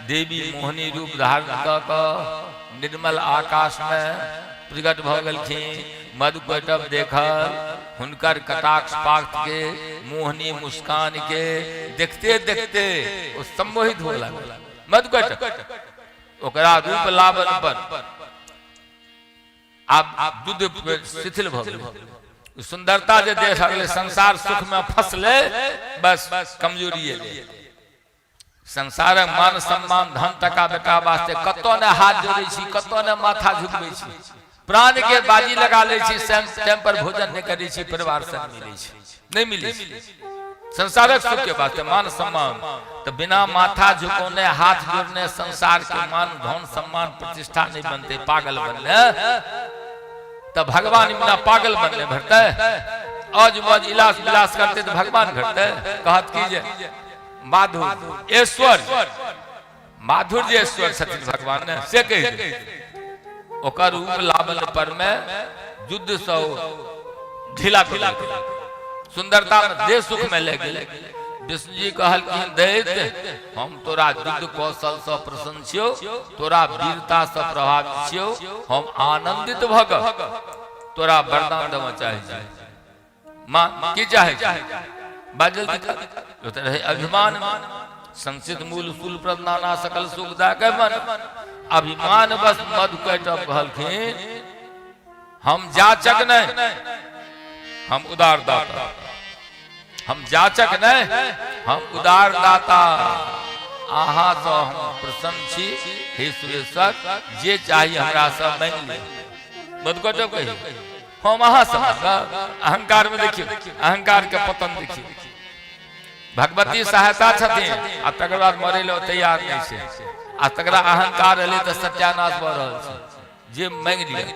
देवी मोहनी रूप धारण कऽ कऽ निर्मल आकाश में प्रकट भऽ गेलखिन। मधुकैटभ देखल हुनकर कटाक्ष पात के, मोहनी मुस्कान के देखते देखते ओ सम्मोहित हो लागल। मधुकैटभ ओकरा रूप लावन पर आब युद्ध शिथिल भऽ गेलै। सुंदरता जे देख लगलै, संसार सुख में फसलै, बस कमजोरी एलै। संसारक मान सम्मान धन टका बेटा वास्ते कतौ ने हाथ जोड़ै छी, कतौ ने माथा झुकबै छी, प्राण के बाजी लगा लै छी, टाइम पर भोजन नहि करै छी, परिवार संग मिलै छी नहि मिलै छी, संसारक सुख के वास्ते मान सम्मान। तऽ बिना माथा झुकौने हाथ जोड़ने संसार के मान धन सम्मान प्रतिष्ठा नहीं बनते। पागल बनले तऽ भगवान बिना पागल बनले भेटतै? अज मज इलास विलास करते तऽ भगवान भेटतै? कहत की जे माधुर ऐश्वर, माधुर्य ऐश्वर छथिन भगवान ने, से कहि दे। ओकर रूप लावल पर में युद्ध से ढीला ढीला सुंदरता में दे सुख में ले गेलै। विष्णु जी कहलखिन, दैत हम तोरा युद्ध कौशल से प्रसन्न छियौ, तोरा वीरता से प्रभावित छियौ, हम आनंदित भऽ कऽ तोरा वरदान देबऽ चाहै छी। माँ की चाहे छी? बाजल तऽ रहे अभिमान संचित मूल सूल प्रद नाना सकल सुख दा के मन अभिमान बस मधु कैटब कहलखिन, हम जाचक नहीं, हम उदार दाता। हम जाचक नहीं, हम उदार दाता। अहाँ से हम प्रसन्न छी। हे सुरेश्वर, जे चाही हमरा से मांगि ली। मधु कैटब कही, हम अहाँ से मांगब? अहंकार में देखियौ, अहंकार के पतन देखियौ। भगवती सहायता छथिन आ तकर बाद मरै लए तैयार नहि छै, आ तकरा अहंकार एलै तऽ सत्यानाश भऽ रहल छै। जे मांगि लिअ।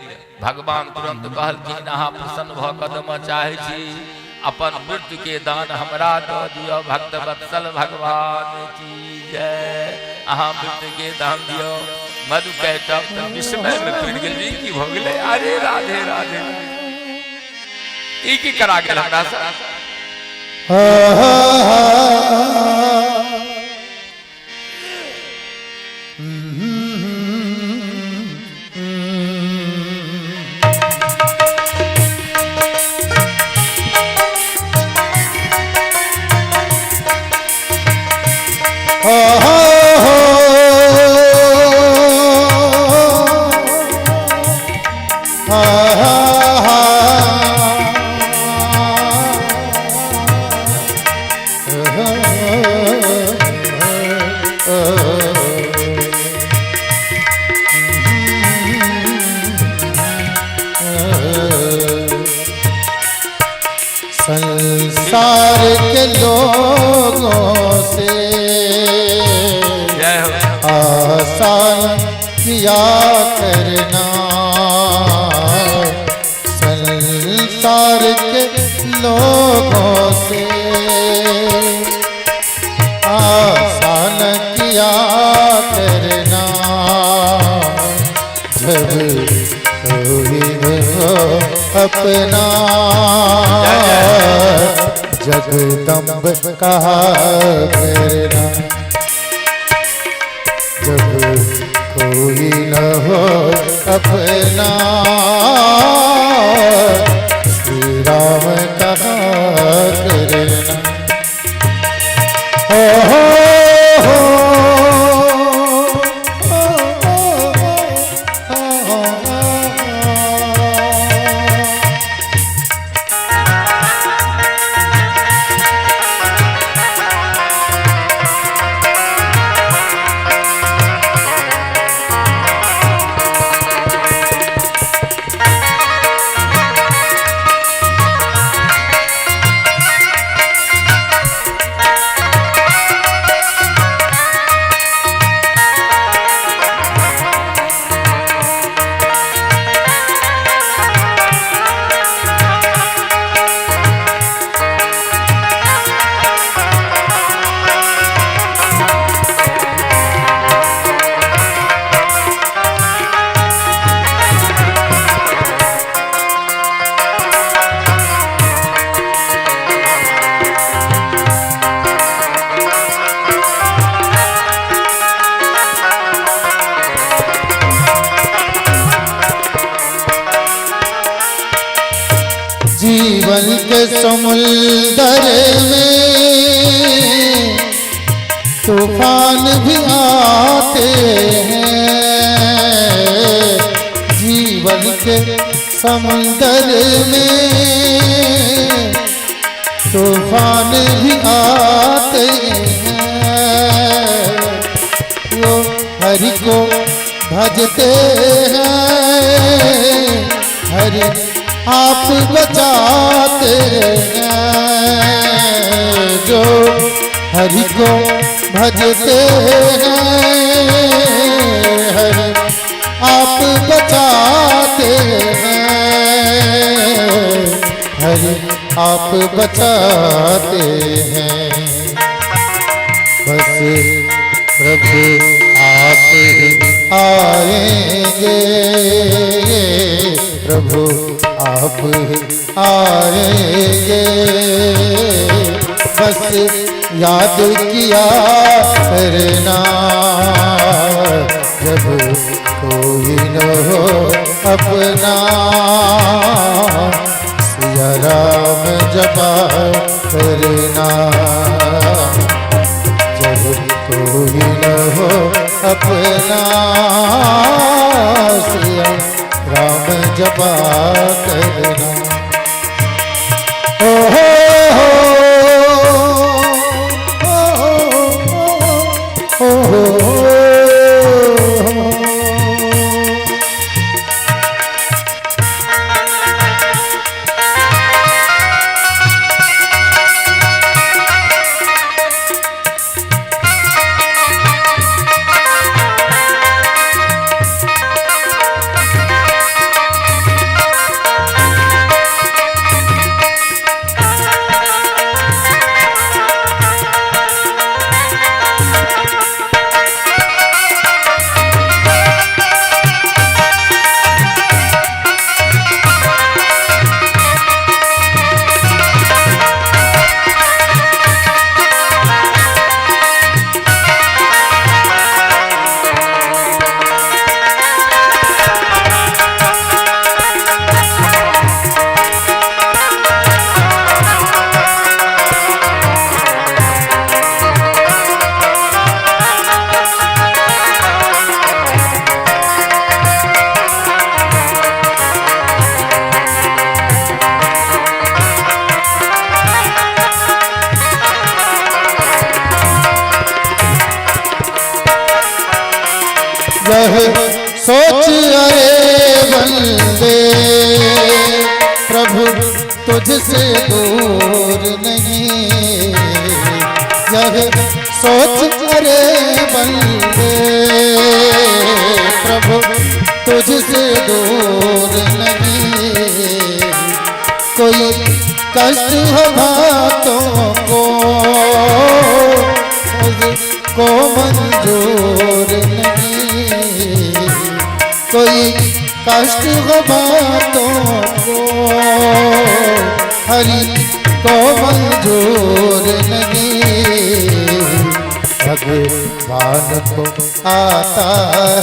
भगवान तुरंत कहलखिन, अहाँ प्रसन्न भऽ कऽ देमऽ चाहै छी, अपन मृत्यु के दान हमरा दऽ दिअ। भक्त वत्सल भगवान की जय। अहाँ मृत्यु के दान दिअ। मधु कैटब तऽ विस्मय में पड़ि गेल, ई की भऽ गेलै? अरे राधे राधे, ई की करा गेल हमरा से? हा हा संसार के लोगों से जय हो। आसान किया करना, संसार के लोगों से आसान किया करना, जब कोई हो अपना जगदम्ब कहा करना, जब कोई न हो अपना श्री राम कहा करना। हो हो जीवन के समुंदर में तूफान भी आते हैं, जीवन के समुंदर में तूफान भी आते हैं, वो हरि को भजते हैं, हरि आप बचाते हैं, जो हरि को भजते हैं, हरि आप बचाते हैं, हरि आप बचाते हैं। बस प्रभु आप ही आएंगे, प्रभु आप ही आएंगे, बस याद किया करना, जब कोई न हो अपना सिया राम जपा करना, जब कोई न हो अपना सिया राम जपा करना। ओ हो हो हो हो। तुझसे दूर नहीं। यह सोच अरे बंदे प्रभु तुझसे दूर नहीं। कोई कष्ट हो भक्तों को को मंजूर नहीं। कोई कष्ट हो भक्तों को हरि को मंजूर नहीं। भगवान को आता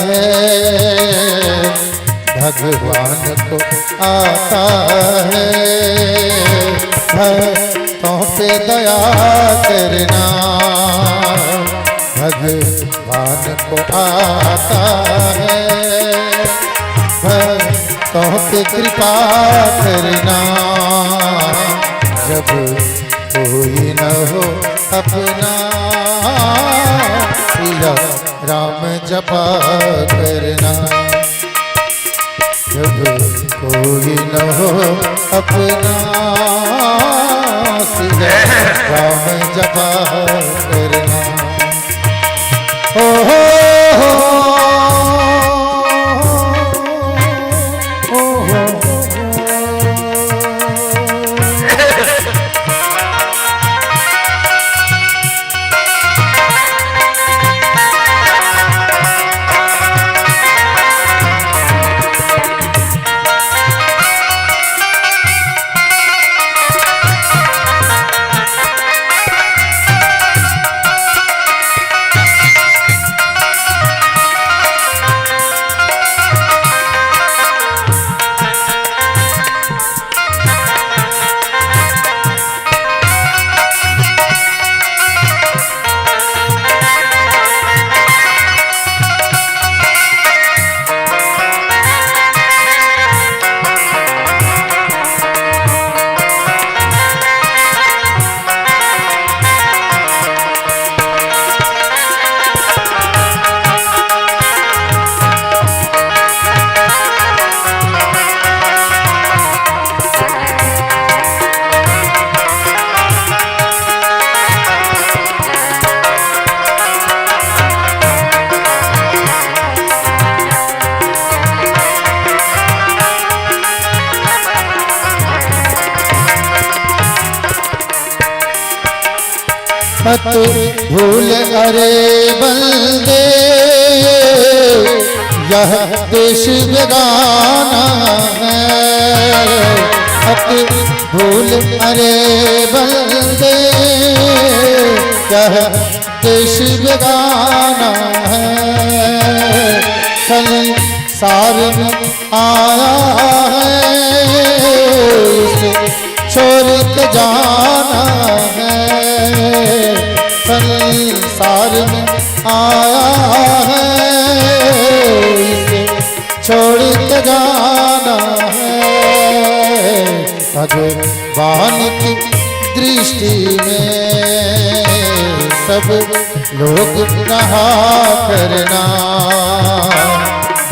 है, भगवान को आता है भक्तों पे दया करना। भगवान को आता है भक्तों पे कृपा करना। जब कोई न हो अपना सिया राम जपा करना। जब कोई न हो अपना सिया राम जपा करना। ओ हो हो हो। मत भूल अरे बंदे यह देश बेगाना है। मत भूल अरे बंदे यह देश बेगाना है। संसार में आया है इसे छोड़ के जाना है। संसार में आया है इसे छोड़ के जाना है। भगवान की दृष्टि में सब लोग रहा करना।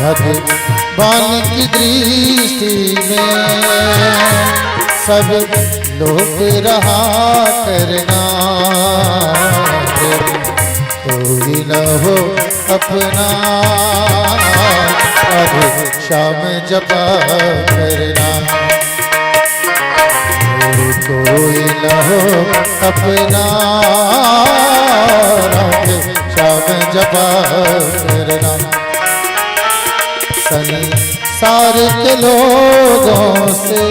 भगवान की दृष्टि में सब लोग रहा करना। कोई न हो अपना अब श्याम जपा करना। कोई न हो अपना श्याम जपा करना। संसार के लोगों से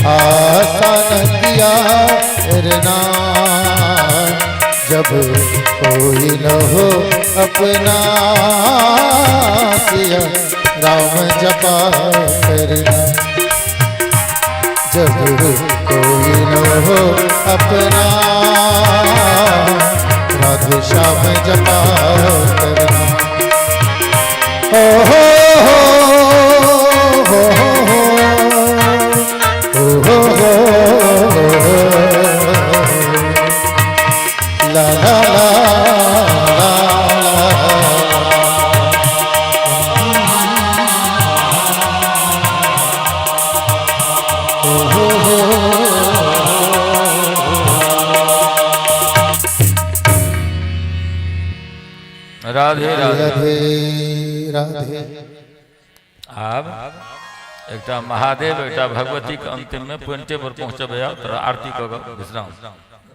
आशा न किया करना। जब कोई न हो अपना सिया राम जपा करना। जब कोई न हो अपना राधे श्याम जपा करना। ओ हो हो हो हो हो हो ला ला ला ला। हो हो राधे राधे। राधे राधे। आब एकटा महादेव एकटा भगवती के अंतिम में पॉइंटे पर पहुंचबे, आब तोरा आरती कऽ कऽ विश्राम।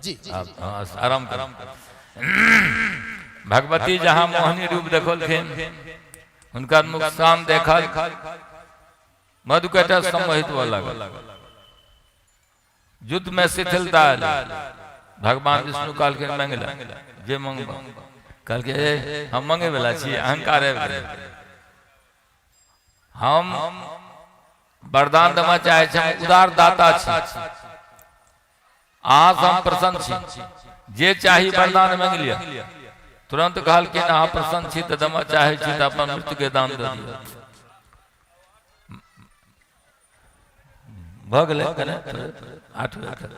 जी। आब हाँ, आराम कर। भगवती जहाँ मोहनी रूप देखलखिन, हुनकर नुकसान देखल मधुकैटभ सम्मोहित हुअ लागल। युद्ध में शिथिलता एलै। भगवान विष्णु कहलखिन, मंगल जे मंगब। कहलकै, ए, हम मंगे वाला छी? अहंकार आबि गेलै। हम वरदान देबा चाहै छी, हम उदार दाता छी, अहाँ से हम प्रसन्न छी, जे चाही वरदान मांगि लिअ। तुरंत कहलखिन, अहाँ प्रसन्न छी तऽ देबा चाहै छी तऽ अपन मृत्यु के दान दऽ दिअ। भऽ गेलै कने 8 बजे तक,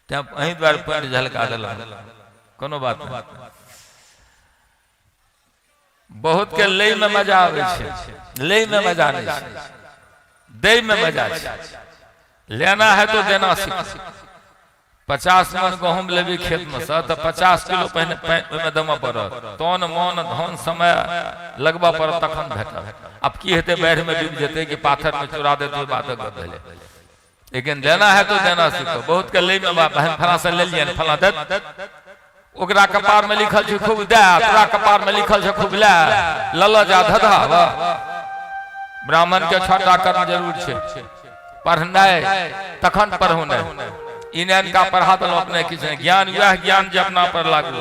तें अहीं दुआरे पॉइंट झलका देलहुँ। कोनो बात नहि। बहुत के लै में मजा आबै छै, लै में मजा नहि छै, दै में मजा छै। लेना है तो देना सीख। 50 मन गहूम लेबी खेत में से तऽ 50 किलो पहिने ओहिमे देबऽ पड़त, तन मन धन समय लगबऽ पड़त, तखन भेटत। आब की हेतै, बाढ़ि में डूबि जेतै कि पाथर में चुरा देतै, ओहि बातक गप भेलै। लेकिन देना है तो देना सीखो। बहुत के लै में बहन फला से ले लियन, फला देत, ओकरा कपार में लिखल छै खूब दे, तोरा कपार में लिखल छै खूब ले, लल जा धधा। ब्राह्मण के छठा कर्म जरूर छै, पढ़नाइ तखन पढ़ौनाइ। ई नहि का पढ़ा देलहुँ, अपने किछु नहि। ज्ञान वएह ज्ञान जे अपना पर लागू,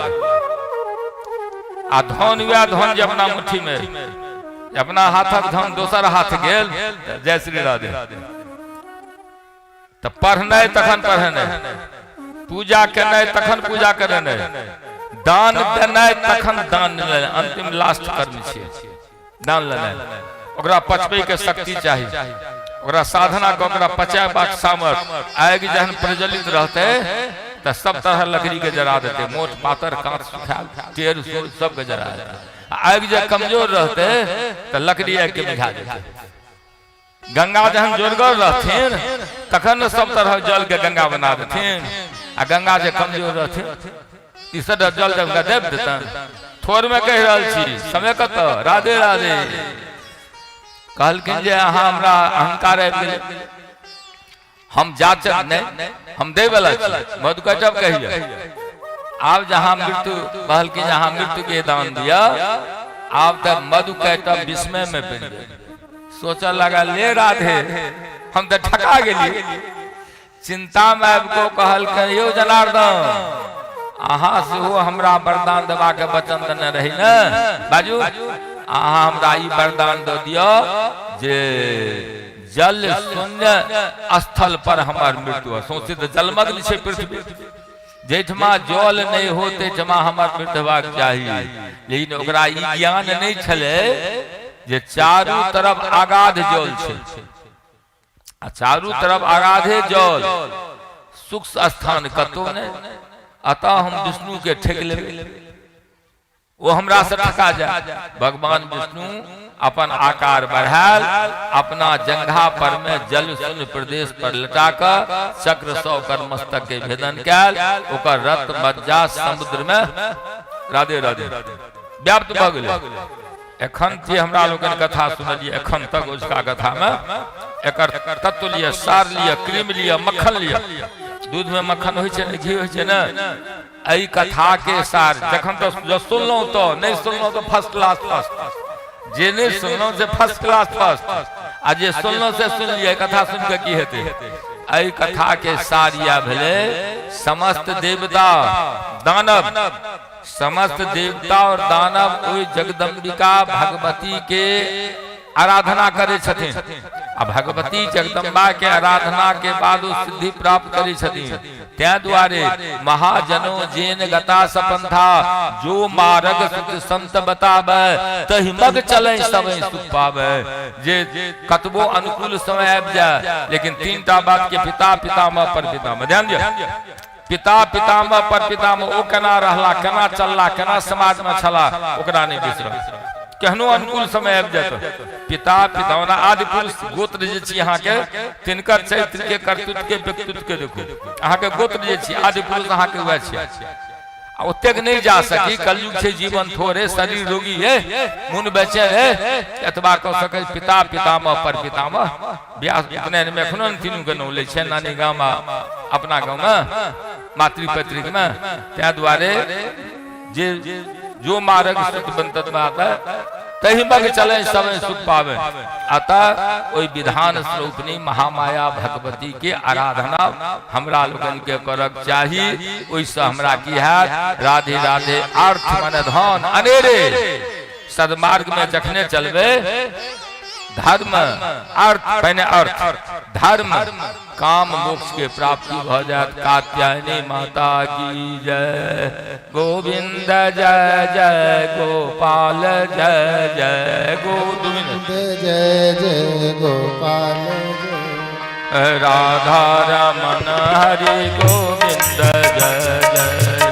आ धन वएह धन जे अपना मुट्ठी में। अपना हाथक धन दोसर हाथ गेल, जय श्री राधे। तऽ पढ़नाइ तखन पढ़नाइ, पूजा केनाइ तखन पूजा करेनाइ, दान देनाइ तखन दान लेनाइ। अंतिम लास्ट कर्म छियै दान लेनाइ। ओकरा पचबै के शक्ति चाही, ओकरा साधना कऽ ओकरा पचेबाक सामर्थ्य। आगि जहन प्रज्वलित रहतै तऽ सब तरह लकड़ी के जरा देतै, मोट पातर काँच सुखायल टेढ़ सोझ सबके जरा देतै। आ आगि जे कमजोर रहतै तऽ लकड़ी आगि के मिझा देतै। गंगा जहन जोरगर रहथिन तखन ने सब तरह जल के गंगा बना देथिन, आ गंगा जे कमजोर रहथिन ई सब जल जब देव देतन। थोड़ में कहि रहल छी, समय कतऽ। राधे राधे। कहलखिन जे अहाँ हमरा अहंकार आबि गेल, हम जाचक नहि, हम दै वाला छी। मधुकैटभ कहिए आब जहाँ मृत्यु, कहलखिन जहाँ मृत्यु के दान दिया। आब तऽ मधुकैटभ विस्मय में पड़ि गेल, सोचऽ लगा, ले राधे, हम तऽ ठका गेलियै। चिंता में आबि कऽ कहलखिन, यौ जनार्दन, अहाँ सेहो हमरा वरदान देबाक वचन देने रही ने? बाजू, अहाँ हमरा ई वरदान दऽ दिअ जे जल शून्य स्थल पर हमर मृत्यु हो। सौंसे तऽ जलमग्न छै पृथ्वी, जाहिठमा जल नहि हो ताहिठमा हमर मृत्यु हेबाक चाही। लेकिन ओकरा ई ज्ञान नहि छलै जे चारू तरफ अगाध जल छै, आ चारू तरफ अगाधे जल, सूक्ष्म स्थान कतौ नहि। अतः हम विष्णु के ठकि लेबै, ओ हमरा से ठका जाय। भगवान विष्णु अपन आकार बढ़ायल, अपना जंघा पर में जल शून्य प्रदेश पर लटा कऽ चक्र सँ ओकर मस्तक के भेदन कयल, ओकर रक्त मज्जा समुद्र में राधे राधे व्याप्त भऽ गेलै। एखन जे हमरा लोकनि कथा सुनलियै एखन तक उसका कथा में, एकर तत्व लिअ, सार लिअ, क्रीम लिअ, मक्खन लिअ। दूध में मक्खन होइ छै ने, घी होइ छै ने। एहि कथा के सार जखन तऽ जँ सुनलहुँ तऽ, नहि सुनलहुँ तऽ फर्स्ट क्लास फर्स्ट। जे नहि सुनलहुँ से फर्स्ट क्लास फर्स्ट, आ जे सुनलहुँ से सुनि लिअ। कथा सुनि कऽ की हेतै? एहि कथा के सार इएह भेलै, समस्त देवता दानव, समस्त देवता और दानव ओहि जगदम्बिका भगवती के आराधना करै छथिन, आ भगवती जगदम्बा के आराधना के बाद ओ सिद्धि प्राप्त करै छथिन। तैं दुआरे महाजनो जेन गता सपंथा, जो मार्ग सुख संत बताबै, तहि मग चलै सब सुख पाबै। जे कतबो अनुकूल समय आबि जाय, लेकिन तीनटा बात के पिता पितामह पर पितामह ध्यान दियौ। पिता पितामह पर पितामह, ओ केना रहला, केना चलला, केना समाज में छला, ओकरा नहि बिसरल। केहनो अनुकूल समय आबि जायत। पिता पितौना आदि पुरुष गोत्र जे छी अहाँके, तिनकर चरित्र के, कर्तृत्व के, व्यक्तित्व के देखू। अहाँके गोत्र जे छी, आदि पुरुष अहाँके वएह छी। आ ओतेक नहि जा सकी, कलयुग छै, जीवन थोड़े, शरीर रोगी है, मन बेचैन है, एतबा कऽ सकै पिता पितामह पर पितामह। ब्याह उपनयन में एखनो तीनू के नाम लै छै, नानी गाम आ अपना गाँव में, मातृ पैतृक में। ताहि दुआरे जे जो मार्ग सुख बनतत में आता तही मग चले समय सुख पावे। अतः ओहि विधान स्वरूपनी महामाया भगवती के आराधना हमरा लोकन के करक चाही। ओहिसँ हमरा की हैत? राधे राधे। अर्थ मने धन अनेरे सदमार्ग में जखने चलबे, धर्म अर्थ, पहिने अर्थ धर्म काम मोक्ष के प्राप्ति भ जायत। कात्यायनी माता की जय। गोविंद जय जय गोपाल जय जय गोविंद जय जय गोपाल जय राधा रमन हरि गोविंद जय जय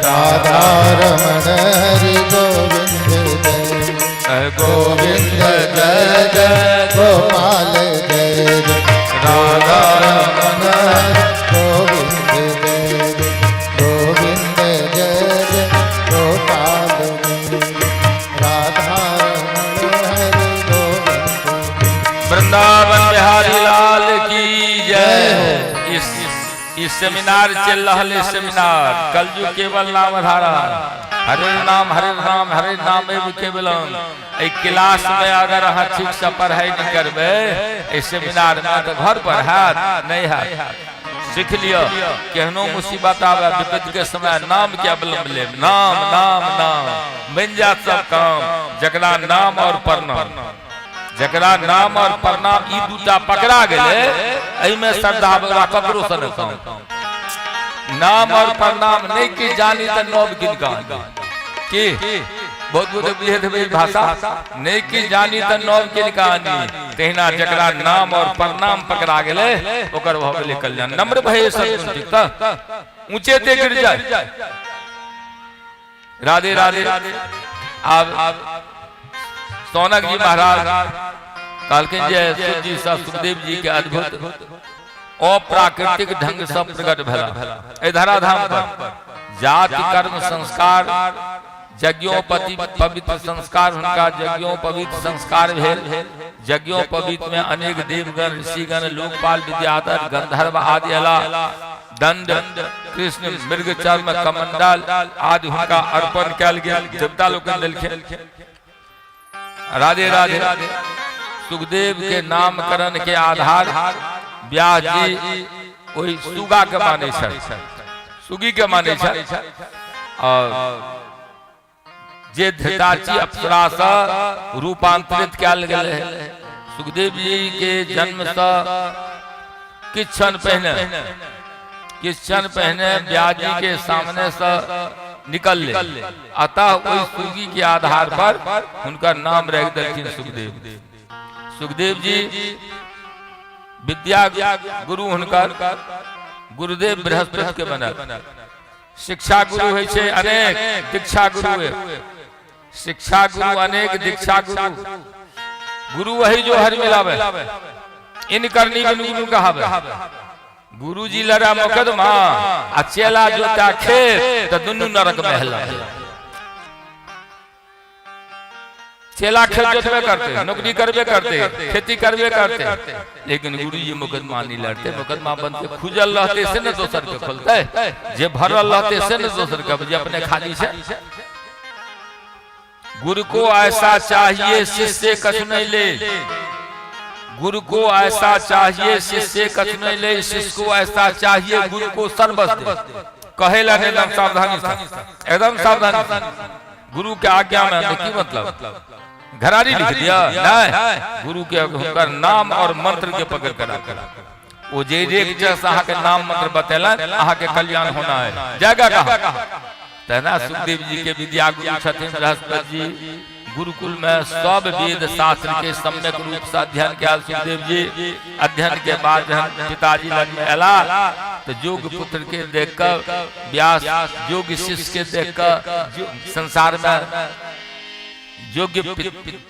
राधा रमन हरि गोविंद जय गोविंद जय जय गोपाल जय जय राधा रमन हरि गोविंद जय जय गोविंद जय जय गोपाल जय राधा रमन हरि गोविंद। वृंदावन बिहारी लाल की जय। इस सेमिनार चल रहा है, सेमिनार कलयुग केवल नाम धारा, हरे नाम हरे नाम हरे नाम एव केवलम। एहि क्लास में अगर अहाँ ठीक से पढ़ाई नहीं करबै एहि सेमिनार में, तो घर पर हैत नहीं हैत। सीख लिअ, केहनो मुसीबत आवे, विपत्ति के समय नाम के अवलंब लेब। नाम नाम नाम बनि जात सब काम। जकरा नाम और प्रणाम, जकरा नाम और प्रणाम ई दूटा पकड़ा गेलै, एहिमे श्रद्धा ओकरा ककरो से नहि कम। नाम और प्रणाम नहीं की जानी तऽ नव किनका की। बहुत बहुत बुझे हेबै भाषा। नहीं की जानी तऽ नव किनका आनी। तहिना जकरा नाम और प्रणाम पकड़ा गेलै, ओकर भऽ गेलै कल्याण। नम्र भय सद्गुण तऽ ऊंचे ते गिर जाय। राधे राधे। आब सौनक जी महाराज कहलखिन जे सूत जी से सुखदेव जी के अद्भुत अप्राकृतिक ढंग से प्रकट भेला एहि धराधाम पर। जाति कर्म संस्कार यज्ञोपति पवित्र संस्कार, हुनका यज्ञोपवीत संस्कार भेल। यज्ञोपवीत में अनेक देवगण, ऋषिगण, लोकपाल, विद्याधर, गंधर्व आदि अला। दंड, कृष्ण मृग चर्म, कमंडल आदि हुनका अर्पण कयल गेल, देवता लोकनि देलखिन। राधे राधे। सुखदेव के नामकरण के आधार व्यास जी ओहि सुगा के मानै छथि, सुगी के मानै छथि, और जे धृताची अप्सरा से रूपांतरित कयल गेल है। सुखदेव जी के जन्म से किछु क्षण पहिने, किछु क्षण पहिने व्यास जी के सामने से निकल ले। अतः ओहि सुगी के आधार पर हुनकर नाम रख देलखिन सुखदेव। सुखदेव जी विद्या गुरु हुनकर गुरुदेव बृहस्पति के बनल। शिक्षा गुरु होइ छै अनेक, दीक्षा गुरु एक। शिक्षा गुरु अनेक, दीक्षा गुरु, गुरु वही जो हरि मिलावे, इन करनी बिनु गुरु कहावे। गुरुजी लड़ा मुकदमा आ चेला जोता खेत, तऽ दुनू नरक में हेला। चेला खेत जोतबे करते, नौकरी करबे करते, खेती करबे करते, लेकिन गुरुजी मुकदमा नहीं लड़ते। मुकदमा बनते, खुजल रहते से ने दोसर के खोलते, जे भरल रहते से ने दोसर के, जे अपने खाली छै। गुरु को ऐसा चाहिए शिष्य कछु नहीं ले, गुरु को ऐसा चाहिए शिष्य कछु नहीं ले, शिष्य को ऐसा चाहिए गुरु को सर्वस्व दे। कहेला नहीं, एकदम सावधानी से, एकदम सावधानी से। गुरु के आज्ञा में की मतलब घरारी लिख दिया नहीं, गुरु के हुनकर नाम और मंत्र के पकड़ कर रखा। वो जे जे जैसा अहाँ के नाम मंत्र बतेलन, अहाँ के कल्याण होना है, जाएगा कहाँ? तहना सुखदेव जी के विद्या गुरु छथिन बृहस्पति जी। गुरुकुल में सब वेद शास्त्र के सम्यक रूप से अध्ययन किया सुखदेव जी। अध्ययन के बाद जहन पिताजी लग में अला तो जोग पुत्र के देख कर व्यास, जोग शिष्य के देख कर संसार में योग्य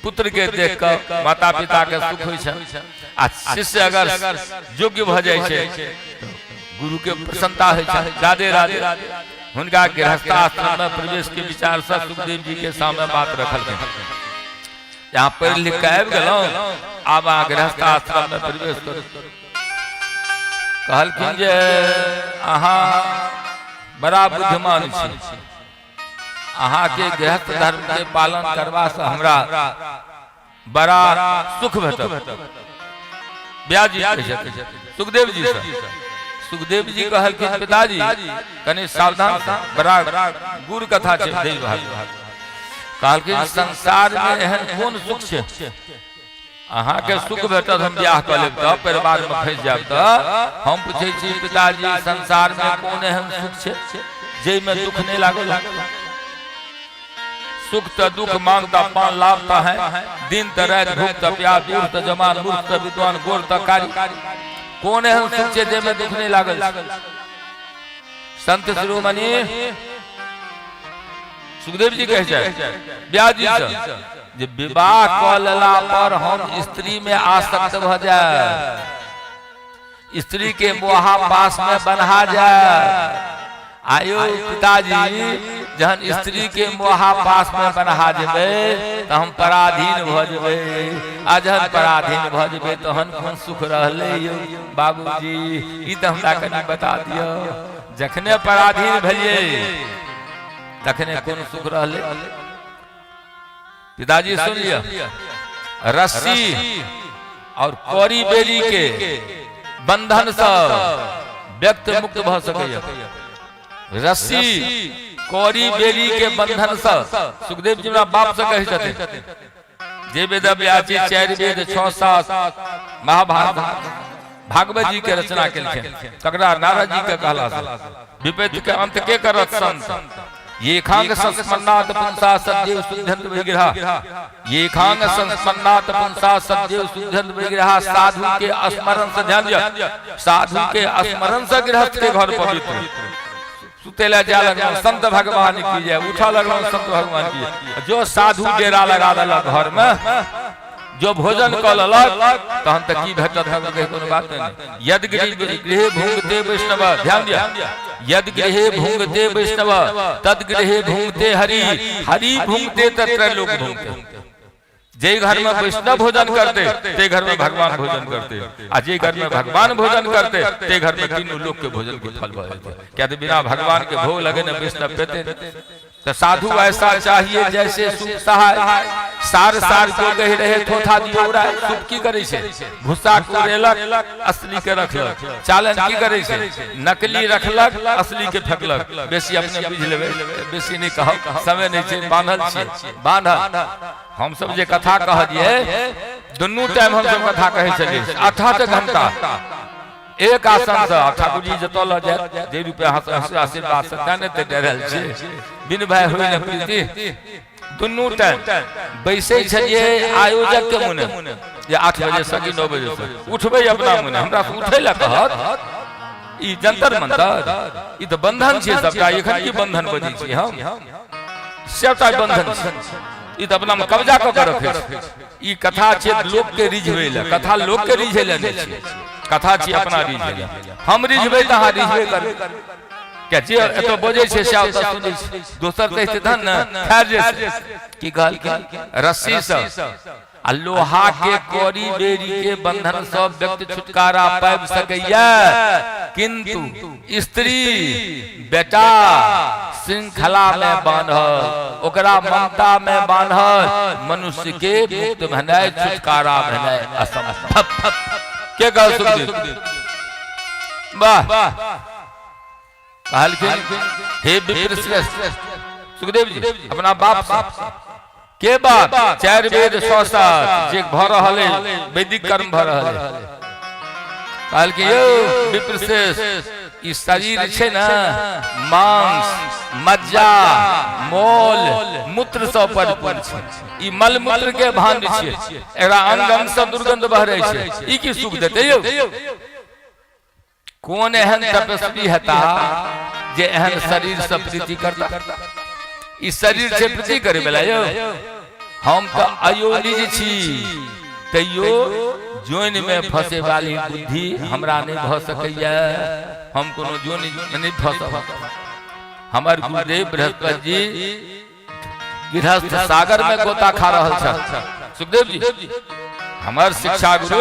पुत्र के देख कऽ माता पिता के सुख होइ छनि आ शिष्य अगर योग्य भऽ जाइ छै गुरु के प्रसन्नता होइ छनि। राधे राधे। हुनका गृहस्थाश्रम में प्रवेश के विचार से सुखदेव जी के सामने बात रखलखिन। यहाँ पढ़ि लिख कऽ आबि गेलहुँ, आब अहाँ गृहस्थाश्रम में प्रवेश करू। कहलखिन जे अहाँ बड़ा बुद्धिमान छी, अहाँके गृहस्थ धर्म के पालन करबा से हमरा बड़ा सुख भेटत। ब्याजी सुखदेव जी से सुखदेव जी कहलखिन पिताजी कनि सावधान, बड़ा गुड़ कथा छै देव भाग। कहलखिन संसार में एहन कोन सुख छै अहाँके सुख भेटत, हम बियाह कऽ लेब तऽ परिवार में फंसि जायब। तऽ हम पूछै छी पिताजी, संसार में कोन एहन सुख छै जाहिमे दुख नहि लागल? सुख तऽ दुख मांगता पान लाभता है, दिन तऽ राति, भूख तऽ प्यास, बूढ़ तऽ जवान, मूर्ख तऽ विद्वान, गोर तऽ कारी। कोन एहन सुख छै जाहिमे दुख नहि लागल? संत शिरोमणि सुखदेव जी कहै छै ब्याह जी से जे विवाह कऽ लेला पर हम स्त्री में आसक्त भऽ जाय, स्त्री के मोहा पास में बन्हा जाय। आयो पिताजी, जहन स्त्री के मोहा पास में बन्हा जेबै तऽ हम पराधीन भऽ जेबै, आ जहन पराधीन भऽ जेबै तहन कोन सुख रहलै यौ बाबूजी? ई तऽ हमरा कनि बता दिअ। जखने पराधीन भेलियै तखने कोन सुख रहलै? पिताजी सुन लिअ, रस्सी और कौड़ी बेरी के बंधन से व्यक्त मुक्त भऽ सकैए। रस्सी कौड़ी बेरी के बंधन से सुखदेव जी हमरा बाप से कहै छथिन जे वेद व्याची 4 वेद 6 7 महाभारत भागवत जी के रचना केलखिन, तकरा नारद जी के कहला से विपत्ति के अंत के करत संत। येखांग संस्मरणात् पुंसा सद्यव शुद्धंत विग्रह, येखांग संस्मरणात् पुंसा सद्यव शुद्धंत विग्रह। साधु के स्मरण से, ध्यान दिया, साधु के स्मरण से गृहस्थ के घर पवित्र। सुते ला जा लगलहुँ संत भगवान की जय, उठा लगलहुँ संत भगवान की जय। जो साधु डेरा लगा देलक घर में, जो भोजन कऽ लेलक, तहन तऽ की भेटत? हम कोनो बात नहि। यद गृहे भुंगते वैष्णव, ध्यान दिया, यद गृहे भुंगते वैष्णव तद गृहे भुंगते हरि, हरि भुंगते तत्र लोक भुंगते। जे घर में वैष्णव भोजन करते ते घर में भगवान भोजन करते, आ जे घर में भगवान भोजन करते ते घर में तीनों लोक के भोजन के फल भऽ जेतै। क्या तो बिना भगवान के भोग लगे ने वैष्णव पेते। तो साधु ऐसा चाहिए जैसे सुख सहाय, सार सार को कहि रहे थोथा दियो उड़ाय। सुख की करै छै? भूसा कुरेलक, असली के रखलक। चालन की करै छै? नकली रखलक, असली के फेकलक। बेसी अपने बुझि लेबै, बेसी नहि कहब, समय नहि छै, बान्हल छियै बान्हल। हमसब जे कथा कहलियै, दुनू टाइम हमसब कथा कहै छलियै 8-8 घंटा एक आसन से। ठाकुर जी जतऽ लऽ जायत, जे रुपया आशीर्वाद से तें नहि तऽ रहल छियै, बिन भाई होइ ने प्रीति। दुनू टाइम बैसै छलियै आयोजक के मुने जे 8 बजे से कि 9 बजे से उठबै, अपना मुने। हमरा से उठै लए कहत ई जंतर मंतर, ई तऽ बंधन छियै सबटा। एखन की बंधन बजै छी हम? सबटा बंधन छै। ई तऽ अपना में कब्जा कऽ के रखै छै। ई कथा छै लोक के रिझबै लए, कथा लोक के रिझै लए नहि छै, कथा छी अपना रिझै लए। हम रिझबै तऽ अहाँ रिझबे करबै। क्या जे एतऽ बजै छै से ओतऽ सुनै छै, दोसर तऽ हेतै तहन ने। खैर, जे की कहलखिन, रस्सी सब आ लोहा के कौड़ी बेरी के बंधन सँ व्यक्ति छुटकारा पाबि सकैया, किंतु स्त्री बेटा श्रृंखला में बान्हल, ओकरा ममता में बान्हल मनुष्य के मुक्त भेनाइ, छुटकारा भेनाइ असंभव। के कहल? सुखदेव। वाह। कहलखिन हे विप्र श्रेष्ठ, सुखदेव जी अपना बाप से के बात, 4 वेद 100 सात जे भऽ रहल है, वैदिक कर्म भऽ रहल है। कहलखिन यौ विप्र श्रेष्ठ, ई शरीर छै ने, मांस मज्जा मोल मूत्र सँ परिपूर्ण छै। ई मल मूत्र के भांड छियै, एकरा अंग अंग सँ दुर्गंध बहरै छै। ई की सुख देतै यौ? कोन एहन तपस्वी हेता जे एहन शरीर से प्रीति करता? ई शरीर से प्रीति करे वाला यौ? हम तऽ अयोनिज छी, तैयो जोनिमे फंसे वाली बुद्धि हमरा नहि भऽ सकैए। हम कोनो जोनिमे नहि फंसब। हमर गुरुदेव बृहस्पति जी गृहस्थ सागर में गोता खा रहल छल। सुखदेव जी हमर शिक्षा गुरु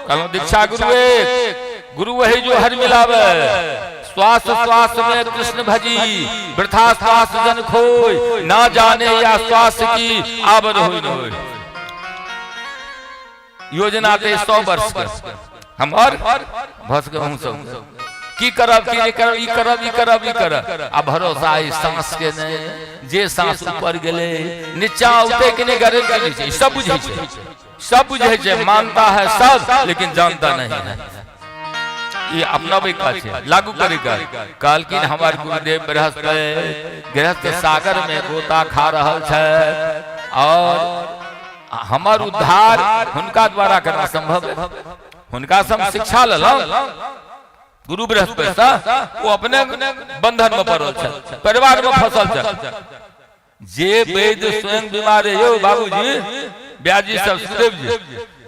कहलहुँ, दीक्षा गुरु एक गुरु वही जो हर मिलावे। श्वास श्वास में कृष्ण भजी, वृथा श्वास जन खोय, ना जाने या श्वास की आबर होई न होई। योजना ते 100 वर्ष के हमर भस के हम सब की करब, की नहीं करब, ई करब, ई करब, ई करब, आ भरोसा ई सांस के नहीं। जे सांस ऊपर गेले नीचा उतरे के नहीं, गारंटी नहीं छै। सब बुझै छै, सब बुझै छै, मानता है सब, लेकिन जानता नहीं है। ई अपनाबै का छै, लागू करे का। कहलखिन हमर गुरुदेव बृहस्पति गृहस्थ सागर में गोता खा रहल छै और हमर उद्धार हुनका द्वारा करना संभव है। हुनका से हम शिक्षा लेलहुँ गुरु बृहस्पति से। ओ अपने बंधन में पड़ल छै, परिवार में फसल छै। जे वैद्य स्वयं बीमार है, यौ बाबूजी, ब्याजी सब, सुखदेव जी,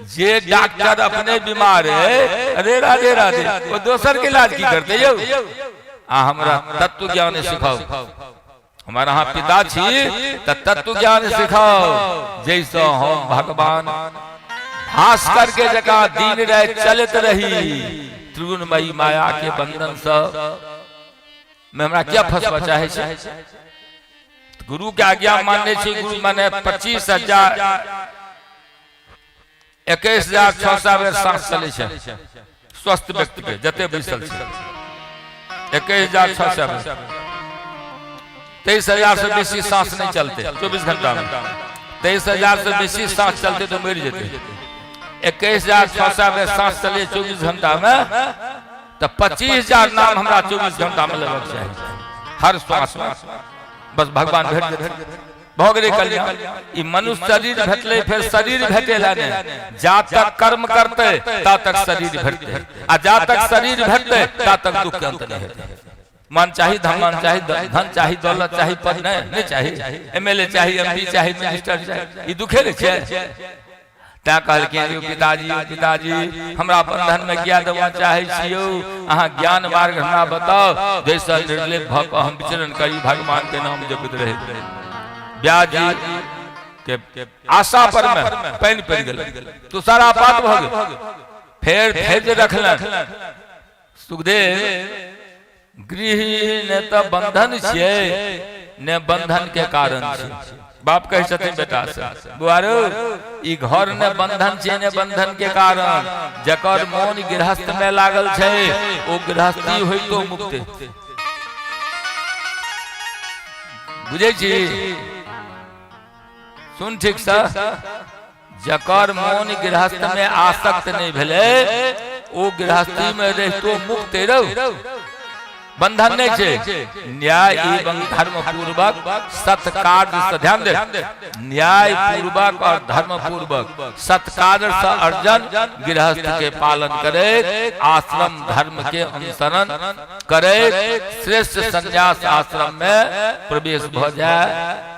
जे डॉक्टर अपने बीमार है, अरे राधे राधे, वो दोसर के इलाज की करते यौ? आ हमरा तत्व ज्ञान सिखाओ। हमारा अहाँ पिता छी तऽ तत्व ज्ञान सिखाओ, जैसे हम भगवान भास्कर के जकाँ दिन राति चलैत रही। त्रिगुणमयी माया के बंधन से में हमरा क्या फंसवा चाहे छै? गुरु के आज्ञा मानने छी। गुरु माने 25,000, 21,600 बेर सांस चलै छै स्वस्थ व्यक्ति के, जते बैसल छै 21,600 बेर। 23,000 से बेसी सांस नहीं चलते 24 घंटा में। 23,000 से बेसी सांस चलते तो मरि जेते। 21,600 बेर सांस चले 24 घंटा में, तो 25,000 नाम हमरा 24 घंटा में लेबाक चाही हर श्वास में। बस भगवान भेट जेतै, भऽ गेलै कल्याण। ई मनुष्य शरीर भेटलै, फेर शरीर भेटेला नहि। जा तक कर्म करतै ता तक शरीर भेटतै, आ जा तक शरीर भेटतै ता तक दुख के अंत नहि हेतै। मन चाही धन चाही, धन चाही, दौलत चाही, पद नहीं नहीं चाही, एमएलए चाही, एमपी चाही, मिनिस्टर चाही, ई दुखे ने छै। तैं कहलखिन, यौ पिताजी, यौ पिताजी, हमरा बंधन में किया देबऽ चाहै छी यौ? अहाँ ज्ञान मार्ग हमरा बताउ, जैसे निर्लेप भऽ कऽ हम विचरण करी, भगवान के नाम जपैत रही। ब्याजी के आशा पर में पानि पड़ि गेल, तुषारापात भऽ गेल। फेर धैर्य रखलनि सुखदेव। गृह ने तऽ बंधन छियै, ने बंधन के कारण छियै। बाप कहै छथिन बेटा से, बुआरो, ई घर ने बंधन छियै, ने बंधन के कारण। जकर मोन गृहस्थ में लागल छै, ओ गृहस्थी होइतो मुक्त। बुझै छी? सुन ठीक से, जकर मोन गृहस्थ में आसक्त नहीं भेलै, ओ गृहस्थी में रहितो मुक्त रहो, बंधन नहीं छै। न्याय एवं धर्म पूर्वक सत्कार्य से, ध्यान दे, न्याय पूर्वक और धर्म पूर्वक सत्कार्य से अर्जन गृहस्थ के पालन करे, आश्रम धर्म के अनुसरण करे, श्रेष्ठ संन्यास आश्रम में प्रवेश भ जाए,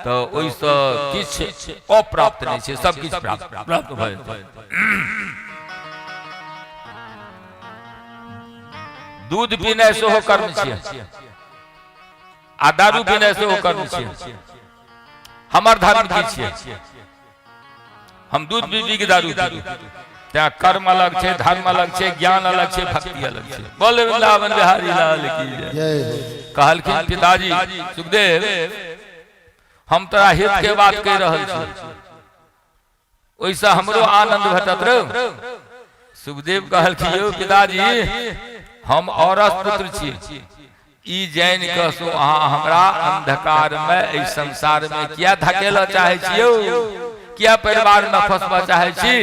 तऽ ओहिसँ किछु अप्राप्त नहि छै, सब किछु प्राप्त प्राप्त भऽ जेतै। दूध पीनाइ सेहो कर्म छियै आ दारू पीनाइ सेहो कर्म छियै। हमर धर्म की छियै? हम दूध पीबी कि दारू पीबी? तें कर्म अलग छै, धर्म अलग छै, ज्ञान अलग छै, भक्ति अलग छै। बोले वृंदावन बिहारी लाल की जय। जय हो। कहलखिन पिताजी, सुखदेव, हम तोरा हित के बात कहि रहल छी, ओहिसँ हमरो आनंद भेटत रौ। सुखदेव कहलखिन, यौ पिताजी, हम औरस पुत्र छी, ई जानि कऽ सो अहाँ हमरा अंधकार में एहि संसार में किया धकेलऽ चाहै छी यौ? किया परिवार में फंसबऽ चाहै छी?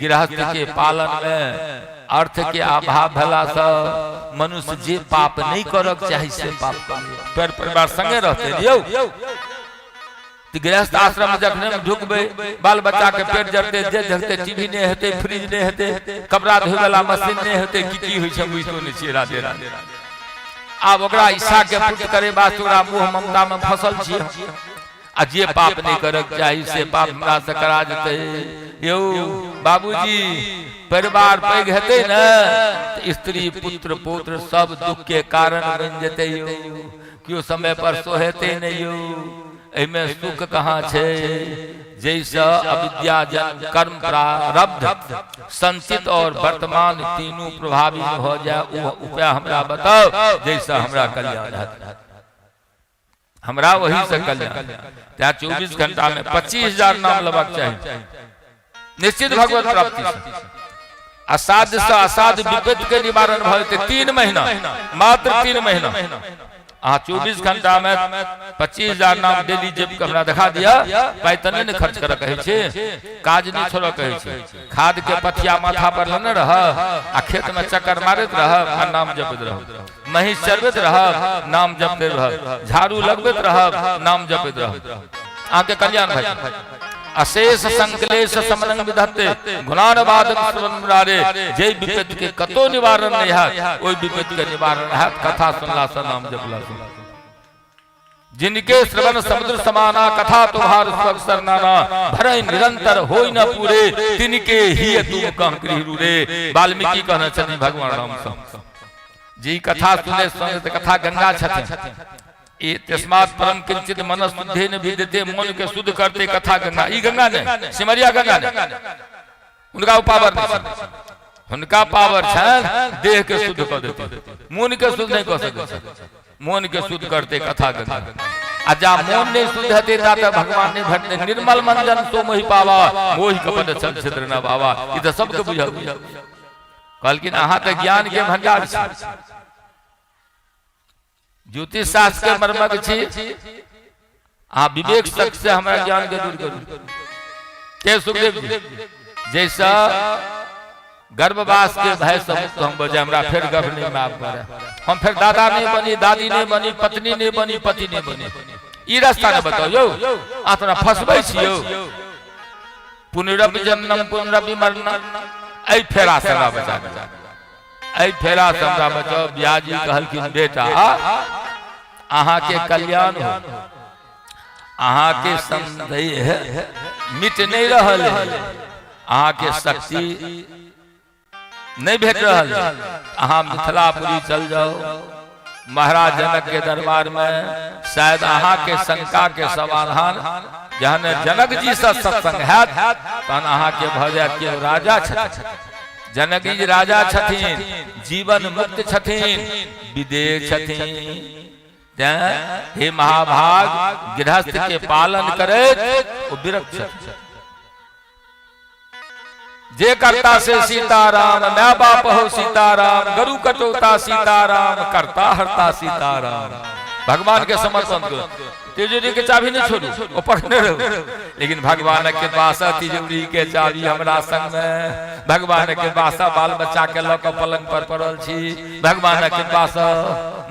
गृहस्थ के पालन में अर्थ के अभाव भेला से मनुष्य जे पाप नहीं करक चाही से पाप करे। परिवार संगे रहते यौ। तऽ गृहस्थ आश्रम में जखने हम ढुकबै, बाल बच्चा के पेट जरते, जे जरते, टीवी नहि हेतै, फ्रिज नहि हेतै, कपड़ा धोय वाला मशीन नहि हेतै। की की होइ छै बुझितो नहि छियै। राधे राधे। आब ओकरा इच्छा के पूर्ति करे वास्ते ओकरा मोह ममता में फसल छियै। आ जे पाप नहि करक चाही से पाप हमरा से करा जेतै। यौ बाबूजी, परिवार पैघ हेतै ने तऽ स्त्री पुत्र पौत्र सब दुख के कारण बनि जेतै यौ। केओ समय पर सोहेतै नहि यौ। एहिमे सुख कहाँ छै? जैसँ अविद्या जन्म कर्म प्रारब्ध संचित और वर्तमान तीनू प्रभावी भऽ जाय, ओ उपाय हमरा बताउ जैसँ हमरा कल्याण हैत। हमरा वही से कल्याण। तैं 24 घंटा में 25,000 नाम लेबाक चाही, निश्चित भगवत प्राप्ति से। असाध्य से असाध्य विपत्ति के निवारण भऽ जेतै 3 महीना, मात्र 3 महीना। अहाँ 24 घंटा में 25,000 नाम डेली जेब के हमरा देखा दिया। पाइ तऽ नहि ने खर्च करऽ कहै छी, काज नहि छोड़ऽ कहै छी। खाद के पथिया माथा पर लेने रह आ खेत में चक्कर मारैत रह आ नाम जपैत रह। महींस चरबैत रहब, नाम जपते रहब। झाड़ू लगबैत रहब, नाम जपैत रहब, अहाँके कल्याण भए जायत। अशेष संकलेश समरंग विधत्ते गुणानुवादक श्रवण मुरारे। जे विपत्ति के कतो निवारण नहीं हैत, ओहि विपत्ति के निवारण हैत कथा सुनला से, नाम जपला से। जिनके श्रवण समुद्र समाना, कथा तुम्हार स्वर्ग सरनाना, भरे निरंतर होई न पूरे, तिनके ही तुम कह गृह रे। वाल्मीकि कहने छथिन भगवान राम सँ जी कथा सुने सुने तऽ कथा गंगा छथिन। ई तस्मात् परम किंचित मन शुद्धे न विद्यते। मन के शुद्ध करते कथा गंगा। ई गंगा नहीं, सिमरिया गंगा नहीं, हुनका ओ पावर नहीं छनि। हुनका पावर छनि देह के शुद्ध कऽ देते, मन के शुद्ध नहीं कऽ सकै छथि। मन के शुद्ध करते कथा गंगा। आ जा मन नहीं शुद्ध हेतै ता तऽ भगवान नहीं भेटतै। निर्मल मन जन सो मोहि पावा, मोहि कपट छल छिद्र न बाबा। ई तऽ सबके बुझल। कहलखिन अहाँ तऽ ज्ञान के भंडार छी, ज्योतिष शास्त्र के मर्मज्ञ छी, अहाँ विवेक शक्ति से हमरा ज्ञान के दूर करू। के सुखदेव जी, जैसा गर्भवास के भय से मुक्त हम बजे, हमरा फिर गर्भ नहीं माफ करे, हम फिर दादा नहीं बनी, दादी नहीं बनी, पत्नी नहीं बनी, पति नहीं बनी, ई रास्ता ने बताओ यौ। अहाँ तोरा फंसबै छी यौ। पुनरपि जन्म पुनरपि मरण, एहि फेरा से हमरा बचा, एहि फेरा से हमरा बचाओ। ब्याजी कहलखिन बेटा, अहाँके कल्याण हो, अहाँके संदेह मिट नहीं रहल है, अहाँके शक्ति नहीं भेट रहल है, अहाँ मिथिलापुरी चल जाओ महाराज जनक के दरबार में, शायद अहाँ के शंका के समाधान जहन जनक जी से सत्संग हैत तहन अहाँ के भऽ जायत कि राजा छथिन। जनक जी राजा छथिन, जीवन मुक्त छथिन, विदेह छथिन। तें हे महाभाग, गृहस्थ के पालन करैत ओ विरक्त छथिन। जे करता से सीताराम, मैं बाप हो सीताराम, गरु कटौता सीताराम, करता हरता सीताराम। भगवान के समर्पण करो। तिजोरी के चाबी नहीं छोड़ू, वो पकड़ने रहो। लेकिन भगवान के पास तिजोरी के चाबी हमरा संग में, भगवान के पास बाल बच्चा के लऽ कऽ पलंग पर पड़ल छी, भगवान के पास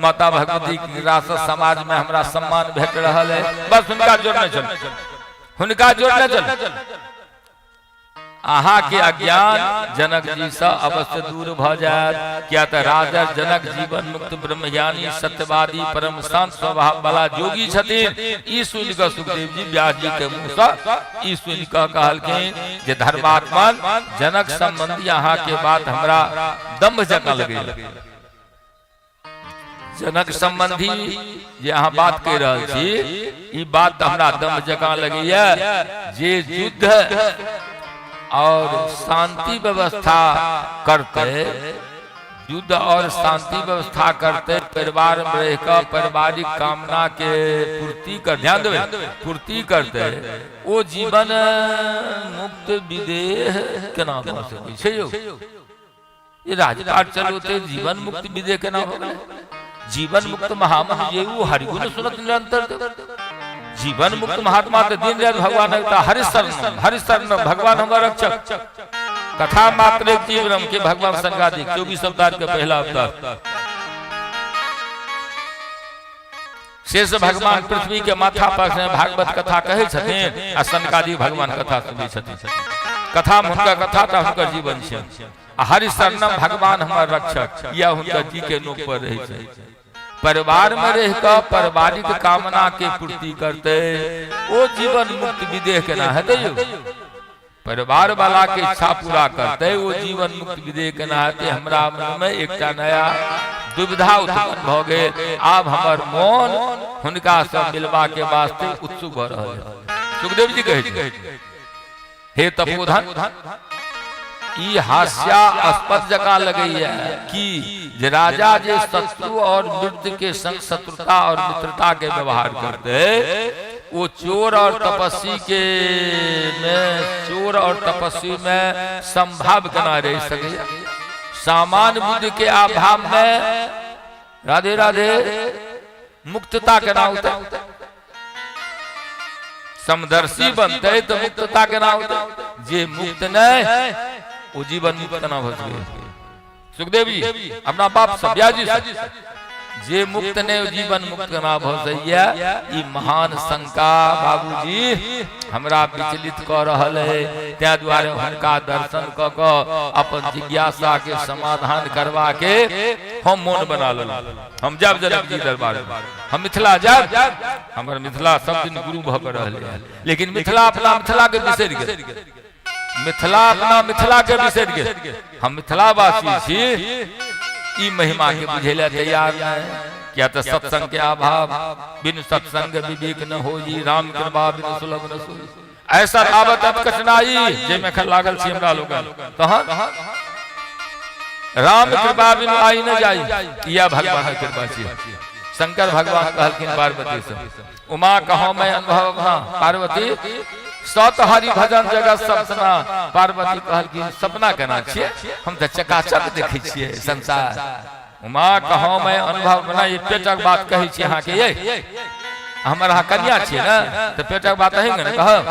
माता भगवती के रास समाज में हमरा सम्मान भेट रहल है, बस हुनका जोड़ने चल, हुनका जोड़ने चल। अहाँ के अज्ञान जनक जी से अवश्य दूर भ जायत। किया तऽ राजा जनक जीवन मुक्त ब्रह्मज्ञानी सत्यवादी परम शांत स्वभाव वाला जोगी छथिन। ई सुनि कऽ सुखदेव जी व्यास जी के मुँह से ई सुनि कऽ कहलखिन जे धर्मात्मन, जनक संबंधी अहाँ के बात हमरा दम्भ जकाँ लगैया। जनक संबंधी जे अहाँ बात कहि रहल छी, ई बात तऽ हमरा दम्भ जकाँ लगैया। जे युद्ध और शांति व्यवस्था करते, युद्ध और शांति व्यवस्था करते, परिवार में रह कऽ पारिवारिक कामना के पूर्ति कर, ध्यान देबै, पूर्ति करते, ओ जीवन मुक्त विदेह केना भऽ सकै छै यौ? ये राजपाट चलोते जीवन मुक्त विदे केना हो गेलै? जीवन मुक्त महामुनि जे ओ हरिगुण सुनत निरंतर। जीवन मुक्त महात्मा तऽ दिन राति भगवान एकटा हरि शरणम हरि शरणम, भगवान हमर रक्षक। कथा मात्र एक जीवनम के भगवान संगादिक 24 अवतार के पहला अवतार शेष भगवान पृथ्वी के माथा पर से भागवत कथा कहै छथिन आ सनकादि भगवान कथा सुनै छथिन। कथा में हुनकर कथा तऽ हुनकर जीवन छै। आ हरि शरणम, भगवान हमर रक्षक, यह हुनकर जी के नोक पर रहै छै। परिवार में रह कऽ पारिवारिक कामना के पूर्ति करते ओ जीवन मुक्त विदेह केना हेतै यौ? परिवार वाला के इच्छा पूरा करते ओ जीवन मुक्त विदेह केना हेतै? हमरा मन में एकटा नया दुविधा उत्पन्न भऽ गेल। आब हमर मोन हुनका से मिलबा के वास्ते उत्सुक भऽ रहल है। सुखदेव जी कहै छै, हे तपोधन, ई हास्यास्पद जकाँ लगैया कि जे राजा जे शत्रु और मृत के संग शत्रुता और मित्रता के व्यवहार करते, वो चोर और तपस्वी के में, चोर और तपस्वी में संभाव केना रहि सकैया? सामान्य बुद्धि के अभाव में राधे राधे मुक्तता केना औतै? समदर्शी बनतै तऽ मुक्तता केना औतै? जे मुक्त नहि ओ जीवन मुक्त केना भऽ सकै? सुखदेव जी अपना बाप से ब्याजी से, जे मुक्त नहि ओ जीवन मुक्त केना भऽ सकैया? ई महान शंका बाबूजी हमरा विचलित कऽ रहल है। ताहि दुआरे हुनका दर्शन कऽ कऽ अपन जिज्ञासा के समाधान करबा के हम मोन बना लेलहुँ। हम जायब जनक जी दरबार में, हम मिथिला जायब। हमर मिथिला सब दिन गुरु भऽ कऽ रहलै, लेकिन मिथिला अपना मिथिला के बिसरि गेल, मिथिला अपना मिथिला के बिसरि गेल। हम मिथिलावासी छी, ई महिमा के बुझै लए तैयार नहि, किया तऽ सत्संग के अभाव। बिनु सत्संग विवेक न होई, राम कृपा बिनु सुलभ न सोई। ऐसा आवत अब कठिनाई, जाहिमे एखन लागल छी हमरा लोकन, तहन राम कृपा बिनु आई न जाई। इएह भगवान के कृपा छी। शंकर भगवान कहलखिन पार्वती से, उमा कहो मैं अनुभव हाँ पार्वती, सत हरि भजन जगत सपना। पार्वती कहलखिन, सपना केना छियै? हम तऽ चकाचक देखै छियै संसार। उमा कहो मैं अनुभव बना, ये पेटक बात कहै छी अहाँके, ये हमर अहाँ कन्या छियै ने, तऽ पेटक बात अहीं ने कहब।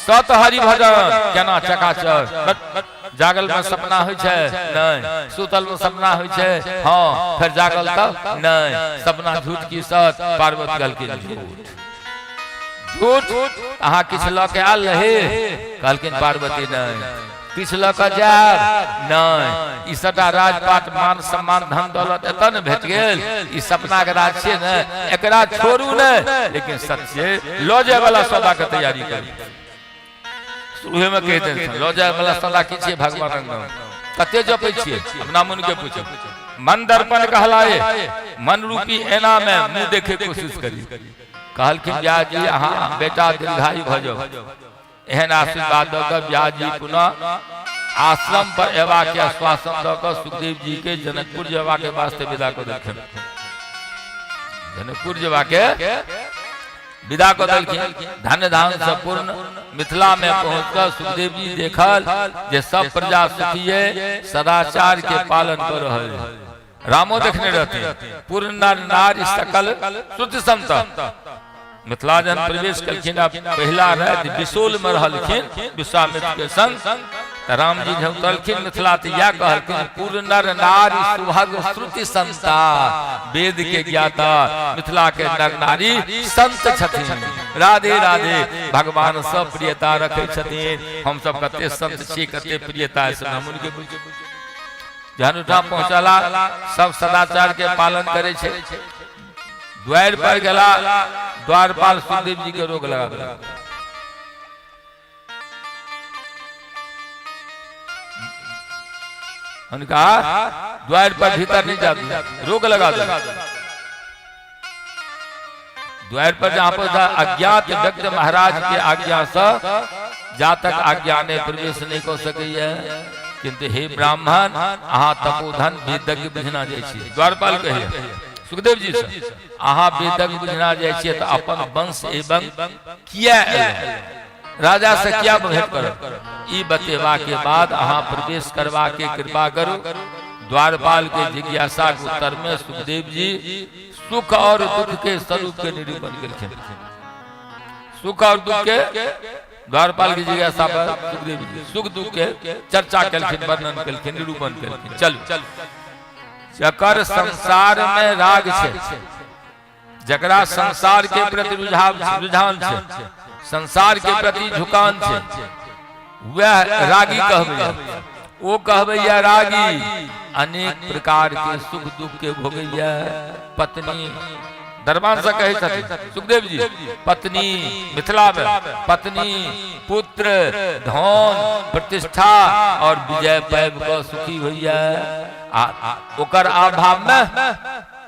सत हरि भजन केना चकाचक? जागल में सपना होइ छै? नहि। सुतल में सपना होइ छै? हँ। फेर जागल तब नहि। सपना झूठ की सत? पार्वती कहलखिन, झूठ झूठ। अहाँ किछु लऽ के आयल रही? कहलखिन पार्वती, नहि। किछु लऽ कऽ जायब? नहि। ई सबटा राजपाट, मान सम्मान, धन दौलत एतऽ ने भेट गेल। ई सपना के राज छियै ने, एकरा छोड़ू ने, लेकिन सत्य लऽ जाय वाला सौदा के तैयारी करू। शुरूहे में कहि देने छलहुँ, लऽ जाय वाला सौदा की छियै? भगवानक नाम। कते जपै छियै? अपना मन के पूछू। मन दर्पण कहलाए, मन रूपी एना में मुंह देखे कोशिश करी। कहलखिन व्यास जी, अहाँ बेटा दीर्घायु भऽ जाउ। एहन आशीर्वाद दऽ कऽ व्यास जी पुनः आश्रम पर एबाक के आश्वासन दऽ कऽ सुखदेव जी के जनकपुर जेबाक के वास्ते विदा कऽ देलखिन। जनकपुर जेबाक के विदा कऽ देलखिन। धन्य धान से पूर्ण मिथिला में पहुंच कऽ सुखदेव जी देखल जे सब प्रजा सुखी है, सदाचार के पालन कर रहल है। रामो देखने रहथिन, पूर्ण नर नारी सकल श्रुति संत। मिथिला जहन प्रवेश केलखिन आ पहिला राति विशोल में रहलखिन विश्वामित्र के संग, तऽ रामजी जब उतरलखिन मिथिला तऽ इएह कहलखिन, पूर्ण नर नारी सुभग श्रुति संता, वेद के ज्ञाता मिथिला के नर नारी संत छथिन। राधे राधे। भगवान सब प्रियता रखै छथिन। हम सब कते संत छी, कते प्रियता से हम उनके बुझ। जहन ओहिठाम पहुँचला, सब सदाचार के पालन करै छै। द्वार पर गेला, द्वारपाल सुखदेव जी के रोक लगा देलक। हुनका द्वार पर भीतर नहीं जा, रोक लगा देलक द्वार पर। जहां पर अज्ञात व्यक्ति महाराज के आज्ञा से जातक आज्ञा ने प्रवेश नहीं कर सकैया। किंतु हे ब्राह्मण, अहाँ तपोधन वेदज्ञ बुझना जाइ छी। द्वारपाल कहिए सुखदेव जी से, अहाँ वेदज्ञ बुझना जाइ छियै, तऽ अपन वंश एवं किया राजा से क्या भेंट करब, ई बतेबा के बाद अहाँ प्रवेश करबा के कृपा करू। द्वारपाल के जिज्ञासा के उत्तर में सुखदेव जी सुख और दुख के स्वरूप के निरूपण केलखिन। सुख और दुख के, द्वारपाल के जिज्ञासा पर सुखदेव जी सुख दुख के चर्चा केलखिन, वर्णन केलखिन, निरूपण केलखिन। चलू, जकर संसार में राग छै, जकरा संसार के प्रति रुझान छै, संसार के प्रति झुकान छै, वह रागी कहबै। ओ कहबैया रागी। अनेक प्रकार के सुख दुख के भोगैया। पत्नी दरबार से कहै छथिन सुखदेव जी, पत्नी मिथिला में पत्नी, पुत्र, धन, प्रतिष्ठा और विजय पाबि कऽ सुखी होइया। आ ओकर अभाव में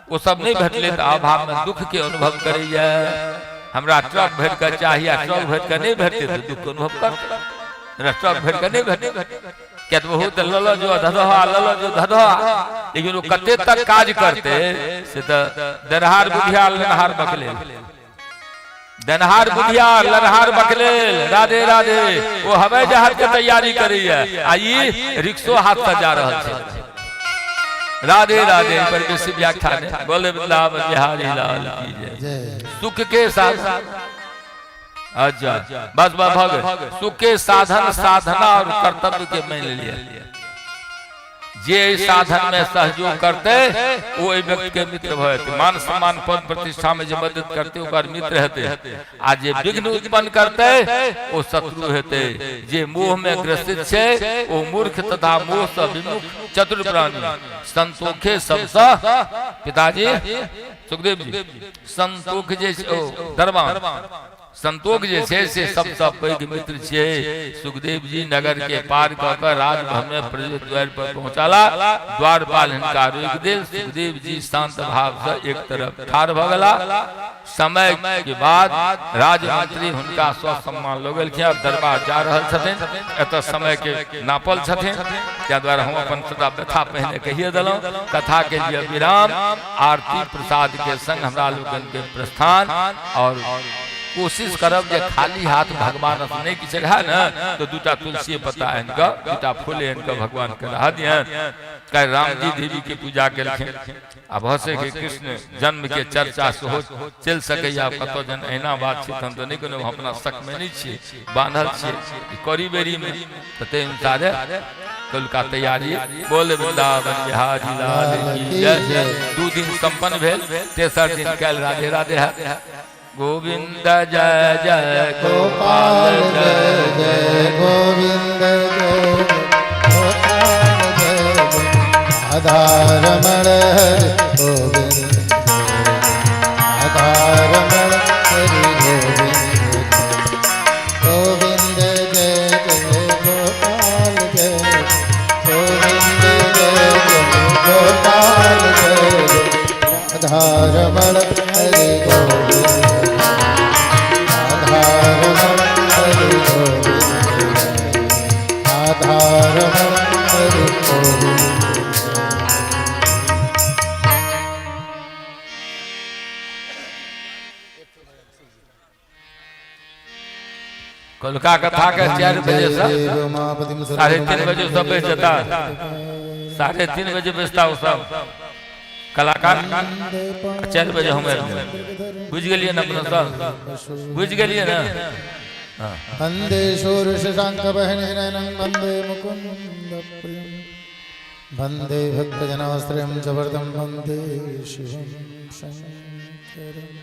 ओ सब नहीं भेटलै तऽ अभाव में दुख के अनुभव करैया। हमरा ट्रक भरि कऽ चाही आ ट्रक भरि कऽ नहि भेटतै तऽ दुख के अनुभव करतै। हमरा ट्रक भरि कऽ नहि भेटतै किया तऽ बहुत लल जो धधहा, लल जो धधहा, लेकिन ओ कते तक काज करतै से तऽ देनहार बुधियार लेनहार बकलेल, देनहार बुधियार लेनहार बकलेल। राधे राधे। ओ हवाई जहाज के तैयारी करैया आ ई रिक्शो हाथ से जा रहल छै। राधे राधे। पर बेसी व्याख्या नहीं। बोले वृंदावन बिहारी लाल की जय। सुख के साथ अच्छा बस बस भऽ गेल। सुख के साधन साधना और कर्तव्य के मान लिया। जे एहि साधन में सहयोग करते ओ एहि व्यक्ति के मित्र भऽ जेतै। मान सम्मान पद प्रतिष्ठा में जे मदद करते ओकर मित्र हेतै, आ जे विघ्न उत्पन्न करते ओ शत्रु हेतै। जे मोह में ग्रसित छै ओ मूर्ख तथा मोह से विमुख चतुर प्राणी। संतोखे सबसँ पिताजी सुखदेव जी, संतोख जे छै ओ दरबार, संतोख जे छै से सबसँ पैघ मित्र छियै। सुखदेव जी नगर के पार कऽ कऽ राजभवन में प्रवेश द्वार पर पहुंचाला। द्वारपाल हिनका रोकि देल। सुखदेव जी शांत भाव से एक तरफ ठाढ़ भऽ गेला। समय के बाद राजमंत्री हुनका सम्मान लऽ गेलखिन। आब दरबार जा रहल छथिन। एतऽ समय के नापल छथिन, ताहि दुआरे हम अपन सदा व्यथा पहिने कहिए देलहुँ। कथा के लिए विराम, आरती प्रसाद के संग हमरा लोकनि के प्रस्थान। और कोशिश करब जे खाली हाथ भगवान से नहीं किछु रहा ने तो दूटा तुलसी पत्ता आनि कऽ, दूटा फूल आनि कऽ भगवान के रहा दिहन। काल्हि रामजी देवी के पूजा केलखिन आ भऽ सकै कृष्ण जन्म के चर्चा सेहो चलि सकैए। कतौ जन एहिना बात छै तऽ हम तऽ नहि कोनो अपना शक में नहि छियै, बान्हल छियै करी बेरीमे, तऽ ताहि अनुसारे कलुका तैयारी। बोल वृंदावन बिहारी लाल की जय। 2 दिन संपन्न भेल, तेसर दिन काल्हि। राधे राधे है। गोविंद जय जय गोपाल जय जय गोविंद जय गोपाल जय जय राधा रमण हरि गोविंद, राधा रमण हरि गोविंद, गोविंद जय जय गोपाल जय, गोविंद जय जय गोपाल जय जय राधा रमण हरि गोविंद, राधा रमण हरि गोविंद, राधा रमण हरि गोविंद। कलका कथा के 4 बजे से 3:30 बजे सब बैठ जाता, 3:30 बजे बैसता वो सब कलाकार, 4 बजे हम बुझ गेलियै ने, अपना सब बुझ गेलियै ने। वंदे शोरशशाङ्क बहिनीनयनं, वंदे मुकुन्द प्रियं, वंदे भक्तजनाश्रयं च वरदं, वंदे शिवं शङ्करम्।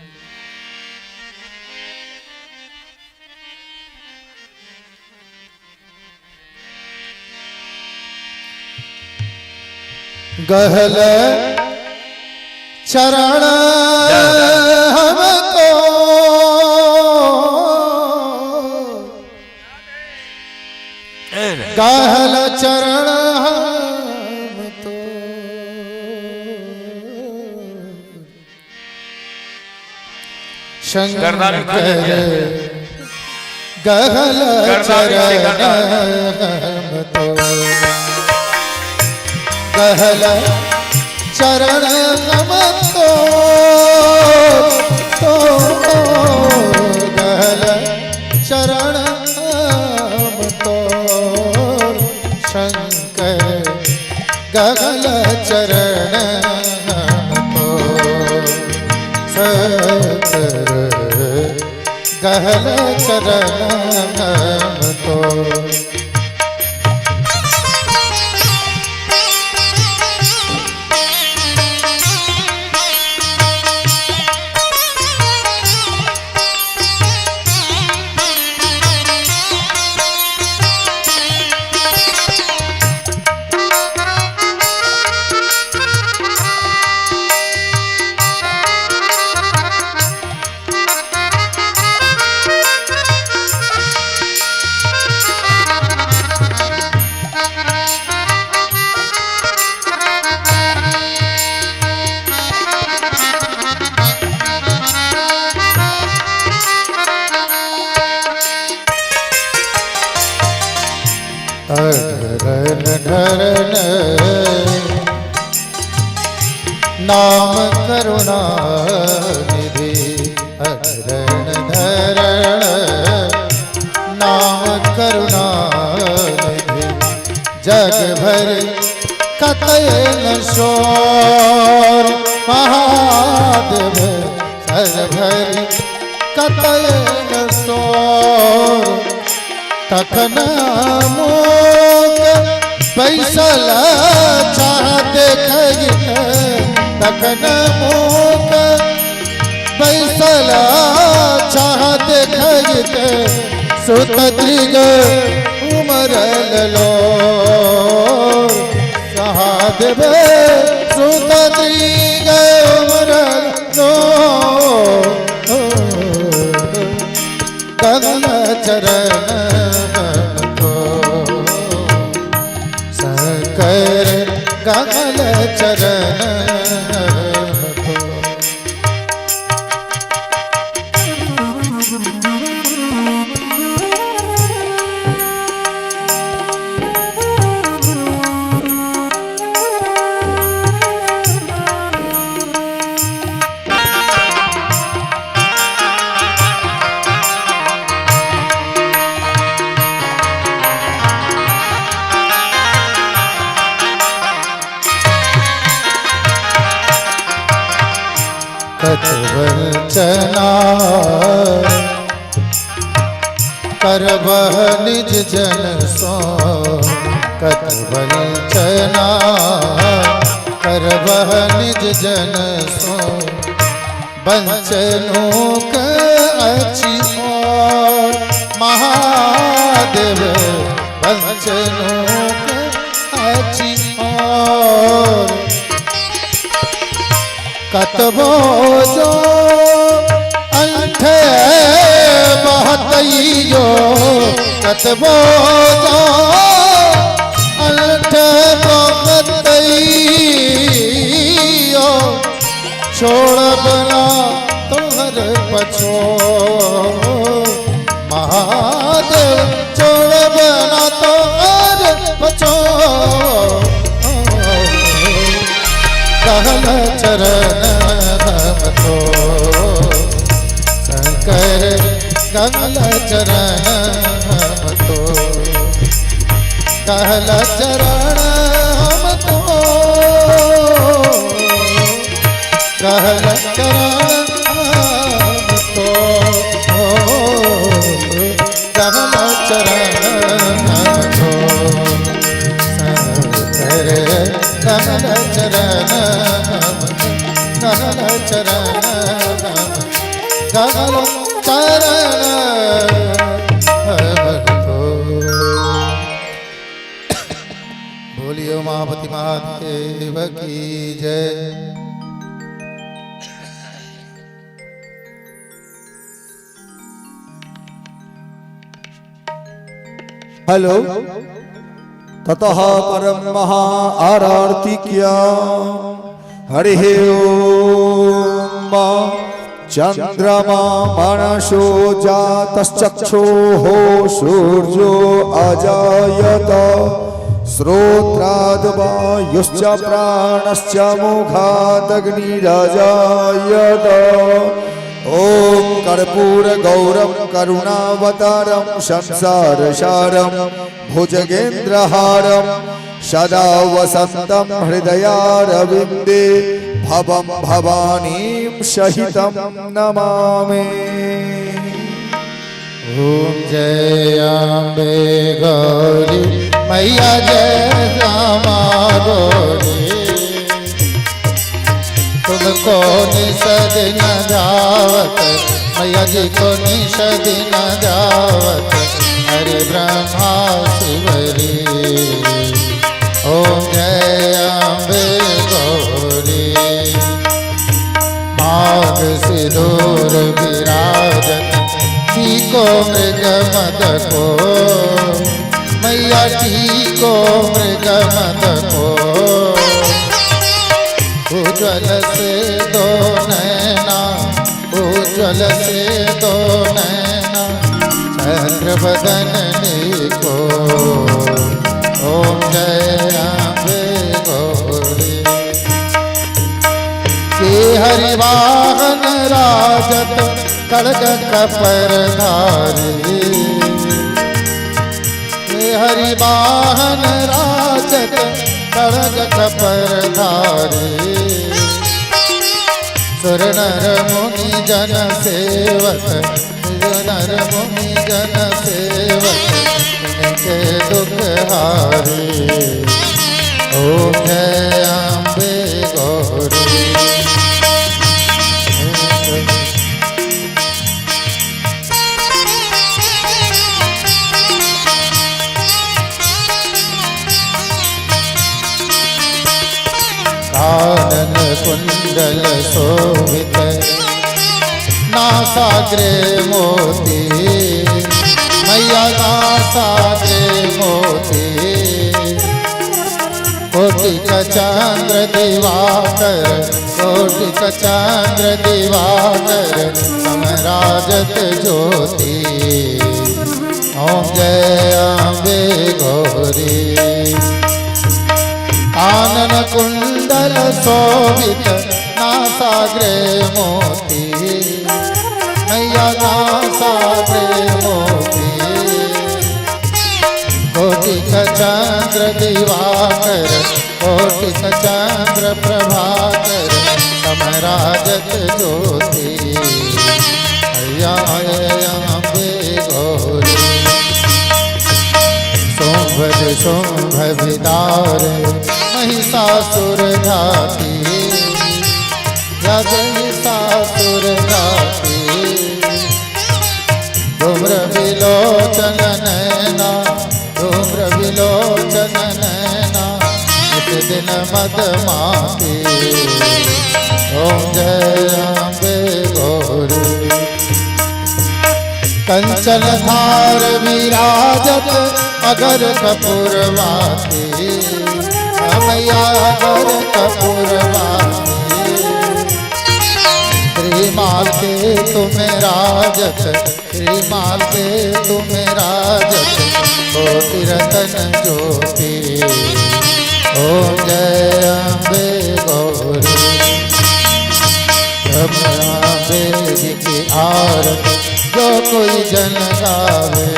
गहल चरण हमको, गहल चरण हम तो शंकर, गहल चरण हम तो, गहल चरण हम तो गहल चरण हम तो शंकर, गहल चरण हम तो सकर, गहल चरण हम तो। नाम करुणा निधि अरण धरण नाम करुणा निधि जग भर कतय न शोर महादेव सर भर कतय न शोर। तखन मोक बैसल चाह देखैत तखन मोक बैसल चाह देखैत सुत दृग उमरल लो सहादेव सुत दृग उमरल लो गगन चरण को शंकर गगन चरण को। कतवचना करबह निज जन सो कतवचना करबह निज जन सो बंचनोक अछि और महादेव बंचनोक अछि और। कतबो जो अंठे बहतैयो कतबो जो अंठे बहतैयो छोड़ब ना तोहर पछो महादेव छोड़ब ना तोहर पछो। कहल चरण हम तो शंकर कमल चरण हम तो कहल चरण हम तो कहल चरण हम तो कहल चरण हम तो शंकर कमल चरण कमल चरण कमल चरण हम तो। बोलिए उमापति महादेव की जय। हेलो ततः परम महा आरतिक्या हरि ओम। चंद्रमा मनसो जातश्चक्षुः सूर्यो अजायत श्रोत्राद् वायुश्च प्राणश्च मुखादग्निरजायत। ॐ कर्पूर गौरं करुणावतारं संसारसारं भुजगेन्द्रहारं सदा वसन्तं हृदयारविन्दे भवं भवानीं सहितं नमामि। ओम जय अम्बे गौरी मैया जय रामा गौरी। तुमको निषद न जावत मैया जी को निषद न जावत हरे ब्रह्मा शिवरी। ओम जय अम्बे गौरी। माघ सिंदूर विराजन को मृग मद को मैया को मृग मद को। उज्ज्वल से दो नैना उज्ज्वल से दो नैना चंद्र बदन को। ओम जय अम्बे गौरी। श्री हरिवाहन राजत कड़ग कपर धारी। श्री हरिवाहन राजत कड़ग कपर धारी। सुर नर मुनि जन सेवक, सुर नर मुनि जन सेवक, इनके दुख हारे। ओम जय अम्बे गौरी। कानन कुंडल शोभित नासाग्रे मोती, मैया नासाग्रे मोती। कोटिक चंद्र दिवाकर, कोटिक चंद्र दिवाकर, समराजत ज्योति। ओम जय अम्बे गौरी। कानन कुंडल शोभित नासाग्रे मोती, मैया नासाग्रे मोती। कोटिक चंद्र दिवाकर, कोटिक चंद्र प्रभाकर, समराजत ज्योति। मैया अम्बे गौरी। शुंभ शुंभ विदार महिषासुर घाती, महिषासुर घाती। धूम्र विलोचन नैना, धूम्र विलोचन नैना, इस दिन मद माती। ओम जय अम्बे गौरी। कंचन धार विराजत अगर कपूरवाती, मैया अगर कपूरवाती। श्रीमाल के तुम्हें राजत, श्रीमाल के तुम्हें राजत, कोटि रतन ज्योति। ओम जय अम्बे गौरी। अम्बे जी की आरती जो कोई जन गावे,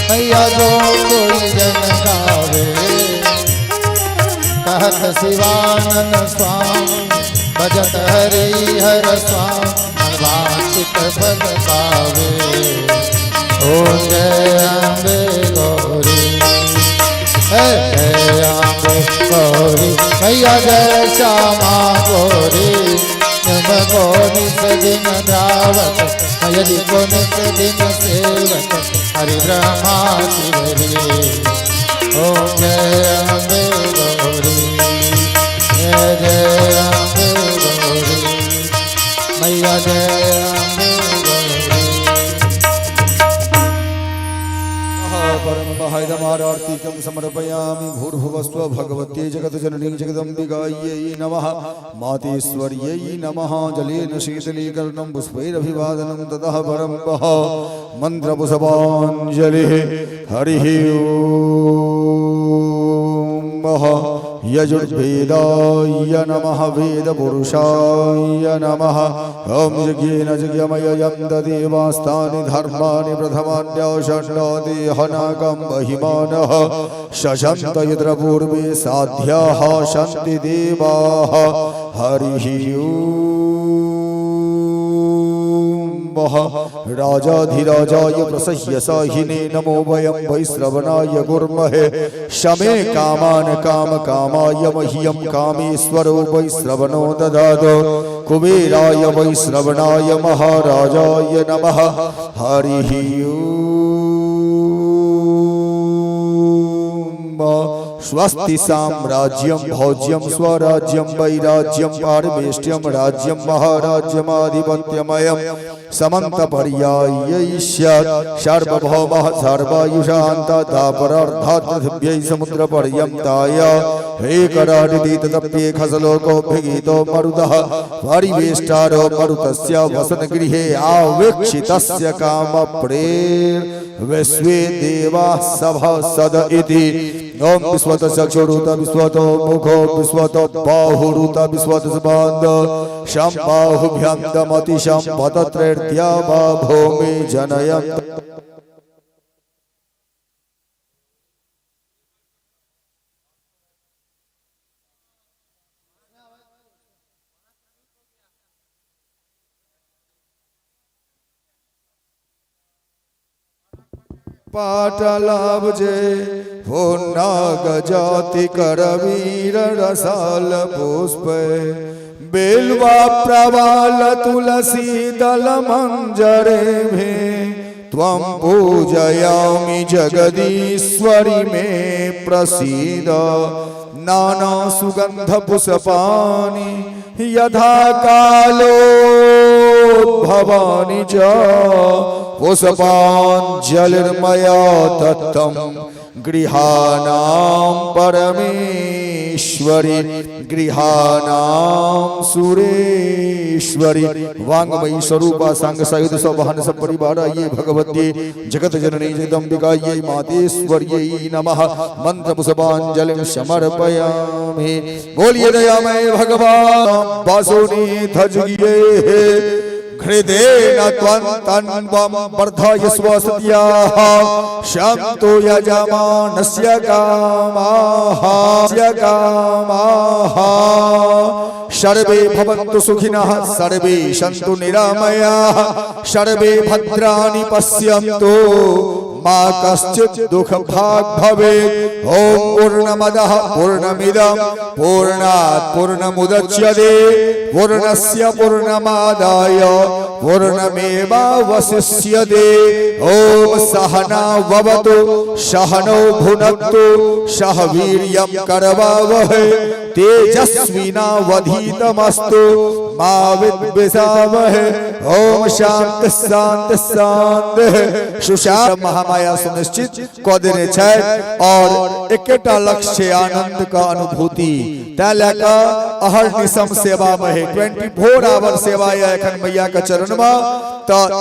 मैया जो कोई जन गावे। कहत शिवानंद स्वामी भजत हरि हर स्वामी, वांछित फल पावे। ओम जय अम्बे गौरी, जय अम्बे गौरी, मैया जय श्यामा गौरी। गौरी दिन धावत यदि को नित दिन सेवत, हरि ब्रह्मा शिवरी। ओम जय अम्बे गौरी, जय जय अम्बे गौरी, मैया जय अम्बे गौरी। परम समर्पयामि। भूर्भुवस्व भगवती जगतजननी जगदम्बिकायै नमः। मातेश्वर्यै नमः। जलेन शीतलीकरणं पुष्पैरभिवादनं ततः परं वः मन्त्रपुष्पाञ्जलिः। हरिः ॐ। यजुर्वेदाय नमः। वेदपुरुषाय नमः। ॐ यज्ञेन यज्ञमयं ददेवास्तानि धर्माणि प्रथमान्याषण्डादेहनाकं महिमानः शशन्त यत्र पूर्वे साध्याः सन्ति देवाः। हरिः ॐ। राजाधिराजाय प्रसह्य साहिने नमो वयं वैश्रवणाय गुर्महे। शमे कामान काम कामाय मह्यं कामेश्वरो वैश्रवणो ददातु। कुबेराय वैश्रवणाय महाराजाय नमः। हरिः ॐ। स्वस्ति साम्राज्यं भोज्यं स्वराज्यं वैराज्यं पारमेष्ट्यं राज्यं महाराज्यमाधिपत्यमयं समन्तपर्यायैष्यात्। सार्वभौमः सर्वायुषान्तदापरार्धात् पृथिव्यै समुद्रपर्यन्ताय एकराडिति तदप्ये खसलोकोऽभिगीतो मरुतः परिवेष्टारो मरुतस्य वसनगृहे आवेक्षितस्य कामप्रेर्विश्वे देवाः सभासद इति। ओम विश्वत चक्षुरुत विश्वतो मुखो विश्वतो बाहुरुत विश्वत स्पंद शम बाहुभ्यंतमति शम पतत्रैर्द्या भूमि जनयम। पाटलाब्जे गजाति करवीर रसाल पुष्प बेलवा प्रवाल तुलसी दल मंजरे भे त्वं पूजयामि जगदीश्वरी मे प्रसीद। नाना सुगंध पुष्पाणि यथा कालो भवानी च पुष्पाञ्जलिर्मया दत्तं गृहाणां परमेश्वरि गृहाणां सुरेश्वरि। वांगमयी स्वरूपा सांग सायुध सवहन सब परिवार ये भगवती जगत जननी जगदम्बिका ये मातेश्वर्यै नमः। मंत्र पुष्पांजलिं समर्पयामि। बोलिए दयामय भगवान वासुनी धजुगिये हृदयेन त्वं तन्वं वर्धयस्व सत्याः शन्तु यजमानस्य कामाः कामाः। सर्वे भवन्तु सुखिनः सर्वे सन्तु निरामयाः सर्वे भद्राणि पश्यन्तु मा कश्चित् दुःख भाग् भवेत्। ॐ पूर्णमदः पूर्णमिदं पूर्णात् पूर्णमुदच्यते पूर्णस्य पूर्णमादाय पूर्णमेवावशिष्यते। ॐ सहना भवतु सहनौ भुनक्तु सह वीर्यं करवावहै तेजस्विनावधीतमस्तु मा विद्विषावहै। ॐ शांति शांति शांति। सुशांत महामाया सुनिश्चित कऽ देने छथि और एकेटा लक्ष्य छै आनंद का अनुभूति। तै लए कऽ अहर्निशम सेवा में है, 24 आवर सेवा यऽ एखन मैया के चरण में। तऽ